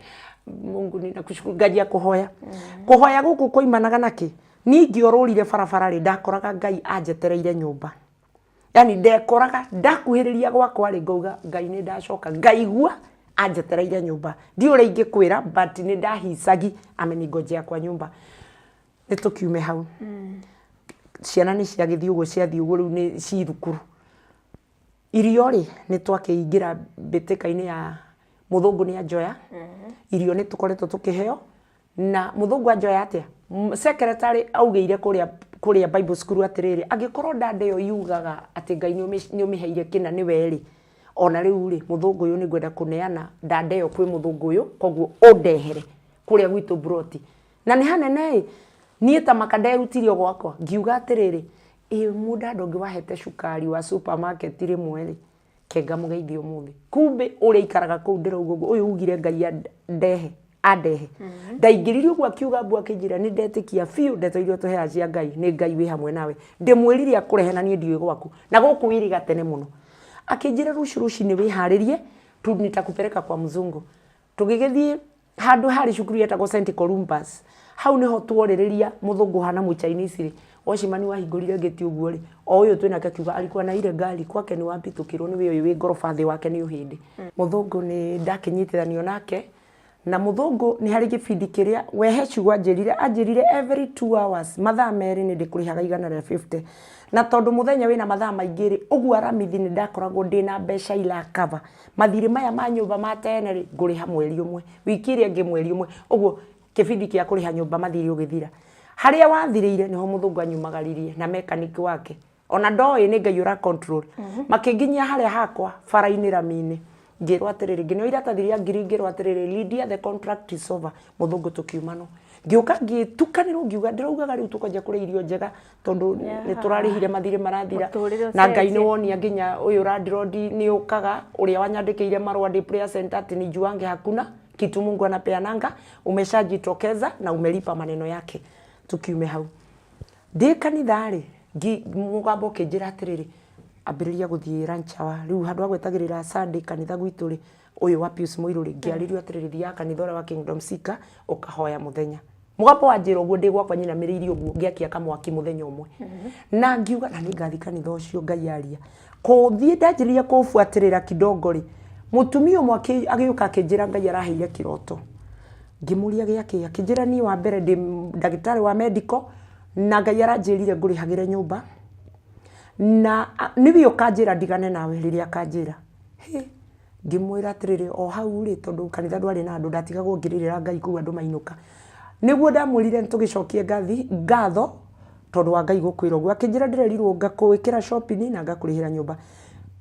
Mungu ninakushukuru, nganjia kũhoya. Kũhoya gũkũ kwaimanaga na kĩ? Niĩ ingĩorũrire barabara rĩ, ndakoraga Ngai anjetereire nyũmba. Yani ndekoraga ndakuhĩrĩria gwakwa rĩ, ngauga Ngai nĩ ndacoka, ngaigua anjetereire nyũmba. Ndiũĩ ũrĩa ingĩkwĩra but nĩ ndahisagi ameningojea kwa nyumba. Nĩ tũkiume hau. Ciana nĩ ciagĩthiĩ ũguo ciathiĩ ũguo rĩu nĩ ci thukuru. Irio rĩ, nĩ twakĩingĩra mbĩtĩka-inĩ ya mũthũngũ nĩ anjoya. Irio nĩ tũkoretwo tũkĩheo. Na mũthũngũ anjoya atĩa? Secretary augĩire kũrĩa kũrĩa Bible school atĩrĩrĩ, angĩkorwo ndanda ĩyo yugaga atĩ Ngai nĩ ũmĩheire kĩna nĩwe rĩ, ona rĩu rĩ, mũthũngũ ũyũ nĩ ngwenda kũneana ndanda ĩyo kwĩ mũthũngũ ũyũ, koguo ũndehere kũrĩa gwitũ mburoti. Na nĩ hanene ĩ, niĩ ta maka nderutire o gwakwa, ngiuga atĩrĩrĩ, ĩ mũndanda ũngĩ wahete cukari wa supermarket rĩmwe rĩ, ke ngamũgeithie ũmũthĩ. Kumbe ũrĩa aikaraga kũu ndĩrauga ũguo, ũyũ ugire Ngai andehe, andehe. Ndaingĩrire ũguo akiuga mbu akĩnjĩra nĩ ndetĩkia biũ ndeto iria ũtũheaga cia Ngai, nĩ Ngai wĩ hamwe nawe. Ndĩmwĩrire akũrehe na niĩ ndiũĩ gwaku. Na gũkũ wĩrĩga tene mũno. Akĩnjĩra rũciũ rũcinĩ wĩharĩrie, nitakupeleka kwa mzungu. Tũgĩgĩthiĩ handũ harĩ cukuru yetagwo St Columbus. Hau nĩho tuorĩrĩria mũthũngũ ũhana mũ Chinese rĩ, watchman wahingũrire ngĩti ũguo rĩ, o ũyũ twĩnake akiuga alikuwa na ile gari kwake ni wapi tukĩrwo nĩwe ũyũ wĩ ngoroba thĩ wake nĩ ũhĩndĩ. Mũthũngũ nĩ ndakĩnyitithanio nake, na mũthũngũ nĩ harĩ gĩbindi kĩrĩa we he ciugo anjĩrire, anjĩrire every 2 hours, mathaa merĩ nĩ ndĩkũrĩhaga 150. Na tondũ mũthenya wĩna mathaa maingĩ rĩ, ũguo aramithi nĩ ndakoragwo ndĩna mbeca ira cover mathirĩ maya ma nyũmba ma tene rĩ, ngũrĩha mweri ũmwe, wiki ĩrĩa ĩngĩ mweri ũmwe, ũguo kĩbindi kĩa kũrĩha nyũmba mathirĩ ũgĩthira. Harĩa wathirĩire nĩho mũthũngũ anyumagaririe na mechanic wake. Ona ndoĩ nĩ Ngai ũra control. Makĩnginyia harĩa hakwa bara-inĩ rami-inĩ. Ngĩrwo atĩrĩrĩ, ngĩneo iratathi rĩa ngiri ngĩrwo atĩrĩrĩ, Lydia the contract is over. Mũthũngũ tũkiumanwo. Ngĩũka ngĩtukanĩrwo ngiuga ndĩraugaga rĩu tũkwanjia kũrĩa irio njega tondũ nĩ tũrarĩhire mathirĩ marathira. Mũtũrĩre Na Ngai nĩ ũcenjie. wonia nginya ũyũ landlord nĩ ũkaga ũrĩa wanyandĩkĩire marũa ndĩ prayer center ati nijuange hakuna kitu Mungu anapeananga, umeshajitokeza na umelipa maneno yake. Tukiume hau. Ndĩ kanitha rĩ, mũgambo ũkĩnjĩra atĩrĩrĩ, ambĩrĩria gũthiĩ lunch hour. Rĩu handũ ha gwetagĩrĩra Sunday kanitha gwitũ rĩ, ũyũ wa Pius Mũirũ rĩ, ngĩarĩrio atĩrĩrĩ, thiaga kanitha ũrĩa wa Kingdom Seeker ũkahoya mũthenya. Mũgambo wanjĩra ũguo ndĩ gwakwa nyinamĩrĩirie ũguo ngĩakia kamwaki mũthenya ũmwe. Na ngiuga na nĩngathiĩ kanitha ũcio Ngai aria. Kũthiĩ ndanjĩrĩria kũbuatĩrĩra kidogo rĩ, mũtumia ũmwe agĩũka akĩnjĩra Ngai araheire kĩroto. Ngĩmũria gĩakĩ, akĩnjĩra niĩ wa mbere ndĩ ndagĩtarĩ wa medical na Ngai aranjĩrire ngũrĩhagĩre nyũmba na nĩwe ũkanjĩra ndigane nawe rĩrĩa akanjĩra. Hĩ, ngĩmwĩra atĩrĩrĩ o hau rĩ, tondũ kanitha ndwarĩ na andũ ndatigagwo ngĩrĩrĩra Ngai kũu andũ mainũka. Nĩguo ndamwĩrire nĩtũgĩcokie ngatho tondũ wa Ngai gũkwĩra ũguo. Akĩnjĩra ndĩrerirwo ngakũĩkĩra shopping na ngakũrĩhĩra nyũmba.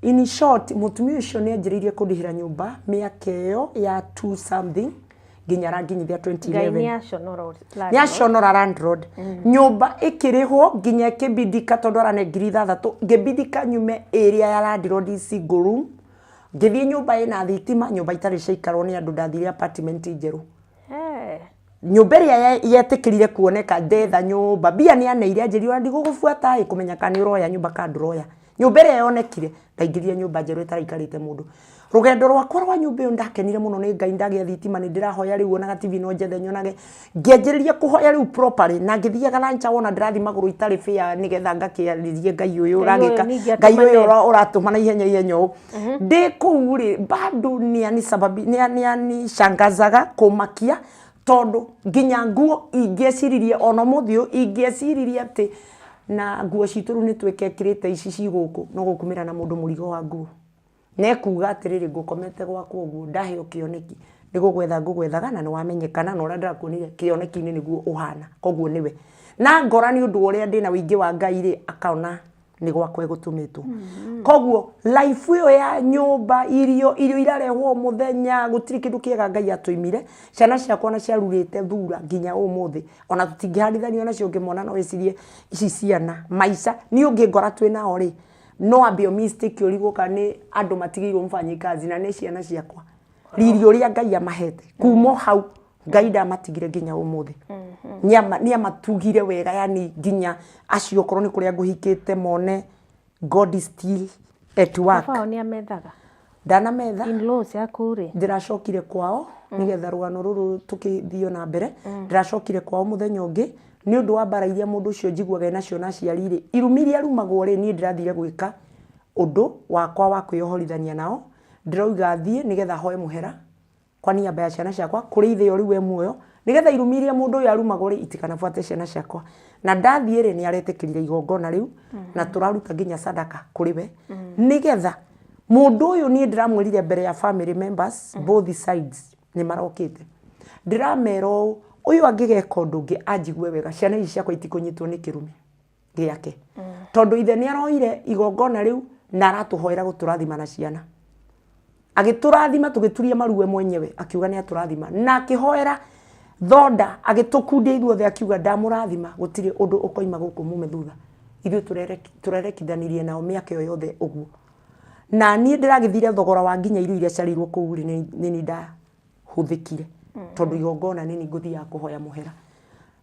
In short, mũtumia ũcio nĩ anjĩrĩirie kũndĩhĩra nyũmba mĩaka ĩyo ya two something nginya aranginyithia 2011. Ngai nĩ aconora nĩ aconora landlord. Nyũmba ĩkĩrĩhwo nginya ĩkĩbindika tondũ arane 6,000 ngĩbindika nyume area ya landlord single room ngĩthiĩ nyũmba ĩna thitima, nyũmba itarĩ ciaikarwo nĩ andũ, ndathire apartment njerũ. Nyũmba ĩrĩa yetĩkĩrire kuoneka ndetha nyũmba mbia nĩ aneire anjĩrire ona ndigũgũbuata ĩ kũmenya kana nĩ ũroya nyũmba kana ndũroya. Nyũmba ĩrĩa yonekire ndaingĩrire nyũmba njerũ ĩtaraikarĩte mũndũ. Rũgendo rwakwa rwa nyũmba ĩyo ndakenire mũno nĩ Ngai, ndagĩa thitima nĩ ndĩrahoya rĩu ona ga TV no njethe nyonage. Ngĩanjĩrĩria kũhoya rĩu properly na ngĩthiaga lunch hour ona ndĩrathiĩ magũrũ itarĩ fare nĩgetha ngakĩarĩrie Ngai ũyũ ũragĩka, Ngai ũyũ ũratũma na ihenya ihenya ũũ. Ndĩ kũu rĩ bado nĩ anishangazaga kũmakia tondũ nginya nguo ingĩeciririe ona ũmũthĩ ũyũ ingĩeciririe atĩ na nguo citũ rĩu nĩ twĩkekĩrĩte ici ci gũkũ no gũkumĩra na mũndũ mũrigo wa nguo. Nekuga atĩrĩrĩ ngũkomete gwakwa ũguo ndaheo kĩoneki nĩ gũgwetha ngũgwethaga na nĩ wamenyekana na ũrĩa ndĩrakuonire kĩoneki-inĩ nĩguo ũhana koguo nĩwe. Na ngora nĩ ũndũ wa ũrĩa ndĩna ũingĩ wa Ngai rĩ akona nĩ gwakwa egũtũmĩtwo. Koguo life ĩyo ya nyũmba, irio, irio irarehwo o mũthenya, gũtirĩ kĩndũ kĩega Ngai atũimire. Ciana ciakwa ona ciarurĩte thura nginya ũmũthĩ ona tũtingĩhandithanio nacio ũngĩmona no wĩcirie ici ciana maica niĩ ũngĩngora twĩ nao rĩ. No ambe mistake ũrigwo kana nĩ andũ matigĩirwo mfanyikazi na nĩ ciana ciakwa. Riri ũrĩa Ngai amahete kuma o hau, Ngai ndamatigire nginya ũmũthĩ. Nĩ amatugire wega, yani nginya acio okorwo nĩ kũrĩa ngũhikĩte mone God is still at work. Baba wao nĩ amethaga? Ndanametha. In-laws yaku rĩ? Ndĩracokire kwao nĩgetha rũgano rũrũ tũkĩthio na mbere. Ndĩracokire kwao mũthenya ũngĩ nĩ ũndũ wa mbara iria mũndũ ũcio njiguaga enacio na aciari rĩ, irumi iria arumagwo rĩ, niĩ ndĩrathire gwĩka ũndũ wakwa wa kwĩyohorithania nao. Ndĩroiga thiĩ nĩgetha hoe mũhera kwa niaba ya ciana ciakwa kũrĩ ithe ũrĩ we muoyo, nĩgetha irumi iria mũndũ ũyũ arumagwo rĩ itikanabuate ciana ciakwa. Na ndathiĩ rĩ, nĩ aretĩkĩrire igongona rĩu na tũraruta nginya sadaka kũrĩ we, nĩgetha mũndũ ũyũ, niĩ ndĩramwĩrire mbere ya family members both sides nĩ marokĩte, ndĩramera ũũ, ũyũ angĩgeka ũndũ ũngĩ anjigue wega, ciana ici ciakwa itikũnyitwo nĩ kĩrumi gĩake, tondũ ithe nĩ aroire igongona rĩu na aratũhoera gũtũrathima na ciana, agĩtũrathima tũgĩturia maruwe mwenyewe, akiuga nĩ atũrathima na akĩhoera thonda, agĩtũkundia ithuothe, akiuga ndamũrathima, gũtirĩ ũndũ ũkoima gũkũ mume thutha. Ithuĩ tũrerekithanirie nao mĩaka ĩyo yothe ũguo, na niĩ ndĩragĩthire thogora wa nginya irio iria ciarĩirwo kũu rĩ, nĩ niĩ ndahũthĩkire, tondũ igongona nĩ niĩ ngũthiaga kũhoya mũhera.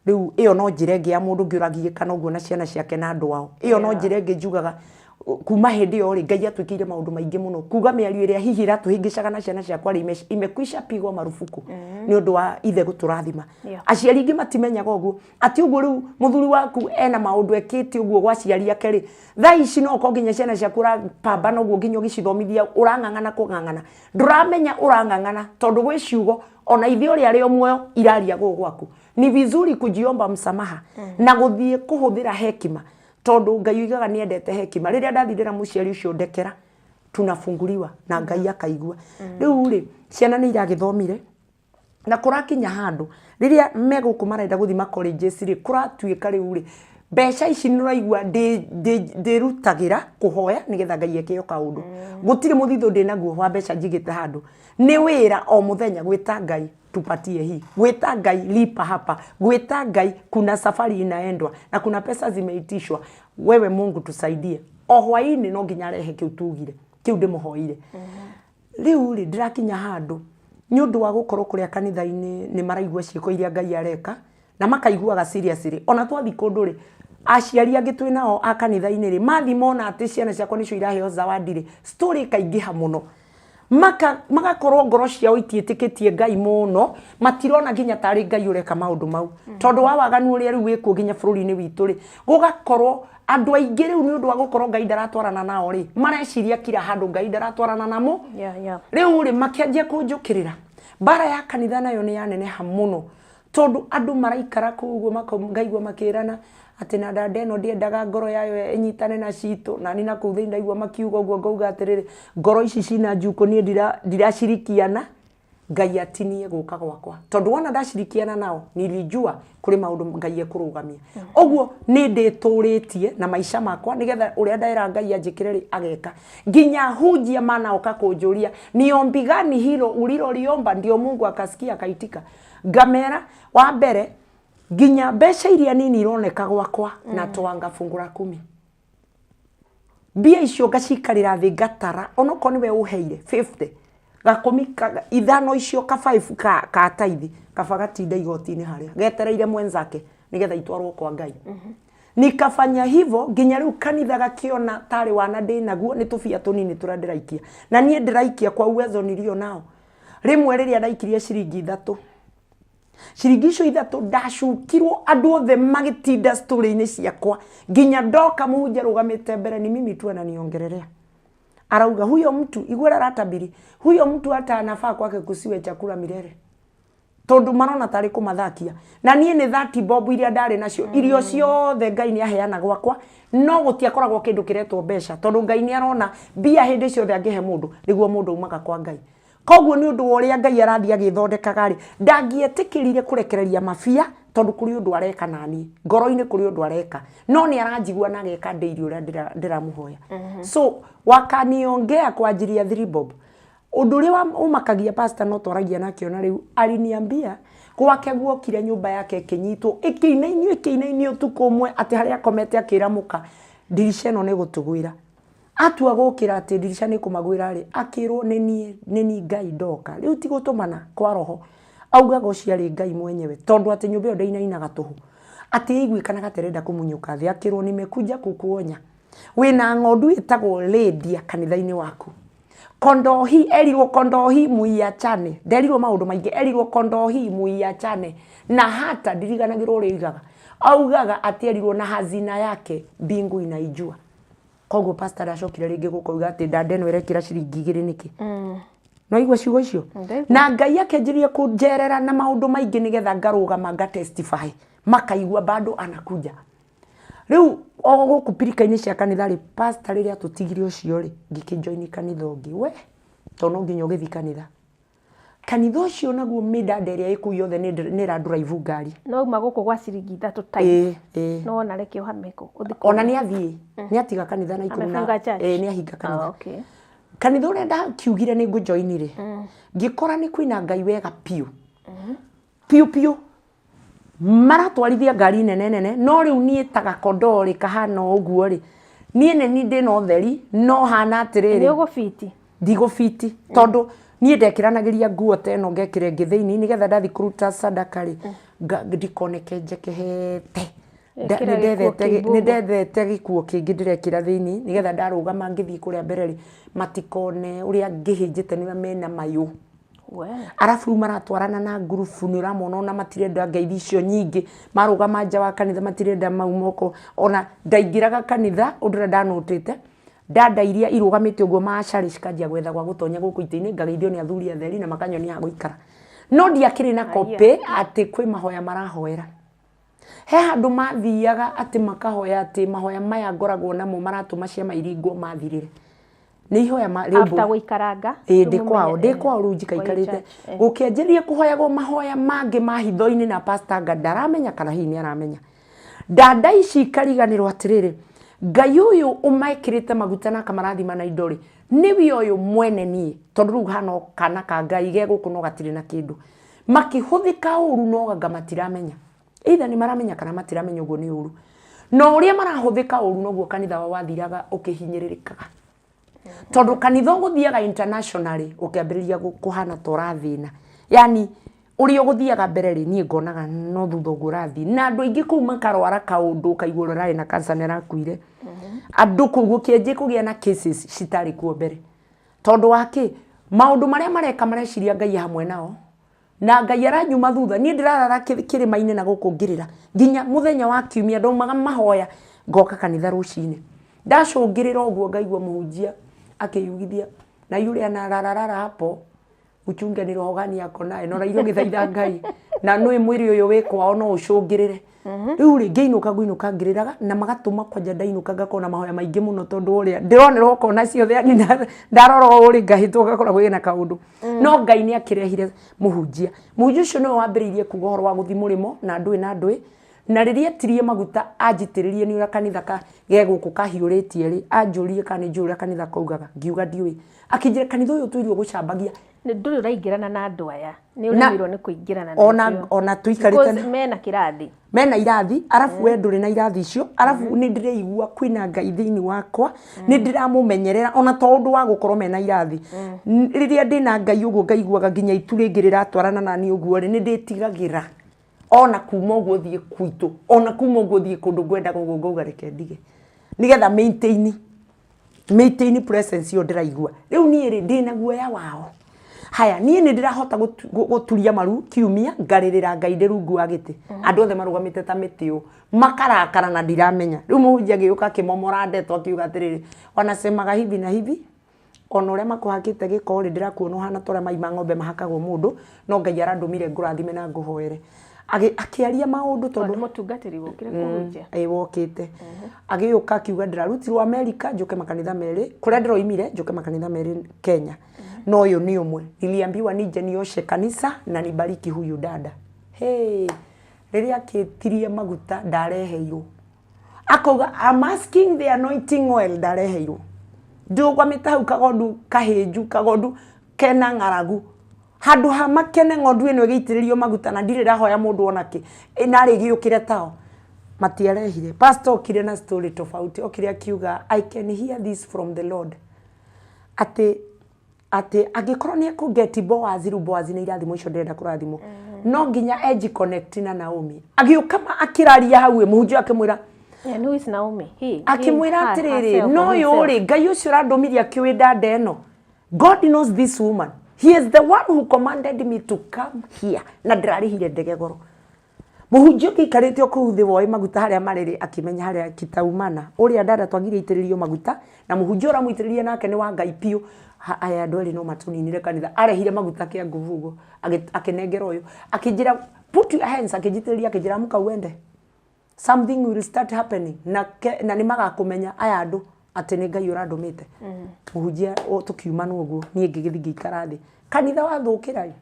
Rĩu ĩyo no njĩra ĩngĩ ya mũndũ ũngĩ ũragiĩkana ũguo na ciana ciake na andũ ao. Ĩyo no njĩra ĩngĩ njugaga kuma hĩndĩ ĩyo rĩ, Ngai atwĩkĩire maũndũ maingĩ mũno, kuga mĩario ĩrĩa hihi ĩratũhĩngĩcaga na ciana ciakwa rĩ, imekwisha pigwa marufuku nĩ ũndũ wa ithe gũtũrathima. Aciari aingĩ matimenyaga ũguo, atĩ ũguo rĩu mũthuri waku ena maũndũ ekĩte ũguo gwa aciari ake rĩ, thaa ici no ũkorwo nginya ciana ciaku ũrapambana ũguo nginya ũgĩcithomithia, ũrang'ang'ana kũng'ang'ana, ndũramenya ũrang'ang'ana tondũ gwĩ ciugo ona ithe ũrĩa arĩ o muoyo iraria gũkũ gwaku. Ni vizuri kujiomba msamaha na gũthiĩ kũhũthĩra hekima, tondũ Ngai oigaga nĩ endete hekima. Rĩrĩa ndathirĩra mũciari ũcio ndekera, tunafunguliwa na Ngai akaigua. Rĩu rĩ, ciana nĩ iragĩthomire na kũrakinya handũ rĩrĩa me gũkũ marenda gũthiĩ ma colleges rĩ, kũratuĩka rĩu rĩ, mbeca ici nĩ ũraigua ndĩrutagĩra kũhoya nĩgetha Ngai eke o kaũndũ. Gũtirĩ mũthithũ ndĩnaguo wa mbeca njigĩte handũ, nĩ wĩra o mũthenya gwĩta Ngai tupatie hii, gwĩta Ngai lipa hapa, gwĩta Ngai kuna safari inaendwa na kuna pesa zimeitishwa, wewe Mungu tusaidie. O hwainĩ no nginya arehe kĩu tugire, kĩu ndĩmũhoire. Rĩu rĩ, ndĩrakinya handũ nĩ ũndũ wa gũkorwo kũrĩa kanitha-inĩ nĩ maraigua ciĩko iria Ngai areka na makaiguaga seriously. Ona twathiĩ kũndũ rĩ, aciari angĩ twĩ nao a kanitha-inĩ rĩ, mathiĩ mona atĩ ciana ciakwa nĩcio iraheo zawadi rĩ, story ĩkaingĩha mũno. Magakorwo ngoro ciao itiĩtĩkĩtie Ngai mũno, matirona nginya tarĩ Ngai ũreka maũndũ mau, tondũ wa waganu ũrĩa rĩu wĩkuo nginya bũrũri-inĩ witũ rĩ, gũgakorwo andũ aingĩ rĩu nĩ ũndũ wa gũkorwo Ngai ndaratwarana nao rĩ, mareciria kila handũ Ngai ndaratwarana namo. Rĩu rĩ, makĩanjia kũnjũkĩrĩra. Mbara ya kanitha nayo nĩ yaneneha mũno, tondũ andũ maraikara kũu ũguo, ngaigua makĩrana atĩ na dada ĩno ndĩendaga ngoro yayo ĩnyitane na citũ. Na niĩ nakũu thĩinĩ ndaigua makiuga ũguo ngauga atĩrĩrĩ, ngoro ici cina njukũ niĩ ndiracirikiana, Ngai atinie gũka gwakwa, tondũ wona ndacirikiana nao nilijua kũrĩ maũndũ Ngai ekũrũgamia. Ũguo nĩ ndĩtũrĩtie na maica makwa nĩgetha ũrĩa ndera Ngai anjĩkĩre rĩ, ageka. Nginya hunjia manaoka kũnjũria ni ombi gani hilo uliloliomba ndio Mungu akasikia akaitika. Ngamera wa mbere nginya mbeca iria nini ironeka gwakwa na twanga fungu la kumi, mbia icio ngacikarĩra thĩ ngatara, onokorwo nĩwe ũheire 50 gakũmi ithano icio ka 5 ka taithi, kaba gatinda igoti-inĩ harĩa getereire mwenzake nĩgetha itwarwo kwa Ngai. Nikafanya hivyo nginya rĩu kanitha gakiona tarĩ wana ndĩ naguo, nĩ tũbia tũnini tũrĩa ndĩraikia, na niĩ ndĩraikia kwa uwezo nilio nao. Rĩmwe rĩrĩa ndaikirie ciringi 3, ciringi icio 3 ndacukirwo, andũ othe magĩtinda story-inĩ ciakwa nginya ndoka mũhunjia arũgamĩte mbere, ni mimi tu ananiongelelea, arauga huyo mtu igua aratabiri, huyo mtu hata anafaa kwake kusiwe chakula milele, tondũ marona tarĩ kũmathakia. Na niĩ nĩ 30 bob iria ndarĩ nacio, irio ciothe Ngai nĩ aheana gwakwa, no gũtiakoragwo kĩndũ kĩretwo mbeca, tondũ Ngai nĩ arona mbia hĩndĩ ciothe angĩhe mũndũ nĩguo mũndũ aumaga kwa Ngai. Koguo nĩ ũndũ wa ũrĩa Ngai arathiĩ agĩthondekaga rĩ, ndangĩetĩkĩrire kũrekereria mabia, tondũ kũrĩ ũndũ areka naniĩ ngoro-inĩ, kũrĩ ũndũ areka, no nĩ aranjigua na ageka ndĩiri ũrĩa ndĩramũhoya. So wakaniongea kwa ajili ya 3 bob. Ũndũ ũrĩa ũmakagia, pastor no twaragia nake ona rĩu, aliniambia gwake guokire nyũmba yake ĩkĩnyitwo, ĩkĩinainio, ĩkĩinainio ũtukũ ũmwe, atĩ harĩa akomete akĩra mũka, ndirisha ĩno nĩ gũtũgwĩra. Atua gũkĩra atĩ ndirica nĩ kũmagwĩra rĩ, akĩrwo nĩ niĩ, nĩ niĩ Ngai ndoka. Rĩu ti gũtũmana kwa roho. Augaga ũcio arĩ Ngai mwenyewe tondũ atĩ nyũmba ĩyo ndĩinainaga tũhũ. Atĩ ĩiguĩkanaga ta ĩrenda kũmunyũka thĩ. Akĩrwo nimekuja kukuonya. Wĩna ng'ondu ĩtagwo Lydia kanitha-inĩ waku. Kondoo hii erirwo kondoo hii muiachane. Nderirwo maũndũ maingĩ, erirwo kondoo hii muiachane. Na hata ndiriganagĩrwo ũrĩa oigaga. Augaga atĩ erirwo na hazina yake mbingu inaijua. Koguo pastor ndacokire rĩngĩ gũka oiga atĩ ndanda ĩno ĩrekĩra ciringi igĩrĩ nĩkĩ. Nĩwaigua ciugo icio? Ndaigua. Na Ngai akĩanjĩrĩria kũnjerera na maũndũ maingĩ nĩgetha ngarũgama nga testify. Makaigua bado anakuja. Rĩu o gũkũ pirika-inĩ cia kanitha rĩ, pastor rĩrĩa atũtigire ũcio rĩ, ngĩkĩ join kanitha ũngĩ. We, tondũ no nginya ũgĩthiĩ kanitha. Kanitha ũcio naguo mĩndanda ĩrĩa ĩ kũu yothe nĩ ĩra drive ngari. No uma gũkũ gwa ciringi ithatũ tithe. Ĩĩ, ĩĩ. No wona reke ũhame kũ? Ũthiĩ Ona nĩ athiĩ, nĩ atiga kanitha na ikũmi na Amefunga church? Ĩĩ, nĩ ahinga kanitha. Ah, okay. Kanitha ũrĩa ndakiugire nĩ ngũ join rĩ, ngĩkora nĩ kwĩna Ngai wega biũ. Biũ biũ. Maratwarithia ngari nene nene, no rĩu niĩ ta gakondoo rĩ kahana o ũguo rĩ, niĩ nĩ niĩ ndĩna ũtheri, no hana atĩrĩrĩ. Nĩ ũgũbiti? Ndigũbiti, tondũ niĩ ndekĩranagĩria nguo ta ĩno ngekĩra ĩngĩ thĩiniĩ nĩgetha ndathiĩ kũruta sadaka rĩ, ndikoneke njekehete. Ĩkĩra gĩkuo kĩmbu. Nĩ ndethete gĩkuo kĩngĩ ndĩrekĩra thĩiniĩ nĩgetha ndarũgama ngĩthiĩ kũrĩa mbere rĩ, matikone ũrĩa ngĩhĩnjĩte nĩ ũrĩa mena mayũ. Arabu rĩu maratwarana na ngurubu nĩ ũramona ona matirenda ngeithi icio nyingĩ, marũgama nja wa kanitha matirenda mau moko, ona ndaingĩraga kanitha ũndũ ũrĩa ndanotĩte, ndanda iria irũgamĩte ũguo macarĩ cikanjia gwetha gwa gũtonya gũkũ itĩ-inĩ, ngageithio nĩ athuri atheri na makanyonia ha gũikara. No ndiakĩrĩ na copy atĩ kwĩ mahoya marahoera. He handũ mathiaga atĩ makahoya atĩ mahoya maya ngoragwo namo maratũma ciama iringwo mathirĩre. Nĩ ihoya ma After gũikaranga. Ĩĩ ndĩ kwao, ndĩ kwao rĩu njikaikarĩte. Gũkĩanjĩrĩria kũhoyagwo mahoya mangĩ ma hitho-inĩ na pastor anga ndaramenya kana hihi nĩ aramenya. Ndanda ici ikariganĩrwo atĩrĩrĩ, Ngai ũyũ ũmekĩrĩte maguta na akamarathima na indo rĩ, nĩwe ũyũ mwene niĩ, tondũ rĩu hana o kana ka Ngai ge gũkũ no gatirĩ na kĩndũ. Makĩhũthĩka ũru no anga matiramenya. Either nĩ maramenya kana matiramenya ũguo nĩ ũru. Na ũrĩa marahũthĩka ũru noguo kanitha wao wathiraga ũkĩhinyĩrĩrĩkaga. Tondũ kanitha ũgũthiaga internationally ũkĩambĩrĩria kũhana ta ũrathĩna. Yani ũrĩa ũgũthiaga mbere rĩ, niĩ ngonaga no thutha ũguo ũrathiĩ. Na andũ aingĩ kũu makarwara kaũndũ ũkaigua ũrĩa ũrarĩ na cancer nĩ arakuire. Andũ kũu gũkĩanjia kũgĩa na cases citarĩ kuo mbere. Tondũ wa kĩ? Maũndũ marĩa mareka mareciria Ngai hamwe nao. Na Ngai aranyuma thutha. Niĩ ndĩrarara kĩrĩma-inĩ na gũkũ ngĩrĩra. Nginya mũthenya wa kiumia ndaumaga mahoya ngoka kanitha rũcinĩ. Ndacũngĩrĩra ũguo ngaigua mũhunjia akĩyugithia na yule anarararara hapo uchunge ni roho gani ako naye. Na ũraigua ũgĩthaitha Ngai. Na nĩ mwĩrĩ ũyũ wĩ kwao no ũcũngĩrĩre. Rĩu rĩ ngĩinũka ngũinũka ngĩrĩraga na magatũma kwanja ndainũka ngakorwo na mahoya maingĩ mũno tondũ ũrĩa ndĩronerwo kona ciothe yani ndarora ũũ rĩ ngahĩtwo ngakora kwĩna kaũndũ. No Ngai nĩ akĩrehire mũhunjia. Mũhunjia ũcio nĩwe wambĩrĩirie kuga ũhoro wa gũthiĩ mũrĩmo na ndũĩ na ndũĩ. Na rĩrĩa etirie maguta anjitĩrĩrie nĩ ũrĩa kanitha ge gũkũ kahiũrĩtie rĩ, anjũririe kana nĩ njũĩ ũrĩa kanitha kaugaga, ngiuga ndiũĩ. Akĩnjĩra kanitha ũyũ ũtũire ũgũcambagia. Nĩ ndũrĩ ũraingĩrana na andũ aya. Nĩ ũremirwo nĩ kũingĩrana nacio. Ona tũikarĩte Because mena kĩrathi. Mena irathi, arabu we ndũrĩ na irathi icio, arabu nĩ ndĩraigua kwĩna Ngai thĩinĩ wakwa, nĩ ndĩramũmenyerera ona to ũndũ wa gũkorwo mena irathi. Rĩrĩa ndĩna Ngai ũguo ngaiguaga nginya itu rĩngĩ rĩratwarana naniĩ ũguo rĩ, nĩ ndĩtigagĩra. Ona kuma ũguo thiĩ gwitũ, ona kuma ũguo thiĩ kũndũ ngwendaga ũguo ngauga reke ndige. Nĩgetha maintain, maintain presence ĩyo ndĩraigua. Rĩu niĩ rĩ, ndĩna guoya wao. Haya, niĩ nĩ ndĩrahota gũturia maru kiumia, ngarĩrĩra Ngai ndĩ rungu wa gĩtĩ. Andũ othe marũgamĩte ta mĩtĩ ũũ. Makarakara na ndiramenya. Rĩu mũhunjia agĩũka akĩmomora ndeto akiuga atĩrĩrĩ, wanasemaga hivi na hivi, ona ũrĩa makũhakĩte gĩko rĩ, ndĩrakuona ũhana ta ũrĩa mai ma ng'ombe mahakagwo mũndũ, no Ngai arandũmire ngũrathime na ngũhoere. Akĩaria maũndũ tondũ Nĩ mũtungatĩri wokire kũhunjia. Ĩĩ wokĩte. Agĩũka akiuga ndĩrarutirwo Amerika njũke makanitha merĩ, kũrĩa ndĩroimire njũke makanitha merĩ Kenya. No ũyũ nĩ ũmwe. Niliambiwa nije nioshe kanisa na nibariki huyu dada. Hey, rĩrĩa akĩtirie maguta ndareheirwo. Akauga I'm asking the anointing oil ndareheirwo. Ndũgamĩte hau kagondu kahĩnju, kagondu kena ng'aragu. Handũ ha makene ng'ondu ĩno ĩgĩitĩrĩrio maguta na ndirĩ ndahoya mũndũ ona kĩ, narĩ gĩũkĩre tao. Matiarehire. Pastor okire na story tofauti, okire akiuga, "I can hear this from the Lord," atĩ angĩkorwo nĩ ekũgeti Boaz, rĩu Boaz nĩ irathimo icio ndĩrenda kũrathimwo, no nginya eji connect na Naomi. Agĩũka akĩraria hau ĩ, mũhunjia akĩmwĩra. And who is Naomi? He. Akĩmwĩra atĩrĩrĩ, no ũyũ rĩ, Ngai ũcio ũrandũmirie akĩũĩ ndanda ĩno. God knows this woman. He is the one who commanded me to come here, na ndĩrarĩhire ndege goro. Mũhunjia ũngĩ aikarĩte o kũu thĩ woĩ maguta harĩa marĩ rĩ, akĩmenya harĩa kitaumana ũrĩa ndanda twagire aitĩrĩrio maguta, na mũhunjia ũramũitĩrĩria nake nĩ wa Ngai biũ. Aya andũ erĩ no matũninire kanitha. Arehire maguta kĩa nguvu ũguo, akĩnengera ũyũ, akĩnjĩra, "Put your hands." Akĩnjitĩrĩria, akĩnjĩra, "Amka uende, something will start happening na nĩ magakũmenya aya andũ atĩ nĩ Ngai ũrandũmĩte." Mũhunjia tũkiumanwo ũguo, niĩ ngĩgĩthiĩ ngĩikara thĩ. Kanitha wathũkĩra ĩ,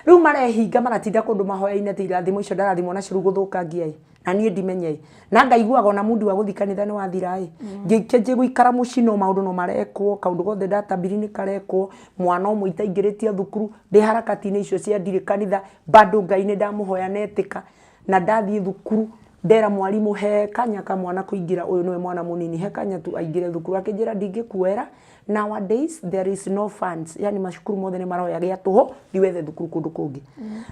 rĩu marehinga maratinda kũndũ mahoya-inĩ atĩ irathimo icio ndarathimwo nacio rĩu gũthũkangia ĩ, na niĩ ndimenye ĩ, na ngaiguaga ona mundi wa gũthiĩ kanitha nĩ wathira ĩ. Ngĩkĩanjia gũikara mũciĩ, no maũndũ no marekwo, kaũndũ gothe ndatabiri nĩ karekwo. Mwana ũmwe itaingĩrĩtie thukuru, ndĩ harakati-inĩ icio cia ndirĩ kanitha bado. Ngai nĩ ndamũhoya netĩka, na ndathiĩ thukuru ndera mwarimũ, "He kanya ka mwana kũingĩra, ũyũ nĩwe mwana mũnini, he kanya tu aingĩre thukuru." Akĩnjĩra, "Ndingĩkuoera, nowadays there is no funds, yani macukuru mothe nĩ maroya gĩa tũhũ, thiĩ wethe thukuru kũndũ kũngĩ."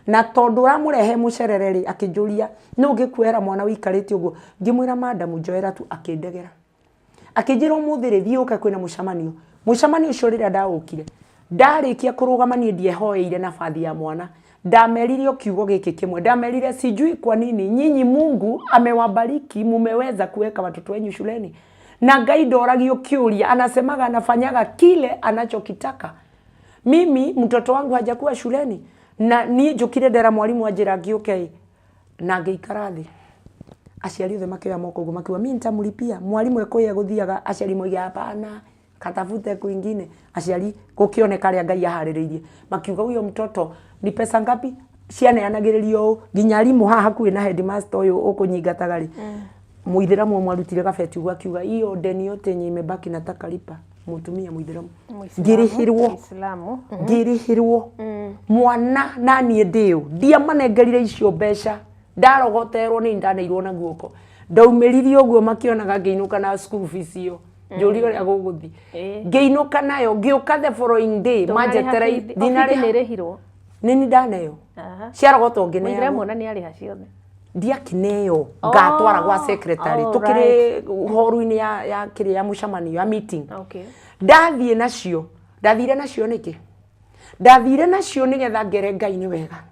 Na tondũ ũramũrehe mũcerere rĩ, akĩnjũria, "Nũ ũngĩkuoera mwana ũikarĩte ũguo?" Ngĩmwĩra, "Madam, njoera tu." Akĩndegera, akĩnjĩra, "Ũmũthĩ rĩ, thiĩ ũke kwĩna mũcemanio." Mũcemanio ũcio rĩrĩa ndaũkire, ndarĩkia kũrũgama, niĩ ndiehoeire nabathi ya mwana, ndamerire o kiugo gĩkĩ kĩmwe. Ndamerire, "Sijui kwa nini nyinyi Mungu amewabariki, mumeweza kuweka watoto wenyu shuleni, na Ngai ndoragio kĩũria, anasemaga anafanyaga kile anachokitaka. Mimi mtoto wangu hajakuwa shuleni, na niĩ njũkire ndera mwarimũ anjĩra ngĩũke ĩ." Na ngĩikara thĩ, aciari othe makĩoya moko ũguo, makiuga, "Mi nitamlipia." Mwarimũ ekũĩa gũthiaga, aciari moige, "Hapana, katafute kwingine." Aciari gũkĩoneka arĩa Ngai aharĩrĩirie, makiuga, "Huyo mtoto ni pesa ngapi?" Cianeanagĩrĩrio ũũ nginya arimũ haha hakuhĩ na headmaster ũyũ ũkũnyingataga rĩ, mũithĩramu ũmwe arutire gabeti ũguo, akiuga, "Hiyo deni yote yenye imebaki nataka lipa." Mũtumia mũithĩramu. Ngĩrĩhĩrwo. Islamu. Ngĩrĩhĩrwo mwana, na niĩ ndĩũ ndiamanengerire icio mbeca, ndarogoterwo nĩ ndaneirwo na guoko, ndaumĩririe ũguo makĩonaga ngĩinũka na school fees ĩyo. Njũria ũrĩa gũgũthiĩ. Ngĩinũka nayo, ngĩũka the following day manjetereire. Ndinarĩha. Nĩ rĩhirwo. Nĩ ndaneo ciarogotwo. Mũithĩramu. Ngĩneagwo. Ona nĩ arĩha ciothe. Ndiakineo, ngatwara gwa secretary. Tukĩrĩ horu-inĩ ya kĩrĩa ya mũcemanio ya meeting. Ndathiĩ nacio, ndathire nacio nĩkĩ? Ndathire nacio nĩgetha ngere Ngai nĩ wega.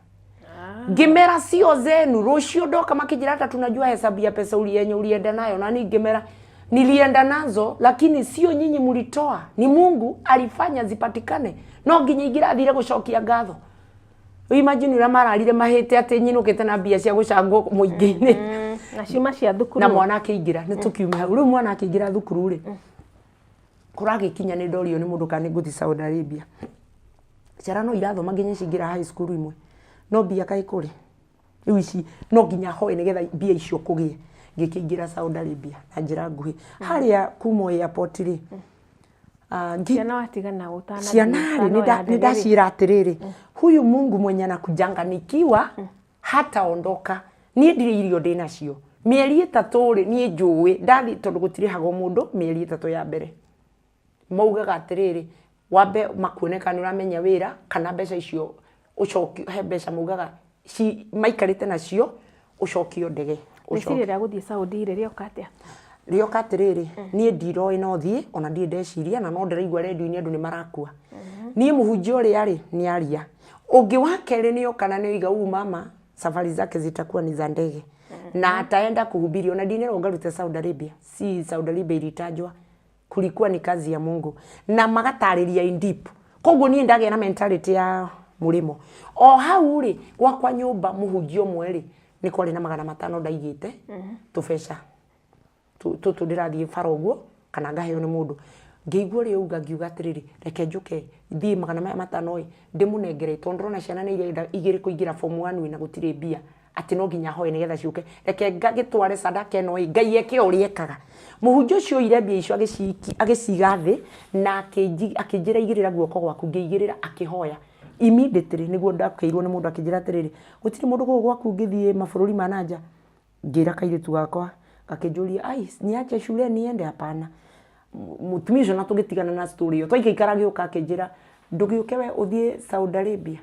Ngĩmera, "Sio zenu, rũciũ ndoka." Makĩnjĩra, "Hata tunajua hesabu ya pesa yenye ulienda nayo." Na niĩ ngĩmera, "Nilienda nazo, lakini sio nyinyi mlitoa, ni Mungu alifanya zipatikane." No nginya ingĩrathire gũcokia ngatho. Imagine ũrĩa mararire mahĩte atĩ nyinũkĩte na mbia cia gũcangwo mũingĩ-inĩ. Na ciuma cia thukuru. Na mwana akĩingĩra, nĩ tũkiume hau rĩu, mwana akĩingĩra thukuru rĩ, kũragĩkinya nĩ ndorio nĩ mũndũ kana nĩ ngũthiĩ Saudi Arabia. Ciana no irathoma nginya cingĩra high school imwe, no mbia kaĩ kũrĩ rĩu ici no nginya hoe nĩgetha mbia icio kũgĩe. Ngĩkĩingĩra Saudi Arabia na njĩra nguhĩ harĩa kuma airport rĩ, Ciana watigana ũtanathiĩ? Ciana rĩ, nĩ ndaciĩra atĩrĩrĩ, huyu Mungu mwenye anakujanga nikiwa hataondoka. Niĩ ndirĩ irio ndĩ nacio mĩeri 3 rĩ, niĩ njũĩ ndathi, tondũ gũtirĩhagwo mũndũ mĩeri 3 ya mbere. Maugaga atĩrĩrĩ, wambe makuone kana nĩ ũramenya wĩra, kana mbeca icio ũcoki he mbeca maugaga maikarĩte nacio, ũcokio ndege. Rĩciria rĩa gũthiĩ Saudi rĩ, rĩoka atĩa? Rĩoka atĩrĩrĩ, niĩ ndiroĩ no thiĩ, ona ndirĩ ndeciria, na no ndĩraigua redio-inĩ andũ nĩ marakua. Niĩ mũhunjia ũrĩa rĩ, nĩ aria ũngĩ wa kerĩ nĩ oka na nĩ oiga, "Huyu mama safari zake zitakuwa ni za ndege na ataenda kuhubiri." Ona ndinĩrwo ngarute Saudi Arabia, si Saudi Arabia ilitajwa, kulikuwa ni kazi ya Mungu, na magatarĩria in deep. Koguo niĩ ndagĩa na mentality ya mũrĩmo o hau rĩ, gwakwa nyũmba mũhunjia ũmwe rĩ, nĩ kwarĩ na 500 ndaigĩte tũbeca tũtũ ndĩrathiĩ bara ũguo kana ngaheo nĩ mũndũ. Ngĩigua ũrĩa auga, ngiuga atĩrĩrĩ, reke njũke thiĩ magana maya matano ĩ ndĩmũnengere, tondũ ndĩrona ciana nĩ irenda igĩrĩ kũingĩra form 1 na gũtirĩ mbia, atĩ no nginya hoe nĩgetha ciũke. Reke ngagĩtware sadaka ĩno ĩ, Ngai eke o ũrĩa ekaga. Mũhunjia ũcio oire mbia icio, agĩciga thĩ na akĩnjĩra, "Igĩrĩra guoko gwaku." Ngĩigĩrĩra, akĩhoya immediately. Nĩguo ndakĩirwo nĩ mũndũ, akĩnjĩra atĩrĩrĩ, "Gũtirĩ mũndũ gũkũ gwaku ũngĩthiĩ mabũrũri ma nanja." Ngĩra kairĩtu gakwa, gakĩnjũria, "Ai, niache shule niende?" Hapana. Mũtumia ũcio na tũgĩtigana na story ĩyo. Twaikaikara agĩũka akĩnjĩra, "Ndũgĩũke we ũthiĩ Saudi Arabia."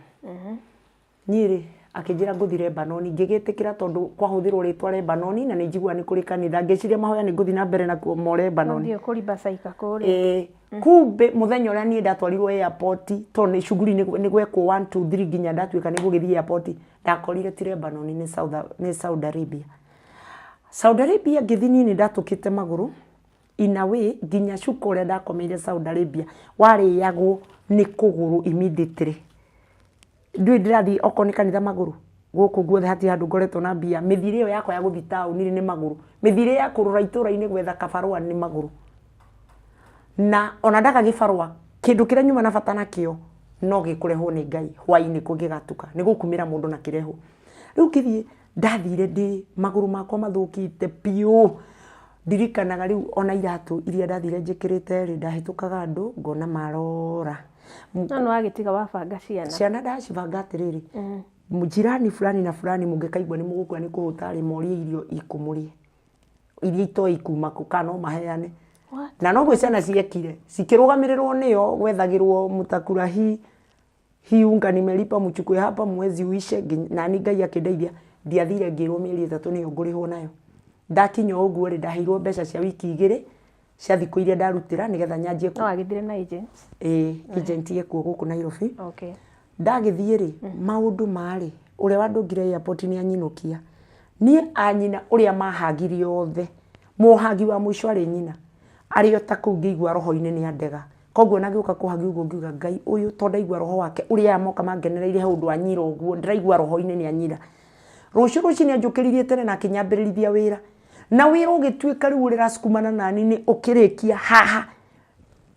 Niĩ rĩ, akĩnjĩra ngũthiĩ Lebanon, ngĩgĩtĩkĩra tondũ kwahũthĩrwo rĩtwa Lebanon na nĩ njiguaga nĩ kũrĩ kanitha, ngĩciria mahoya nĩ ngũthiĩ na mbere nakuo mo Lebanon. Ũthiĩ kũribacaika kũrĩa. Ĩĩ, kumbe mũthenya ũrĩa niĩ ndatwarirwo airport, tondũ nĩ shughuli nĩ gwekwo 1 2 3 nginya ndatuĩka nĩ gũgĩthiĩ airport, ndakorire ti Lebanon, nĩ Saudi Arabia. Saudi Arabia ngĩthiĩ niĩ nĩ ndatũkĩte magũrũ in a way, nginya cuka ũrĩa ndakomeire Saudi Arabia warĩagwo nĩ kũgũrũ immediately. Ndũĩ ndĩrathiĩ okorwo nĩ kanitha magũrũ, gũkũ guothe hatirĩ handũ ngoretwo na mbia. Mĩthiĩre ĩyo yakwa ya gũthiĩ taũni nĩ magũrũ, mĩthiĩre ya kũrũra itũra-inĩ gwetha kabarũa nĩ magũrũ. Na ona ndaga gĩbarũa, kĩndũ kĩrĩa nyuma na bata nakĩo no gĩkũrehwo nĩ Ngai hwainĩ kũngĩgatuka, nĩ gũkumĩra mũndũ na kĩrehwo. Rĩu ngĩthiĩ, ndathire ndĩ magũrũ makwa mathũkĩte biũ. Ndirikanaga rĩu ona iratũ iria ndathire njĩkĩrĩte rĩ, ndahĩtũkaga andũ ngona marora. No nĩ wagĩtiga wabanga ciana. Ciana ndacibanga atĩrĩrĩ, jirani fulani na fulani mũngĩkaigua nĩ mũgũkua nĩ kũhũta rĩ, morie irio ikũmũrĩe. Iria itoĩ ikuma kũ, kana no maheane. What? Na noguo ciana ciekire, cikĩrũgamĩrĩrwo nĩo, gwethagĩrwo mũtakura hii, hii unga nimelipa mchukue hapa mwezi uishe, nani Ngai akĩndeithia, ndiathire ngĩrwo mĩeri 3 nĩyo ngũrĩhwo nayo. Ndakinya ũguo rĩ, ndaheirwo mbeca cia wiki 2 cia thikũ iria ndarutĩra nĩgetha nyanjie No wagĩthire na agent? Ĩĩ, agent ĩkuo gũkũ Nairobi. Okay. Ndagĩthiĩ rĩ, maũndũ marĩ, ũrĩa wandũngire airport nĩ anyinũkia. Niĩ anyina ũrĩa mahangirie othe, mũhagi wa mũico arĩ nyina. Arĩ o ta kũu ngĩigua roho-inĩ nĩ andega. Koguo ona ngĩũka kũhagi ũguo ngiuga Ngai ũyũ to ndaigua roho wake ũrĩa aya moka mangenereire he ũndũ anyira ũguo, ndĩraigua roho-inĩ nĩ anyira. Rũciũ rũcinĩ anjũkĩririe tene na akĩnyambĩrĩrithia wĩra. Na wĩra ũgĩtuĩka rĩu ũrĩa ũracukumana nani nĩ ũkĩrĩkia haha.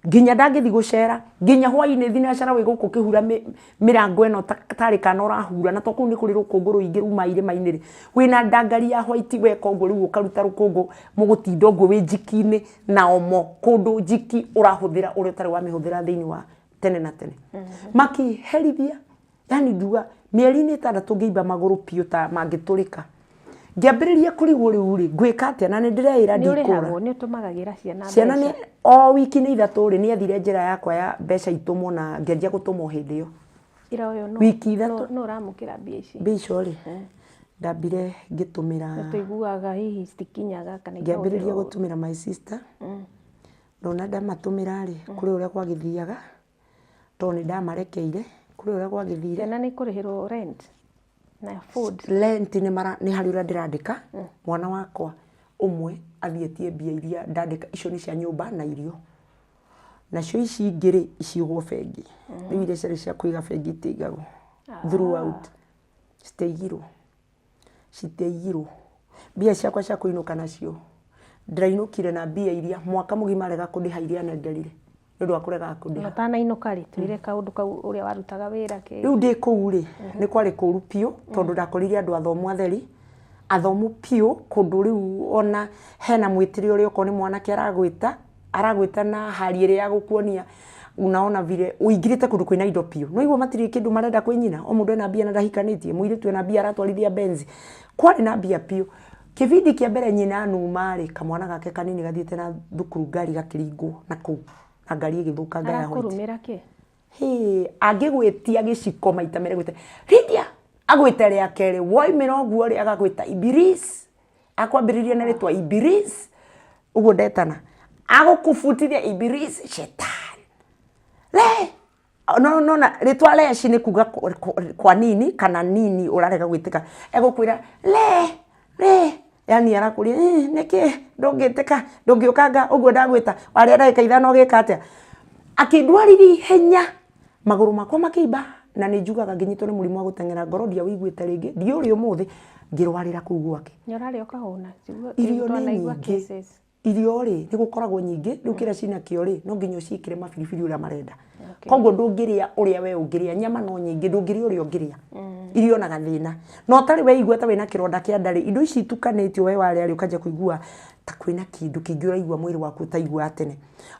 Nginya ndangĩthiĩ gũcera, nginya hwainĩ thinacara wĩ gũkũ ũkĩhura mĩrango ĩno tarĩ kana ũrahura, na to kũu nĩ kũrĩ rũkũngũ rũingĩ ruma irĩma-inĩ rĩ, wĩna ndangari ya white weka ũguo rĩu ũkaruta rũkũngũ, mũgũtinda ũguo wĩ njiki-inĩ na omo kũndũ njiki ũrahũthĩra ũrĩa ũtarĩ wamĩhũthĩra thĩinĩ wa tene na tene. Makĩherithia, yani ngiuga mĩeri-inĩ 6 ngĩimba magũrũ biũ ta mangĩtũrĩka. Ngĩambĩrĩria kũrigwo rĩu rĩ, ngwĩka atĩa na nĩ ndĩreĩra Nĩ ndikũra. ũrĩhagwo, nĩ ũtũmagagĩra ciana Ciana nĩ mbeca? o wiki nĩ 3 rĩ, nĩ ethire njĩra yakwa ya mbeca itũmwo na ngĩanjia gũtũmwo hĩndĩ ĩyo. Ira ũyũ nũ? Wiki 3. Nũ ũramũkĩra mbia ici? Mbia icio rĩ, ndambire ngĩtũmĩra. Tũiguaga hihi citikinyaga kana Ngĩambĩrĩria ikahũthĩrwo. gũtũmĩra my sister. Ndona ndamatũmĩra rĩ, kũrĩ ũrĩa gwagĩthiaga, tondũ nĩ ndamarekeire, kũrĩ ũrĩa gwagĩthire. Ciana nĩ ikũrĩhĩrwo rent na food. Rent nĩ mara, nĩ harĩ ũrĩa ndĩrandĩka, mwana wakwa ũmwe athiĩtie mbia iria ndandĩka, icio nĩ cia nyũmba na irio. Nacio ici ingĩ rĩ, iciugwo bengi. Rĩu iria ciarĩ cia kũiga bengi itiigagwo. Throughout. Citiaigirwo. Citiaigirwo. Mbia ciakwa cia kũinũka nacio, ndĩrainũkire na mbia iria mwaka mũgima arega kũndĩha iria anengerire. Nĩ ũndũ wa kũrega kũndĩha. Ũtanainũka rĩ, twĩre kaũndũ kau ũrĩa warutaga wĩra kĩ. Rĩu ndĩ kũu rĩ, nĩ kwarĩ kũru biũ, tondũ ndakorire andũ athomu atheri, athomu biũ, kũndũ rĩu ona hena mwĩtĩre ũrĩa okorwo nĩ mwanake aragwĩta, aragwĩta na hali ĩrĩa ya gũkuonia unaona vile ũingĩrĩte kũndũ kwĩna indo biũ. No igua matirĩ kĩndũ marenda kwĩ nyina, o mũndũ ena mbia na ndahikanĩtie, mũirĩtu ena mbia aratwarithia Benz. Kwarĩ na mbia biũ. Kĩbindi kĩa mbere nyina numa rĩ, kamwana gake kanini gathiĩte na thukuru ngari gakĩringwo na kũu, na ngari ĩgĩthũkanga ya white. Arakũrumĩra kĩ? Hĩ, angĩgwĩtia gĩciko maita merĩ gwĩte, Lydia, agwĩte rĩa kerĩ, woimĩra ũguo rĩ, agagwĩta Ibiris. Akwambĩrĩria na rĩtwa Ibiris, ũguo ndetana. Agũkũbutithia Ibiris, shetani. Le, no, no, na, rĩtwa Leshi nĩ kuga kwa nini, kana nini ũrarega gwĩtĩka. Egũkwĩra, le, le, yani arakũria, nĩkĩ, ndũngĩtĩka, ndũngĩũkanga, ũguo ndagwĩta, warĩa ndagĩka 5 ũgĩka atĩa? Akĩndwarithia ihenya, magũrũ makwa makĩimba, na nĩ njugaga ngĩnyitwo nĩ mũrimũ wa gũteng'era ngoro, ndiawĩiguĩte rĩngĩ, ndiũrĩ ũmũthĩ, ngĩrwarĩra kũu gwake. Nĩ ũrarĩa ũkahũna? Irio nĩ Twanaigua nyingĩ. cases. Irio rĩ, nĩ gũkoragwo nyingĩ, rĩu kĩrĩa cinakĩo rĩ, no nginya ũciĩkĩre mabiribiri ũrĩa marenda. Koguo ndũngĩrĩa ũrĩa we ũngĩrĩa, nyama no nyingĩ, ndũngĩrĩa ũrĩa ũngĩrĩa. Irio na gathĩna. Na ũtarĩ weigua ta wĩna kĩronda kĩa nda rĩ, indo ici itukanĩtio we warĩa rĩ, ũkanjia kũigua ta kwĩna kĩndũ kĩngĩ ũraigua mwĩrĩ waku ũtaiguaga tene.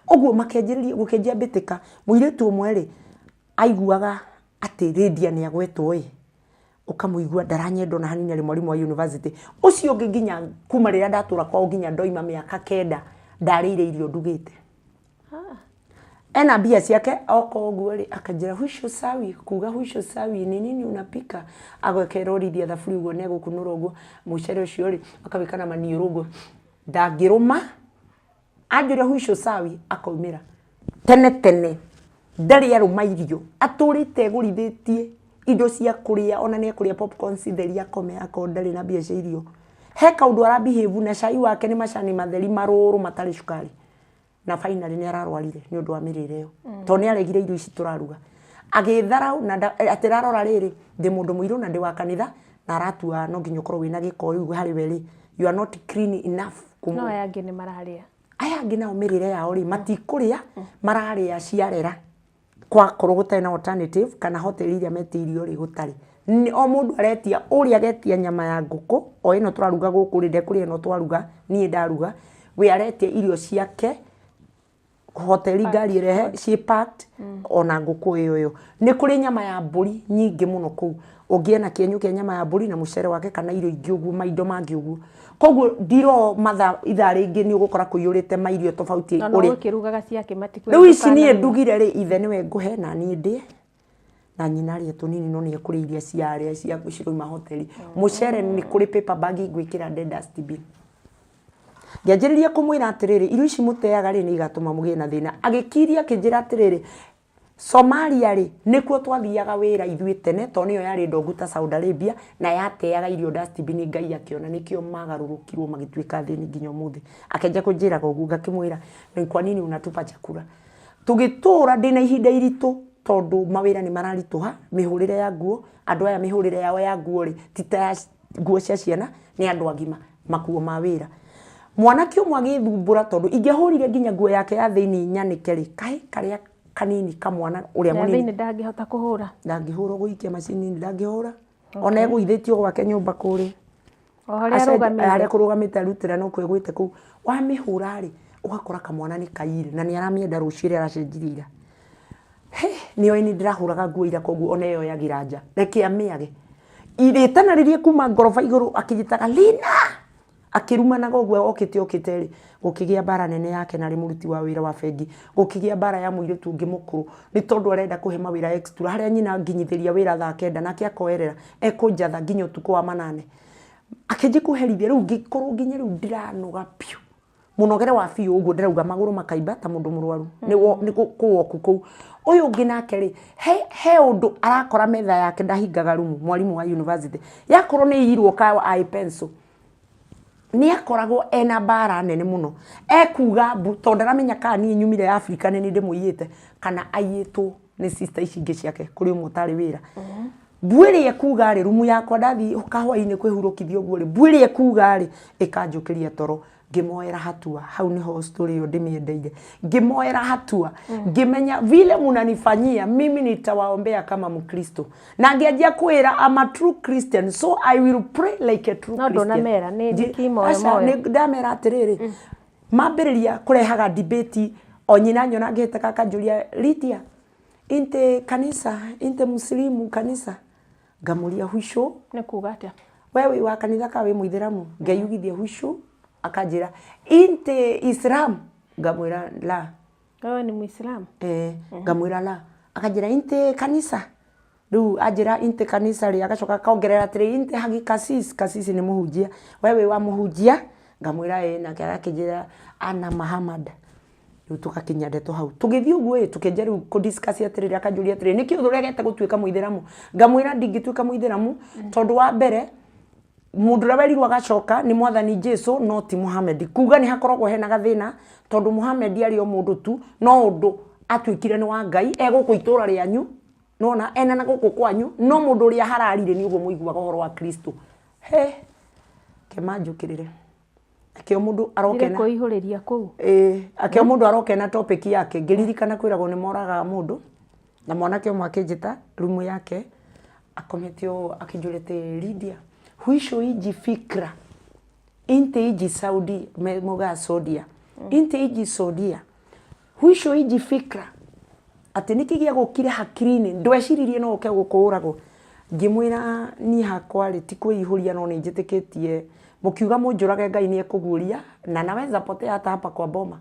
Ũguo makĩanjĩrĩria, gũkĩanjia mbĩtĩka, mũirĩtu ũmwe rĩ, aiguaga atĩ Lydia nĩ agwetwo ĩ. Ũkamũigua ndaranyenda ona hanini, arĩ mwarimũ wa university. Ũcio ũngĩ nginya kuma rĩrĩa ndatũra kwao nginya ndoima mĩaka 9 ndarĩire irio ndugĩte. Ena mbia ciake oka ũguo rĩ, akanjĩra huisho sawi, kuga huisho sawi ni nini unapika, agwekerorithia thaburi ũguo nĩ egũkunũra ũguo mũcere ũcio rĩ, akawĩka na maniũrũ ũguo, ndangĩrũma. Anjũria huisho sawi, akaumĩra tene tene, ndarĩ arũma irio, atũrĩte egũrithĩtie indo cia kũrĩa, ona nĩ ekũrĩa popcorn theri akome akorwo ndarĩ na mbia cia irio. He kaũndũ ara behave na cai wake nĩ macani matheri marũrũ matarĩ cukari. Na finally nĩ ararwarire nĩ ũndũ wa mĩrĩre ĩyo, tondũ nĩ aregire irio ici tũraruga, agĩtharau na atĩ rarora rĩrĩ, ndĩ mũndũ mũirũ na ndĩ wa kanitha, na aratua no nginya ũkorwo wĩna gĩko. Rĩu harĩ we rĩ, you are not clean enough. No aya angĩ nĩ mararĩa. Aya angĩ nao mĩrĩre yao rĩ, matikũrĩa, mararĩa ciarera kwakorwo gũtarĩ na alternative, kana hoteli iria metĩirio rĩ gũtarĩ. O mũndũ aretia, ũrĩa agetia nyama ya ngũkũ o ĩno tũraruga gũkũ rĩ, ndekũrĩa ĩno twaruga, niĩ ndaruga. We aretia irio ciake hoteli, ngari ĩrehe ciĩ packed, ona ngũkũ ĩyo ĩyo. Nĩ kũrĩ nyama ya mbũri nyingĩ mũno kũu, ũngĩena kĩenyũ kĩa nyama ya mbũri na mũcere wake kana irio ingĩ ũguo, maindo mangĩ ũguo. Koguo ndiro mathaa ithaa rĩngĩ nĩ ũgũkora kũiyũrĩte mairio tofauti. Na no ũrĩa ũkĩrugaga ciake matikũrĩa. Rĩu ici niĩ ndugire rĩ, ithe nĩwe ngũhe na niĩ ndĩe na nyina arĩe tũnini, no nĩ ekũrĩa iria ciarĩa cia cirauma hoteli. Mũcere nĩ kũrĩ paper bag ngwĩkĩra nde dustbin. Ngĩanjĩrĩria kũmwĩra atĩrĩrĩ, irio ici mũteaga rĩ, nĩ igatũma mũgĩe na thĩna. Agĩkiria akĩnjĩra atĩrĩrĩ, Somalia rĩ, nĩkuo twathiaga wĩra ithuĩ tene, tondũ nĩyo yarĩ ndongu ta Saudi Arabia, na yateaga irio dustbin, Ngai akĩona nĩkĩo magarũrũkirwo magĩtuĩka athĩni nginya ũmũthĩ. Akĩanjia kũnjĩraga ũguo, ngakĩmwĩra, ni kwa nini unatupa chakula? Tũgĩtũra ndĩna ihinda iritũ, tondũ mawĩra nĩ mararitũha, mĩhũrĩre ya nguo, andũ aya mĩhũrĩre yao ya nguo rĩ, ti ta ya nguo cia ciana, nĩ andũ agima, makuo ma wĩra. Mwanake ũmwe agĩthumbũra tondũ ingĩahũrire nginya nguo yake ya thĩinĩ nyanĩke rĩ, kaĩ karĩa kanini kamwana ũrĩa Ya mũnini thĩinĩ ndangĩhota kũhũra. Ndangĩhũra, gũikia macini ndangĩhũra, ona egũithĩtio gwake nyũmba kũrĩa O harĩa arũgamĩire. Harĩa kũrũgamĩte arutĩra no kwegwĩte kũu. Wamĩhũra rĩ, ũgakora kamwana nĩ kaire na nĩ aramĩenda rũciũ ĩrĩa aracenjirie ira. He nĩoĩ nĩ ndĩrahũraga nguo ira, koguo ona ĩyo nja reke amĩage. Rĩtana rĩrĩa kuma ngoroba igũrũ akĩnjĩtaga Lina, akĩrumanaga ũguo okĩte okĩte rĩ, gũkĩgĩa mbara nene yake na arĩ mũruti wa wĩra wa bengi. Gũkĩgĩa mbara ya mũirĩtu ũngĩ mũkũrũ nĩ tondũ arenda kũhe mawĩra extra, harĩa nyina nginyithĩria wĩra thaa 9 nake akoerera ekũnjatha nginya ũtukũ wa manane, akĩnjia kũherithia. Rĩu ngĩkorwo nginya rĩu ndĩranoga biũ, mũnogere wa biũ ũguo ndĩrauga, magũrũ makaimba ta mũndũ mũrwaru nĩ kũwoku kũu. Ũyũ ũngĩ nake rĩ, he ũndũ arakora metha yake, ndahingaga rumu, mwarimũ wa university, yakorwo nĩ ĩirwo ka eye pencil, nĩ akoragwo ena mbara nene mũno, ekuga mbu tondũ ndaramenya kana niĩ nyumire Africa nĩ niĩ ndĩmũiyĩte kana aiyĩtwo nĩ sister ici ingĩ ciake kũrĩ ũmwe ũtarĩ wĩra. Mbu ĩrĩa ekuga rĩ, rumu yakwa ndathiĩ kahwainĩ kwĩhurũkithia ũguo rĩ, mbu ĩrĩa ekuga rĩ, ĩkanjũkĩria toro. Ngĩmoera hatua hau, nĩho story ĩyo ndĩmĩendeire. Ngĩmoera hatua, ngĩmenya vile munanifanyia mimi nitawaombea kama Mkristo, na ngĩanjia kwĩra, I'm a true Christian, so I will pray like a true No Christian. ndũnamera, nĩ kimoyo Aca, moyo. nĩ ndamera atĩrĩrĩ, mambĩrĩria kũrehaga debate, o nyina nyona ngĩhĩtĩka akanjũria, "Lydia, inte kanisa, inte muslimu kanisa?" Ngamũria, "Huisho?" Nĩ kuga atĩa? We wĩ wa kanitha ka wĩ mũithĩramu? Ngeyugithia huisho, akanjĩra, "Inte Islam?" Ngamwĩra, "La." Wewe ni Muislamu? Eh, ngamwĩra, "La." Akanjĩra, "Inte kanisa?" Rĩu anjĩra inte kanisa rĩ, agacoka akongerera atĩrĩ, "Inte hagi kasisi?" Kasisi nĩ mũhunjia. "We wĩ wa mũhunjia?" Ngamwĩra, "Ĩ." Nake agakĩnjĩra, "Ana Mahamad." Rĩu tũgakinya ndeto hau, tũgĩthiĩ ũguo ĩ, tũkĩanjia rĩu kũ-discuss atĩrĩrĩ, akanjũria atĩrĩrĩ, "Nĩkĩ ũregete gũtuĩka mũithĩramu?" Ngamwĩra, "Ndingĩtuĩka mũithĩramu tondũ wa mbere, mũndũ ũrĩa werirwo agacoka nĩ mwathani Jesu no ti Muhammad. Kuga nĩ hakoragwo hena gathĩna tondũ Muhammad arĩ o mũndũ tu, no ũndũ atuĩkire nĩ wa Ngai egũkũ itũra rĩanyu, nona ena na gũkũ kwanyu, no mũndũ ũrĩa hararire nĩ ũguo mũiguaga ũhoro wa Kristo." He kemanjũkĩrĩre akĩo mũndũ Thire arokena. Kwĩihũrĩria kũu. Ĩĩ, akĩo mũndũ arokena topic yake. Ngĩririkana kwĩragwo nĩ moragaga mũndũ, na mwanake ũmwe akĩnjĩta rumu yake akomete ũũ, akĩnjũria atĩ, "Lydia, huisho iji fikra inte iji Saudi mugaa Saudia inte iji Saudia huisho iji fikra atĩ nĩkĩ gĩagũkire hakiri-inĩ, ndweciririe no ũke gũkũũragwo?" Ngĩmwĩra niĩ hakwa rĩ ti kwĩihũria no nĩ njĩtĩkĩtie mũkiuga mũnjũrage Ngai nĩ ekũguũria na naweza potea hata hapa kwa boma.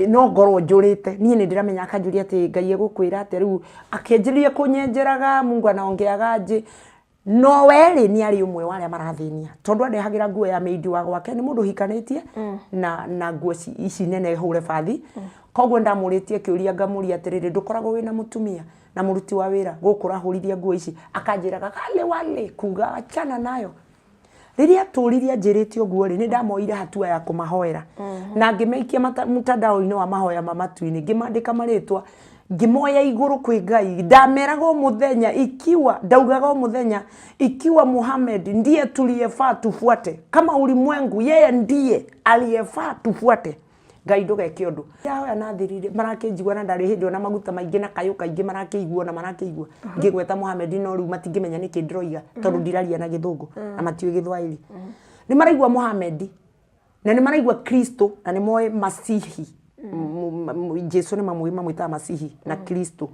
No ngorwo njũrĩte niĩ nĩ ndĩramenya. Akanjũria atĩ Ngai egũkwĩra atĩa rĩu, akĩanjĩrĩria kũnyenjeraga Mungu anaongeaga aje. No we rĩ, nĩ arĩ ũmwe wa arĩa marathĩnia, tondũ andehagĩra nguo ya maid wa gwake, nĩ mũndũ ũhikanĩtie na nguo ici nene hũre bathi. Koguo ndamũrĩtie kĩũria, ngamũria atĩrĩrĩ, ndũkoragwo wĩna mũtumia na mũruti wa wĩra gũkũ ũrahũrithia nguo ici? Akanjĩraga wale wale, kuga achana nayo. Rĩrĩa atũririe anjĩrĩte ũguo rĩ, nĩ ndamoire hatua ya kũmahoera na ngĩmaikia mtandao-inĩ wa mahoya ma matu-inĩ, ngĩmandĩka marĩtwa, ngĩmoya igũrũ kwĩ Ngai. Ndameraga o mũthenya, ikiwa ndaugaga o mũthenya, ikiwa Muhammad ndiye tuliyefaa tufuate kama ulimwengu, yeye ndiye aliyefaa tufuate, Ngai ndũgeke ũndũ. Ndahoya na thirire marakĩnjigua, na ndarĩ hĩndĩ ona maguta maingĩ na kayũ kaingĩ marakĩigua, na marakĩigua ngĩgweta Muhammad, no rĩu matingĩmenya nĩkĩ ndĩroiga tondũ ndiraria na Gĩthũngũ na matiũĩ Gĩthwaĩri. Nĩ maraigua Muhammad na nĩ maraigua Kristo na nĩ moĩ Masihi. Jesu nĩ mamũĩ, mamwĩtaga Masihi na Kristo.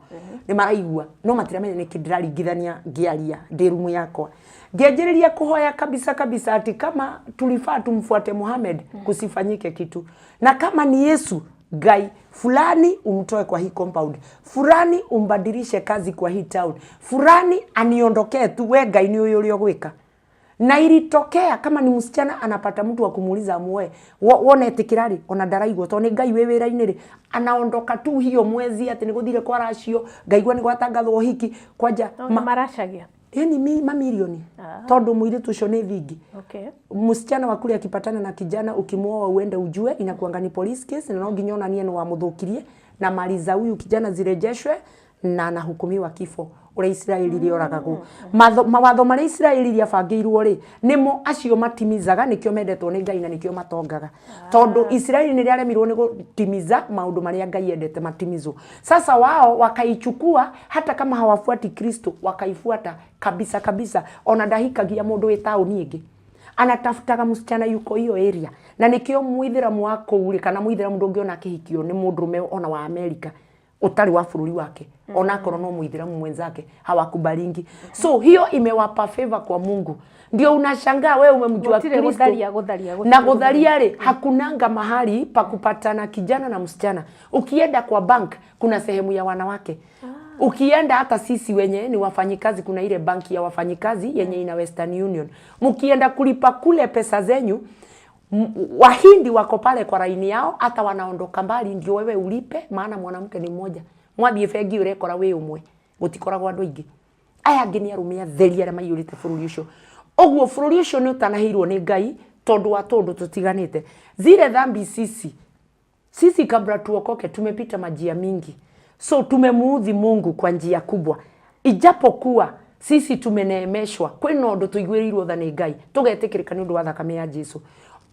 Nĩ maraigua no matiramenya nĩkĩ ndĩraringithania ngĩaria ndĩ rumu yakwa. Ngĩanjĩrĩria kũhoya kabisa kabisa ati kama tulifaa tumfuate Muhammad, kusifanyike kitu, na kama ni Yesu, Ngai fulani umtoe kwa hii compound, fulani umbadilishe kazi kwa hii town, fulani aniondokee tu, we Ngai nĩ ũyũ ũrĩa ũgwĩka. Na ilitokea kama ni msichana anapata mtu wa kumuuliza amuoe, wona etĩkĩra rĩ, ona ndaraigua tondũ nĩ Ngai wĩ wĩra-inĩ rĩ, anaondoka tu hiyo mwezi atĩ nĩ gũthire kwa racio, ngaigua nĩ gwatangathwo ũhiki kwanja. No maracagia. Yani mamilioni, tondũ mũirĩtu ũcio nĩ thingi. Msichana wa kule akipatana na kijana, ukimwoa uende ujue inakuanga ni police case, na no nginya onanie nĩ wamũthũkirie na mali za huyu kijana zirejeshwe, na anahukumiwa kifo ũrĩa Isiraeli rĩoragagwo. Mawatho marĩa Isiraeli rĩabangĩirwo rĩ, nĩmo acio matimizaga, nĩkĩo mendetwo nĩ Ngai na nĩkĩo matongaga, tondũ Isiraeli nĩ rĩaremirwo nĩ gũtimiza maũndũ marĩa Ngai endete matimizwo. Sasa wao wakaichukua, hata kama hawafuati Kristo wakaifuata kabisa kabisa. Ona ndahikagia mũndũ wĩ taũni ĩngĩ, anatafutaga msichana yuko hiyo area, na nĩkĩo mũithĩramu wa kũu rĩ, kana mũithĩramu ndũngĩona akĩhikio nĩ mũndũrũme ona wa Amerika ũtarĩ wa bũrũri wake, onakorwo no mũithĩramu mwenzake, hawakubalingi. So hiyo imewapa favor kwa Mungu. Ndio unashangaa wewe umemjua Gũtirĩ Kristo gũtharia, gũtharia, gũtirĩ. Na gũtharia rĩ, hakunanga mahali pa kupatana kijana na msichana. Ukienda kwa bank kuna sehemu ya wanawake. Ukienda hata sisi wenye ni wafanyikazi, kuna ile banki ya wafanyikazi yenye ina Western Union, mkienda kulipa kule pesa zenyu, Wahindi wako pale kwa raini yao, hata wanaondoka mbali ndio wewe ulipe, maana mwanamke ni mmoja. Mwathiĩ bengi ũrekora wĩ ũmwe, gũtikoragwo andũ aingĩ. Aya angĩ nĩ arũme atheri arĩa maiyũrĩte bũrũri ũcio. Ũguo bũrũri ũcio nĩ ũtanahĩirwo nĩ Ngai tondũ wa tũndũ tũtiganĩte. Zile dhambi sisi kabla tuokoke tumepita majia mingi, so tumemuudhi Mungu kwa njia kubwa, ijapokuwa sisi tumeneemeshwa, kwĩna ũndũ tũiguĩrĩirwo tha nĩ Ngai, tũgetĩkĩrĩka nĩ ũndũ wa thakame ya Jesu.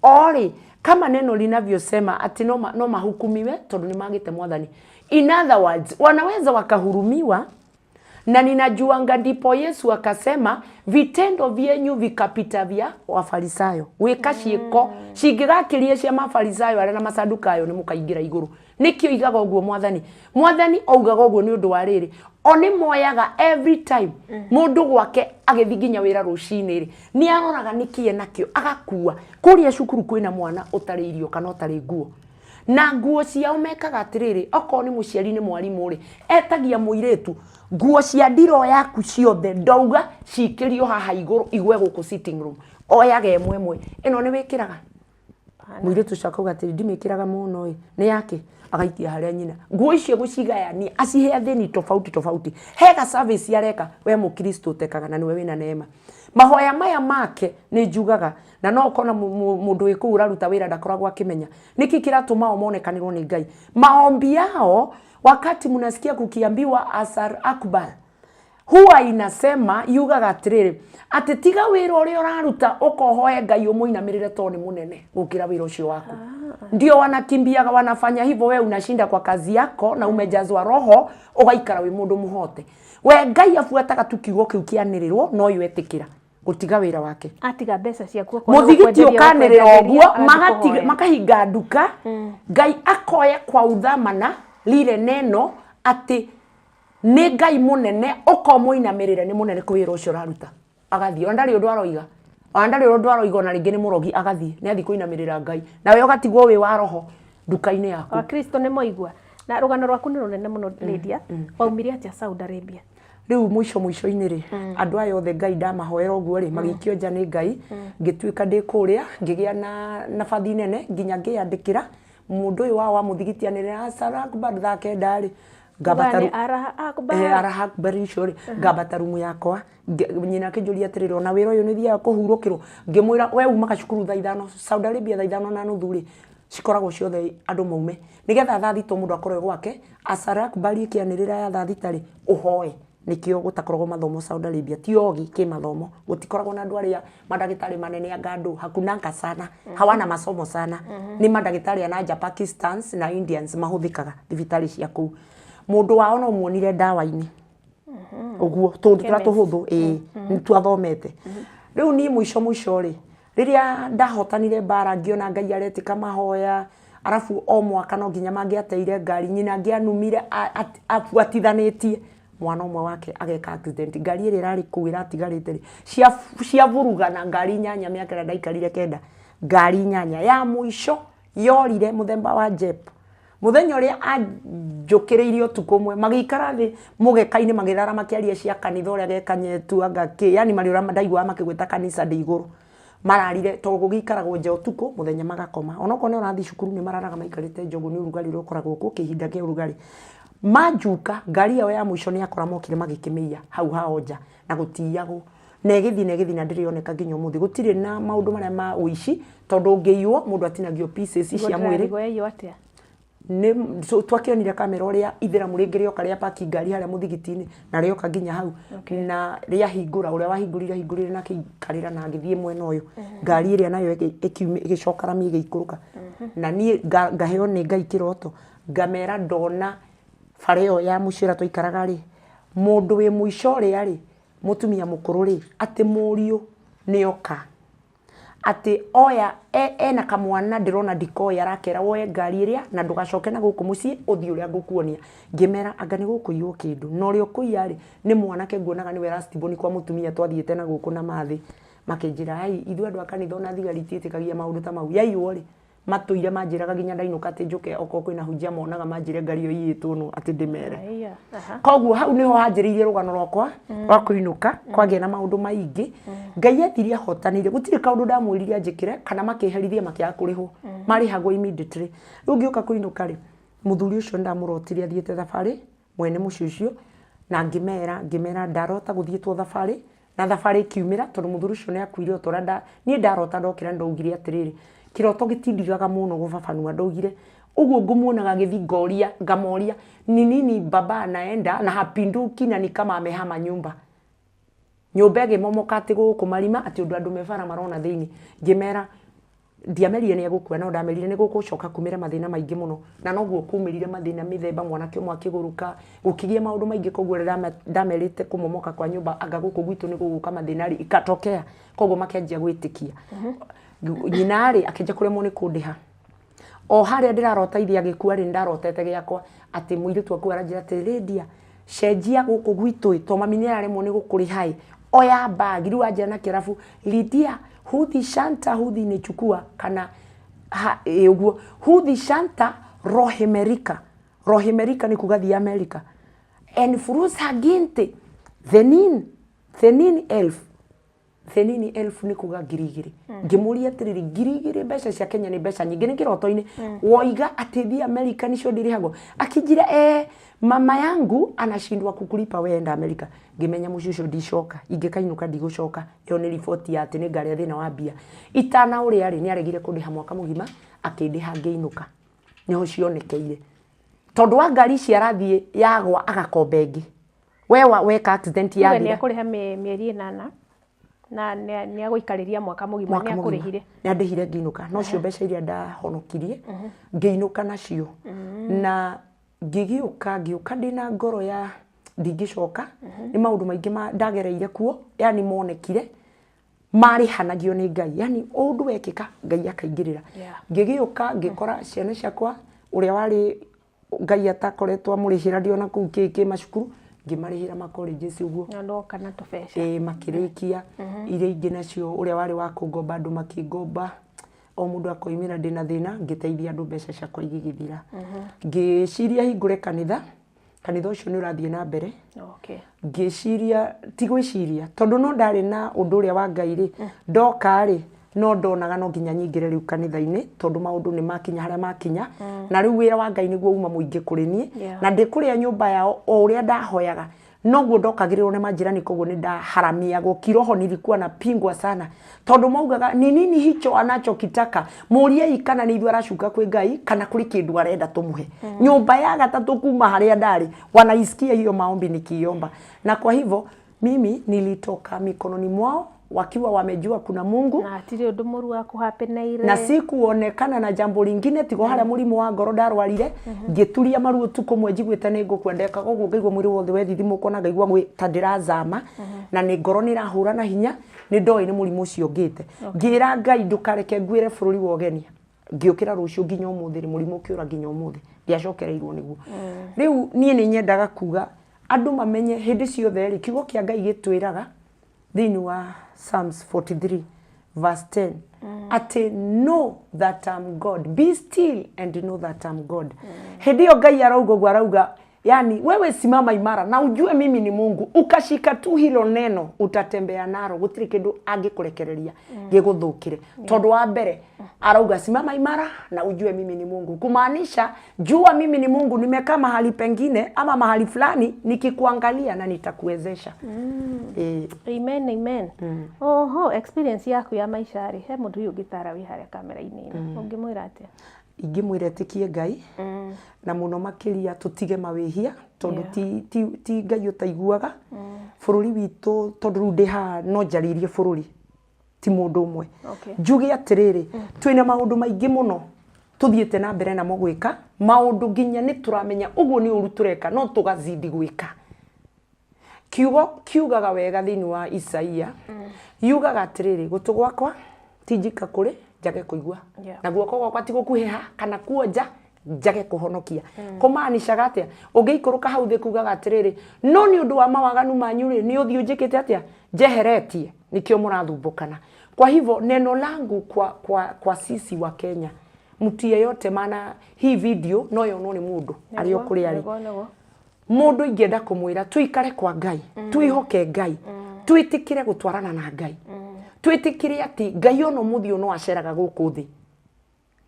Orĩ kama neno linavyosema ati no mahukumiwe tondũ nĩ magĩte mwathani. In other words, wanaweza wakahurumiwa, na ninajuanga ndipo Yesu akasema vitendo vyenyu vikapita vya Wafarisayo. Gwĩka ciĩko cingĩgakĩria cia Mafarisayo arĩa na Masadukayo, nĩ mũkaingĩra igũrũ. Nĩkĩo igaga ũguo mwathani? Mwathani augaga ũguo nĩ ũndũ wa rĩrĩ, o nĩ moyaga every time mũndũ gwake agĩthiĩ nginya wĩra rũcinĩ rĩ, nĩ aroraga nĩkĩ enakĩo agakua. Kũrĩa cukuru kwĩna mwana ũtarĩ irio kana ũtarĩ nguo, na nguo ciao mekaga atĩrĩrĩ, okorwo nĩ mũciari nĩ mwarimũ rĩ, etagia mũirĩtu nguo cia ndiro yaku ciothe, ndauga cikĩrio haha igũrũ igwe gũkũ sitting room, oyaga ĩmwe ĩmwe, ĩno nĩ wĩkĩraga? Mũirĩtu ũcio akauga atĩrĩ, ndimĩkĩraga mũno ĩ, nĩ yake? Agaikia harĩa nyina. Nguo icio gũcigayania, acihe athĩni tofauti tofauti. Hega service areka. We mũkristo ũtekaga na nĩwe wĩna neema, mahoya maya make nĩ njugaga, na no ũkona mũndũ wĩ kũu ũraruta wĩra ndakoragwo akĩmenya nĩkĩ kĩratũma o monekanĩrwo nĩ Ngai. Maombi yao, wakati mnasikia kukiambiwa Asar Akbar, huwa inasema, yugaga atĩrĩrĩ, atĩ tiga wĩra ũrĩa ũraruta, ũkohoe Ngai ũmũinamĩrĩre tondũ nĩ mũnene gũkĩra wĩra ũcio waku. Ndio wanakimbiaga wanafanya hivyo. We unashinda kwa kazi yako na umejazwa roho, ũgaikara wĩ mũndũ mũhote. We Ngai abuataga tu kiugo kĩu kĩanĩrĩrwo, no yo etĩkĩra gũtiga wĩra wake. Atiga mbeca ciaku okorwo nĩ Mũthigiti gũkwenderia, ũkanĩrĩra gũkwenderia, ũguo, agathiĩ kũhoya. Makahinga nduka, Ngai akoya kwa uthamana lile neno atĩ Nĩ Ngai mũnene, ũka ũmũinamĩrĩre, nĩ mũnene kwĩ wĩra ũcio ũraruta. Agathiĩ, ona ndarĩ ũndũ aroiga, ona ndarĩ ũndũ aroiga, ona rĩngĩ nĩ mũrogi, agathiĩ, nĩ athiĩ kũinamĩrĩra Ngai. Nawe ũgatigwo wĩ wa roho nduka-inĩ yaku. Akristo nĩ moigua. Na rũgano rwaku nĩ rũnene mũno Lydia. Waumire atĩa Saudi Arabia? Rĩu mũico mũico-inĩ rĩ, andũ aya othe Ngai ndamahoera ũguo rĩ, magĩikio nja nĩ Ngai, ngĩtuĩka ndĩ kũrĩa, ngĩgĩa na nabathi nene, nginya ngĩyandĩkĩra, mũndũ ũyũ wao wa mũthigiti anĩrĩra Allahu Akbar thaa kenda rĩ, ngambata Uga nĩ Allahu Akbar. Allahu Akbar icio rĩ, ngambata rumu yakwa, nyina akĩnjũria atĩrĩrĩ, ona wĩra ũyũ nĩ thiaga kũhurũkĩrwo, ngĩmwĩra we umaga cukuru thaa ithano, Saudi Arabia thaa 5:30 rĩ, cikoragwo ciothe andũ maume, nĩgetha thaa thita mũndũ akorwo e gwake, Allahu Akbar ĩkĩanĩrĩra ya thaa thita rĩ, ũhoe, nĩkĩo gũtakoragwo mathomo Saudi Arabia, ti ogĩ kĩmathomo, gũtikoragwo na andũ arĩa mandagĩtarĩ manene anga andũ hakunanga sana, hawana masomo sana, nĩ mandagĩtarĩ a nanja Pakistans na Indians mahũthĩkaga thibitarĩ cia kũu. Mũndũ wao no muonire ndawa-inĩ, ũguo tũũndũ tũrĩa tũhũthũ, ĩĩ, nĩ twathomete. Rĩu niĩ mũico mũico rĩ, rĩrĩa ndahotanire mbara ngĩona Ngai aretĩka mahoya, arabu o mwaka no nginya mangĩateire ngari, nyina angĩanumire abuatithanĩtie mwana ũmwe wake ageka accident, ngari ĩrĩa ĩrarĩ kũu ĩratigarĩte rĩ, ciavurugana ngari inyanya mĩaka ĩrĩa ndaikarire kenda, ngari inyanya, ya mũico yorire mũthemba wa Jeep. Mũthenya ũrĩa anjũkĩrĩirie ũtukũ ũmwe, magĩikara thĩ mũgeka-inĩ magĩthara makĩaria cia kanitha ũrĩa gekanyetu anga kĩ, yani marĩ ũrĩa ndaiguaga makĩgweta kanitha ndĩ igũrũ. Mararire, tondũ gũgĩikaragwo nja ũtukũ, mũthenya magakoma. Onokorwo nĩ ũrathiĩ cukuru nĩ mararaga maikarĩte nja ũguo nĩ ũrugarĩ ũrĩa ũkoragwo kuo kĩhinda kĩa ũrugarĩ. Manjuka, ngari yao ya mũico nĩ akora mokire magĩkĩmĩiya hau hao nja na gũtiyagwo. Na ĩgĩthiĩ na ĩgĩthiĩ na ndĩrĩ yoneka nginya ũmũthĩ. Gũtirĩ na maũndũ marĩa ma ũici, tondũ ũngĩiywo mũndũ atinagio pieces cia mwĩrĩ. Nĩguo yaiywo atĩa? Nĩ so, twakĩonire kamera ũrĩa ithĩramu rĩngĩ rĩoka rĩa paki ngari harĩa mũthigiti-inĩ na rĩoka nginya hau na rĩahingũra, ũrĩa wahingũrire ahingũrire na akĩikarĩra na agĩthiĩ mwena ũyũ. Ngari ĩrĩa nayo ĩgĩcoka rami ĩgĩikũrũka. Na niĩ ngaheo nĩ Ngai kĩroto, ngamera ndona bara ĩyo ya mũciĩ ũrĩa twaikaraga rĩ, mũndũ wĩ mũico ũrĩa rĩ, mũtumia mũkũrũ rĩ, atĩ mũriũ nĩoka, atĩ oya ena kamwana ndĩrona ndikoĩ, arakera woe ngari ĩrĩa na ndũgacoke na gũkũ mũciĩ ũthiĩ ũrĩa ngũkuonia. Ngĩmera anga nĩ gũkũiywo kĩndũ, na ũrĩa ũkũiya rĩ, nĩ mwanake nguonaga nĩwe last born kwa mũtumia twathiĩte na gũkũ na mathĩ. Makĩnjĩra ai, ithuĩ andũ a kanitha ona thigari itiĩtĩkagia maũndũ ta mau, yaiywo rĩ, matũire manjĩraga nginya ndainũka atĩ njũke okorwo kwĩna hunjia monaga manjĩre ngari ĩyo iyĩtwo nũ atĩ ndĩmere. Koguo hau nĩho hanjĩrĩirie rũgano rwakwa rwa kũinũka, kwagĩa na maũndũ maingĩ. Ngai ethirie ahotanĩire, gũtirĩ kaũndũ ndamwĩrire anjĩkĩre kana makĩherithia makĩaga kũrĩhwo, marĩhagwo immediately. Rĩu ngĩũka kũinũka rĩ, mũthuri ũcio nĩndamũrotire athiĩte thabarĩ, mwene mũciĩ ũcio, na ngĩmera, ngĩmera ndarota gũthiĩtwo thabarĩ, na thabarĩ ĩkiumĩra tondũ mũthuri ũcio nĩ akuire o ta ũrĩa nda, niĩ ndarota ndokĩra nĩndaugire atĩrĩrĩ, kĩroto gĩtindigaga mũno gũbabanua, ndaugire ũguo ngũmuonaga agĩthiĩ ngoria, ngamoria ni nini baba anaenda na hapinduki na ni kama amehama nyumba. Nyũmba ĩgĩmomoka atĩ gũkũ marima atĩ ũndũ andũ me bara marona thĩinĩ. Ngĩmera ndiamerire nĩ egũkua no ndamerire nĩ gũgũcoka kumĩre mathĩna maingĩ mũno, na noguo kumĩrire mathĩna mĩthemba, mwanake ũmwe akĩgũrũka, gũkĩgĩa maũndũ maingĩ, koguo rĩrĩa ndamerĩte kũmomoka kwa nyũmba anga gũkũ gwitũ nĩ gũgũka mathĩna rĩ, ikatokea, koguo makĩanjia gwĩtĩkia. Nyina rĩ akĩanjia kũremwo nĩ kũndĩha. O harĩa ndĩrarota ithe agĩkua rĩ, nĩndarotete gĩakwa atĩ mũirĩtu akua aranjĩra atĩ Lydia, cenjia gũkũ gwitũ ĩ, to mami nĩ araremwo nĩ gũkũrĩha ĩ, oya bag, rĩu anjĩra na kĩarabu, Lydia, huthi shanta huthi nichukua kana ha, ĩ ũguo, huthi shanta rohi Amerika, rohi Amerika nĩ kuga thiĩ Amerika, en furusa ginte thenin, thenin elf, thenini elfu nĩ kuga 2000. Ngĩmũria atĩrĩrĩ, 2000 mbeca cia Kenya nĩ mbeca nyingĩ, nĩ kĩroto-inĩ woiga atĩ thiĩ Amerika nĩcio ndĩrĩhagwo. Akĩnjĩra mama yangu anashindwa kukulipa weenda Amerika. Ngĩmenya mũciĩ ũcio ndicoka, ingĩkainũka ndigũcoka, ĩyo nĩ riboti ya atĩ nĩ ngarĩa thĩna wa mbia. Itana ũrĩa rĩ, nĩ aregire kũndĩha mwaka mũgima, akĩndĩha ngĩinũka, nĩho cionekeire tondũ wa ngari ici arathiĩ yagwa agakomba ĩngĩ. We weka accident Tuge yathira. nĩ akũrĩha mĩeri ĩnana na nĩ agũikarĩria mwaka mũgima, Mwaka nĩ mũgima. akũrĩhire. Nĩ andĩhire ngĩinũka, no cio mbeca iria ndahonokirie ngĩinũka nacio. Na ngĩgĩũka, ngĩũka ndĩna ngoro ya ndingĩcoka, nĩ maũndũ maingĩ ndagereire kuo, yani monekire marĩhanagio nĩ Ngai, yani ũndũ wekĩka Ngai akaingĩrĩra. Ngĩgĩũka ngĩkora ciana ciakwa, ũrĩa warĩ Ngai atakoretwo amũrĩhĩra ndĩ ona kũu kĩ macukuru Ngĩmarĩhĩra ma colleges ũguo. Na ndoka na tũbeca. Ĩĩ, makĩrĩkia. Iria ingĩ nacio, ũrĩa warĩ wa kũngomba, andũ makĩngomba, o mũndũ akoimĩra ndĩna thĩna, ngĩteithia andũ, mbeca ciakwa igĩgĩthira. Ngĩciria hingũre kanitha. Kanitha ũcio nĩ ũrathiĩ na mbere. Ngĩciria, ti gwĩciria, tondũ no ndarĩ na ũndũ ũrĩa wa Ngai rĩ, ndoka rĩ, no ndonaga no nginya nyingĩre rĩu kanitha-inĩ, tondũ maũndũ nĩ makinya harĩa makinya, na rĩu wĩra wa Ngai nĩguo uma mũingĩ kũrĩ niĩ. Na ndĩ kũrĩa nyũmba yao, o ũrĩa ndahoyaga noguo ndokagĩrĩrwo nĩ majirani, koguo nĩ ndaharamiagwo kiroho, nilikuwa napingwa sana, tondũ maugaga, "Ni nini hicho anachokitaka? Mũriei kana nĩ ithuĩ aracuka kwĩ Ngai, kana kũrĩ kĩndũ arenda tũmũhe." Nyũmba ya gatatũ kuma harĩa ndarĩ wanaisikia hiyo maombi nikiomba, na kwa hivyo mimi nilitoka mikononi mwao wakiwa wamejua kuna Mungu. Na hatirĩ ũndũ mũru wa kũhapeneire. Na sikuonekana na jambo lingine tigo harĩa mũrimũ wa ngoro ndarwarire, ngĩturia maru ũtukũ ũmwe njiguĩte nĩ ngũkua. Ndekaga ũguo ngaigua mwĩrĩ wothe wethithimũkwo na ngaigua ta ndĩrazama, na nĩ ngoro nĩ ĩrahũra na hinya. Nĩ ndoĩ nĩ mũrimũ ũcio ngĩte. Ngĩra Ngai, "Ndũkareke nguĩre bũrũri wa ũgenia." Ngĩũkĩra rũciũ, nginya ũmũthĩ rĩ, mũrimũ ũkĩũra. Nginya ũmũthĩ ndiacokereirwo nĩguo. Rĩu niĩ nĩ nyendaga kuga andũ mamenye hĩndĩ ciothe rĩ, kiugo kĩa Ngai gĩtwĩraga thĩinĩ wa Psalms 43 verse 10 atĩ, "Know that I'm God, be still and know that I'm God." Hĩndĩ ĩyo Ngai arauga ũguo, arauga yani wewe simama imara na ujue mimi ni Mungu. Ukashika tu hilo neno, utatembea naro, gũtirĩ kĩndũ angĩkũrekereria gĩgũthũkĩre, tondũ wa mbere arauga, "Simama imara na ujue mimi ni Mungu," kumaanisha jua mimi ni Mungu, nimekaa mahali pengine ama mahali fulani nikikuangalia na nitakuwezesha. Amen, amen. Oho, experience yaku ya maisha rĩ, he mũndũ ũyũ ũngĩtara wĩ harĩa kamera-inĩ ĩno, ũngĩmwĩra atĩa? Ingĩmwĩra ĩtĩkie Ngai, na mũno makĩria tũtige mawĩhia, tondũ ti Ngai ũtaiguaga. Bũrũri witũ, tondũ rĩu ndĩ haha no njarĩrie bũrũri, ti mũndũ ũmwe. Njuge atĩrĩrĩ, twĩna maũndũ maingĩ mũno tũthiĩte na mbere namo gwĩka maũndũ nginya nĩ tũramenya ũguo nĩ ũru tũreka, no tũgazidi gwĩka. Kiugo kiugaga wega thĩinĩ wa Isaia, yugaga atĩrĩrĩ, "Gũtũ gwakwa ti njika kũrĩ njage kũigua, na guoko gwakwa ti gũkuhĩha kana kuonja njage kũhonokia." Kũmaanishaga atĩa? Ũngĩikũrũka hau thĩ kugaga atĩrĩrĩ, no nĩ ũndũ wa mawaganu manyu rĩ, nĩ ũthiũ njĩkĩte atĩa? Njeheretie, nĩkĩo mũrathumbũkana. Kwa hivyo neno langu kwa sisi wa Kenya, mtu yeyote, maana hii video no yonwo nĩ mũndũ arĩ o kũrĩa arĩ, Nĩguo, nĩguo. Mũndũ ingĩenda kũmwĩra, tũikare kwa Ngai, twĩhoke Ngai, twĩtĩkĩre gũtwarana na Ngai, twĩtĩkĩre atĩ Ngai ona ũmũthĩ ũyũ no aceraga gũkũ thĩ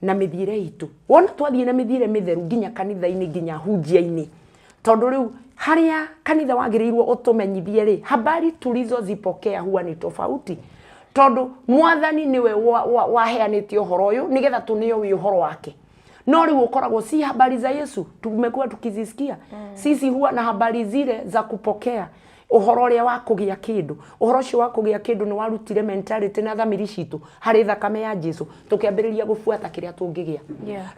na mĩthiĩre itũ. Wona twathiĩ na mĩthiĩre mĩtheru, nginya kanitha-inĩ, nginya hunjia-inĩ, tondũ rĩu harĩa kanitha wagĩrĩirwo ũtũmenyithie rĩ, habari tulizozipokea huwa ni tofauti, tondũ Mwathani nĩwe waheanĩte ũhoro ũyũ nĩgetha tũneo wĩ ũhoro wake. No rĩu ũkoragwo si habari za Yesu tumekuwa tukizisikia. Sisi huwa na habari zile za kupokea ũhoro ũrĩa wa kũgĩa kĩndũ. Ũhoro ũcio wa kũgĩa kĩndũ nĩ warutire mentality na thamiri citũ harĩ thakame ya Jesu, tũkĩambĩrĩria gũbuata kĩrĩa tũngĩgĩa.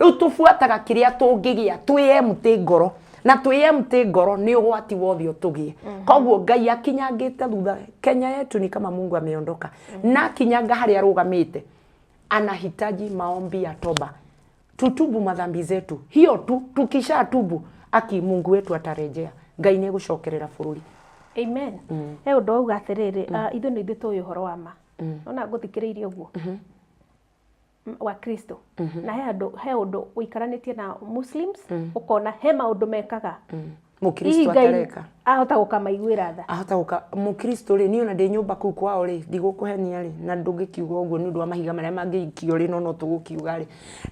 Rĩu tũbuataga kĩrĩa tũngĩgĩa, twĩ empty ngoro, na twĩ empty ngoro nĩ ũgwati wothe ũtũgĩe. Koguo Ngai akinyangĩte thutha. Kenya yetu ni kama Mungu ameondoka, na akinyanga harĩa arũgamĩte. Anahitaji maombi ya toba, tutubu madhambi zetu. Hiyo tu, tukishatubu, aki Mungu wetu atarejea. Ngai nĩ egũcokerera bũrũri. Amen. He ũndũ wauga atĩrĩrĩ, ithuĩ nĩ ithuĩ tũĩ ũhoro wa ma. Nona ngũthikĩrĩirie ũguo wa Kristo, na he andũ, he ũndũ ũikaranĩtie na Muslims, ũkona he maũndũ mekaga Mũkristo hihi Ngai atareka. Ahota gũkamaiguĩra tha. Ahota gũka mũkristo rĩ, niĩ ona ndĩ nyũmba kũu kwao rĩ, ndigũkũhenia rĩ, na ndũngĩkiuga ũguo nĩ ũndũ wa mahiga marĩa mangĩikio rĩ, no tũgũkiuga rĩ,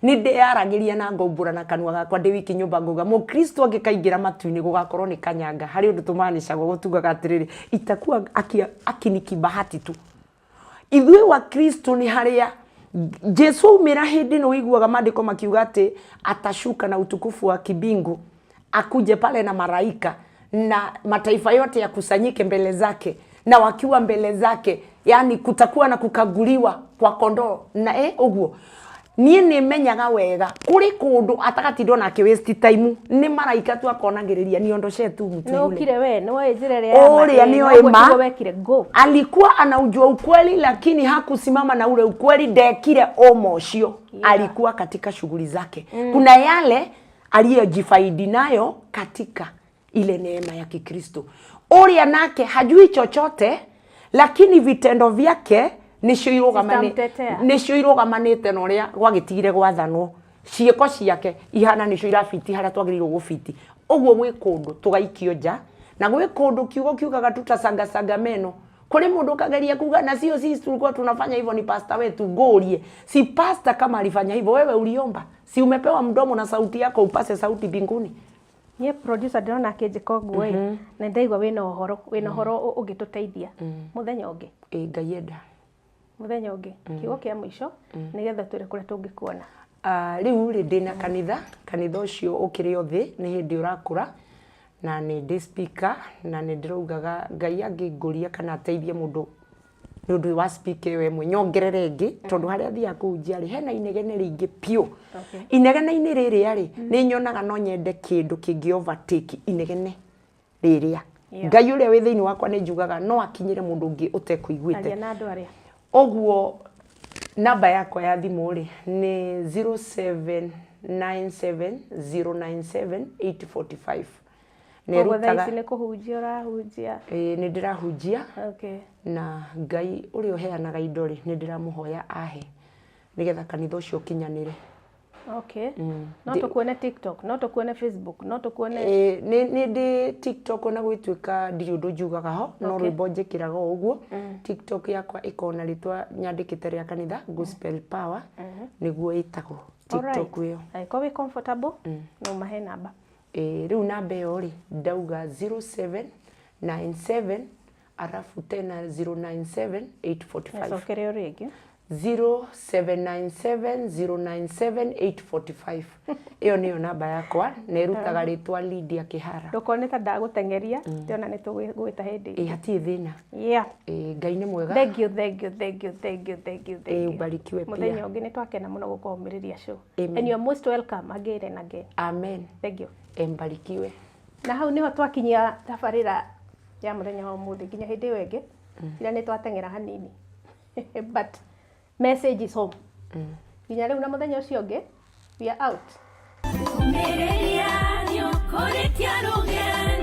nĩ ndĩyaragĩria na ngaumbũra na kanua gakwa ndĩ wiki nyũmba, ngauga mũkristo angĩkaingĩra matu-inĩ gũgakorwo nĩ kanyanga. Harĩ ũndũ tũmanicagwo gũtugaga atĩrĩrĩ, itakuwa aki ni kibahati tu. Ithuĩ wa Kristo nĩ harĩa Jesu aumĩra hĩndĩ ĩno, ũiguaga maandĩko makiuga atĩ atashuka na utukufu wa kibingu, akuje pale na maraika, na mataifa yote yakusanyike mbele zake, na wakiwa mbele zake, yani kutakuwa na kukaguliwa kwa kondoo na ũguo. Niĩ nĩ menyaga wega kũrĩ kũndũ atagatinda ona akĩ waste time, nĩ maraika tu akonagĩrĩria, "Niondoshe tu mtu Nĩ yule." ũkire we nĩ woĩ njĩra ĩrĩa ya ma, Ũrĩa ĩĩ, nĩoĩ noguo ma. tiguo wekire go. Alikuwa anaujua ukweli, lakini hakusimama na ule ukweli, ndekire ũma ũcio. Alikuwa katika shughuli zake. Kuna yale aliyojifaidi nayo katika Ile neema ya Kikristo. Ũrĩa nake hajui chochote, lakini vitendo vyake nĩcio irũgamani Zitamtetea. Nĩcio irũgamanĩte na ũrĩa gwagĩtigire gwathanwo. Ciĩko ciake ihana nĩcio irabiti harĩa twagĩrĩirwo gũbiti. Ũguo gwĩ kũndũ tũgaikio nja, na gwĩ kũndũ kiugo kiugaga tutasangasaga meno. Kũrĩ mũndũ ũkageria kuga na sio sisi tulikuwa tunafanya hivyo, ni pasta wetu. Ngũrie, si pasta kama alifanya hivyo, wewe uliomba? Si umepewa mdomo na sauti yako upase sauti mbinguni? Niĩ producer ndĩrona akĩnjĩka ũguo ĩ, na ndaigua wĩna ũhoro ũngĩtũteithia mũthenya ũngĩ. Ĩ, Ngai enda. Mũthenya ũngĩ. Kiugo kĩa mũico, nĩgetha twĩre kũrĩa tũngĩkuona. Ah, rĩu rĩ, ndĩna kanitha. Kanitha ũcio ũkĩrĩ o thĩ, nĩ hĩndĩ ũrakũra, na nĩ ndĩ speaker, na nĩ ndĩraugaga Ngai angĩngũria kana ateithie mũndũ nĩ ũndũ wa speaker ĩyo ĩmwe, nyongerere ĩngĩ, tondũ harĩa thiaga kũhunjia rĩ, hena inegene rĩingĩ biũ. Inegene-inĩ rĩrĩa rĩ, nĩ nyonaga no nyende kĩndũ kĩngĩ overtake inegene rĩrĩa. Ngai ũrĩa wĩ thĩinĩ wakwa, nĩ njugaga no akinyĩre mũndũ ũngĩ ũtekũiguĩte. Aria na andũ arĩa. Ũguo namba yakwa ya thimũ rĩ, nĩ 0797097845, na Koguo thaa ĩrutaga ici nĩ kũhunjia ũrahunjia? Ĩĩ, nĩ ndĩrahunjia. Na Ngai ũrĩa ũheanaga indo rĩ, nĩ ndĩramũhoya ahe nĩgetha kanitha ũcio ũkinyanĩre. Okay, no tũkuone TikTok, no tũkuone Facebook, no tũkuone? Ĩĩ, nĩ ndĩ TikTok, ona gwĩtuĩka ndirĩ ũndũ njugaga ho, no rwĩmbo njĩkĩraga o ũguo. TikTok yakwa ĩkoragwo na rĩtwa nyandĩkĩte rĩa kanitha, Gospel Power nĩguo ĩtagwo TikTok ĩyo. Angĩkorwo wĩ comfortable, no mahe namba. Ĩĩ, rĩu namba ĩyo rĩ, ndauga 0797 arafu tena 097 845. Cokere o rĩngĩ. 0797097845, ĩyo nĩyo namba yakwa, na ĩrutaga rĩtwa Lydia Kĩhara. Ndũkone ta ndagũteng'eria, ndĩrona nĩ tũgwĩta hĩndĩ Ĩ, ĩngĩ. Hatirĩ thĩna. Ĩ, Ngai nĩ mwega. Thank you, thank you, thank you, thank you, thank you, thank Ĩ, you. Ubarikiwe pia. Mũthenya ũngĩ, nĩ twakena mũno gũkũhũmĩrĩria show. Amen. And you are most welcome again and again. Amen. Thank you. Embarikiwe. Na hau niho twakinyia tabarĩra ya mũthenya wa ũmũthĩ. Nginya hĩndĩ ĩyo ĩngĩ, ira nĩ twateng'era hanini, but message is home. Nginya rĩu na mũthenya ũcio ũngĩ, we are out. Ũmĩrĩria nĩũkũrĩkia rũgendo.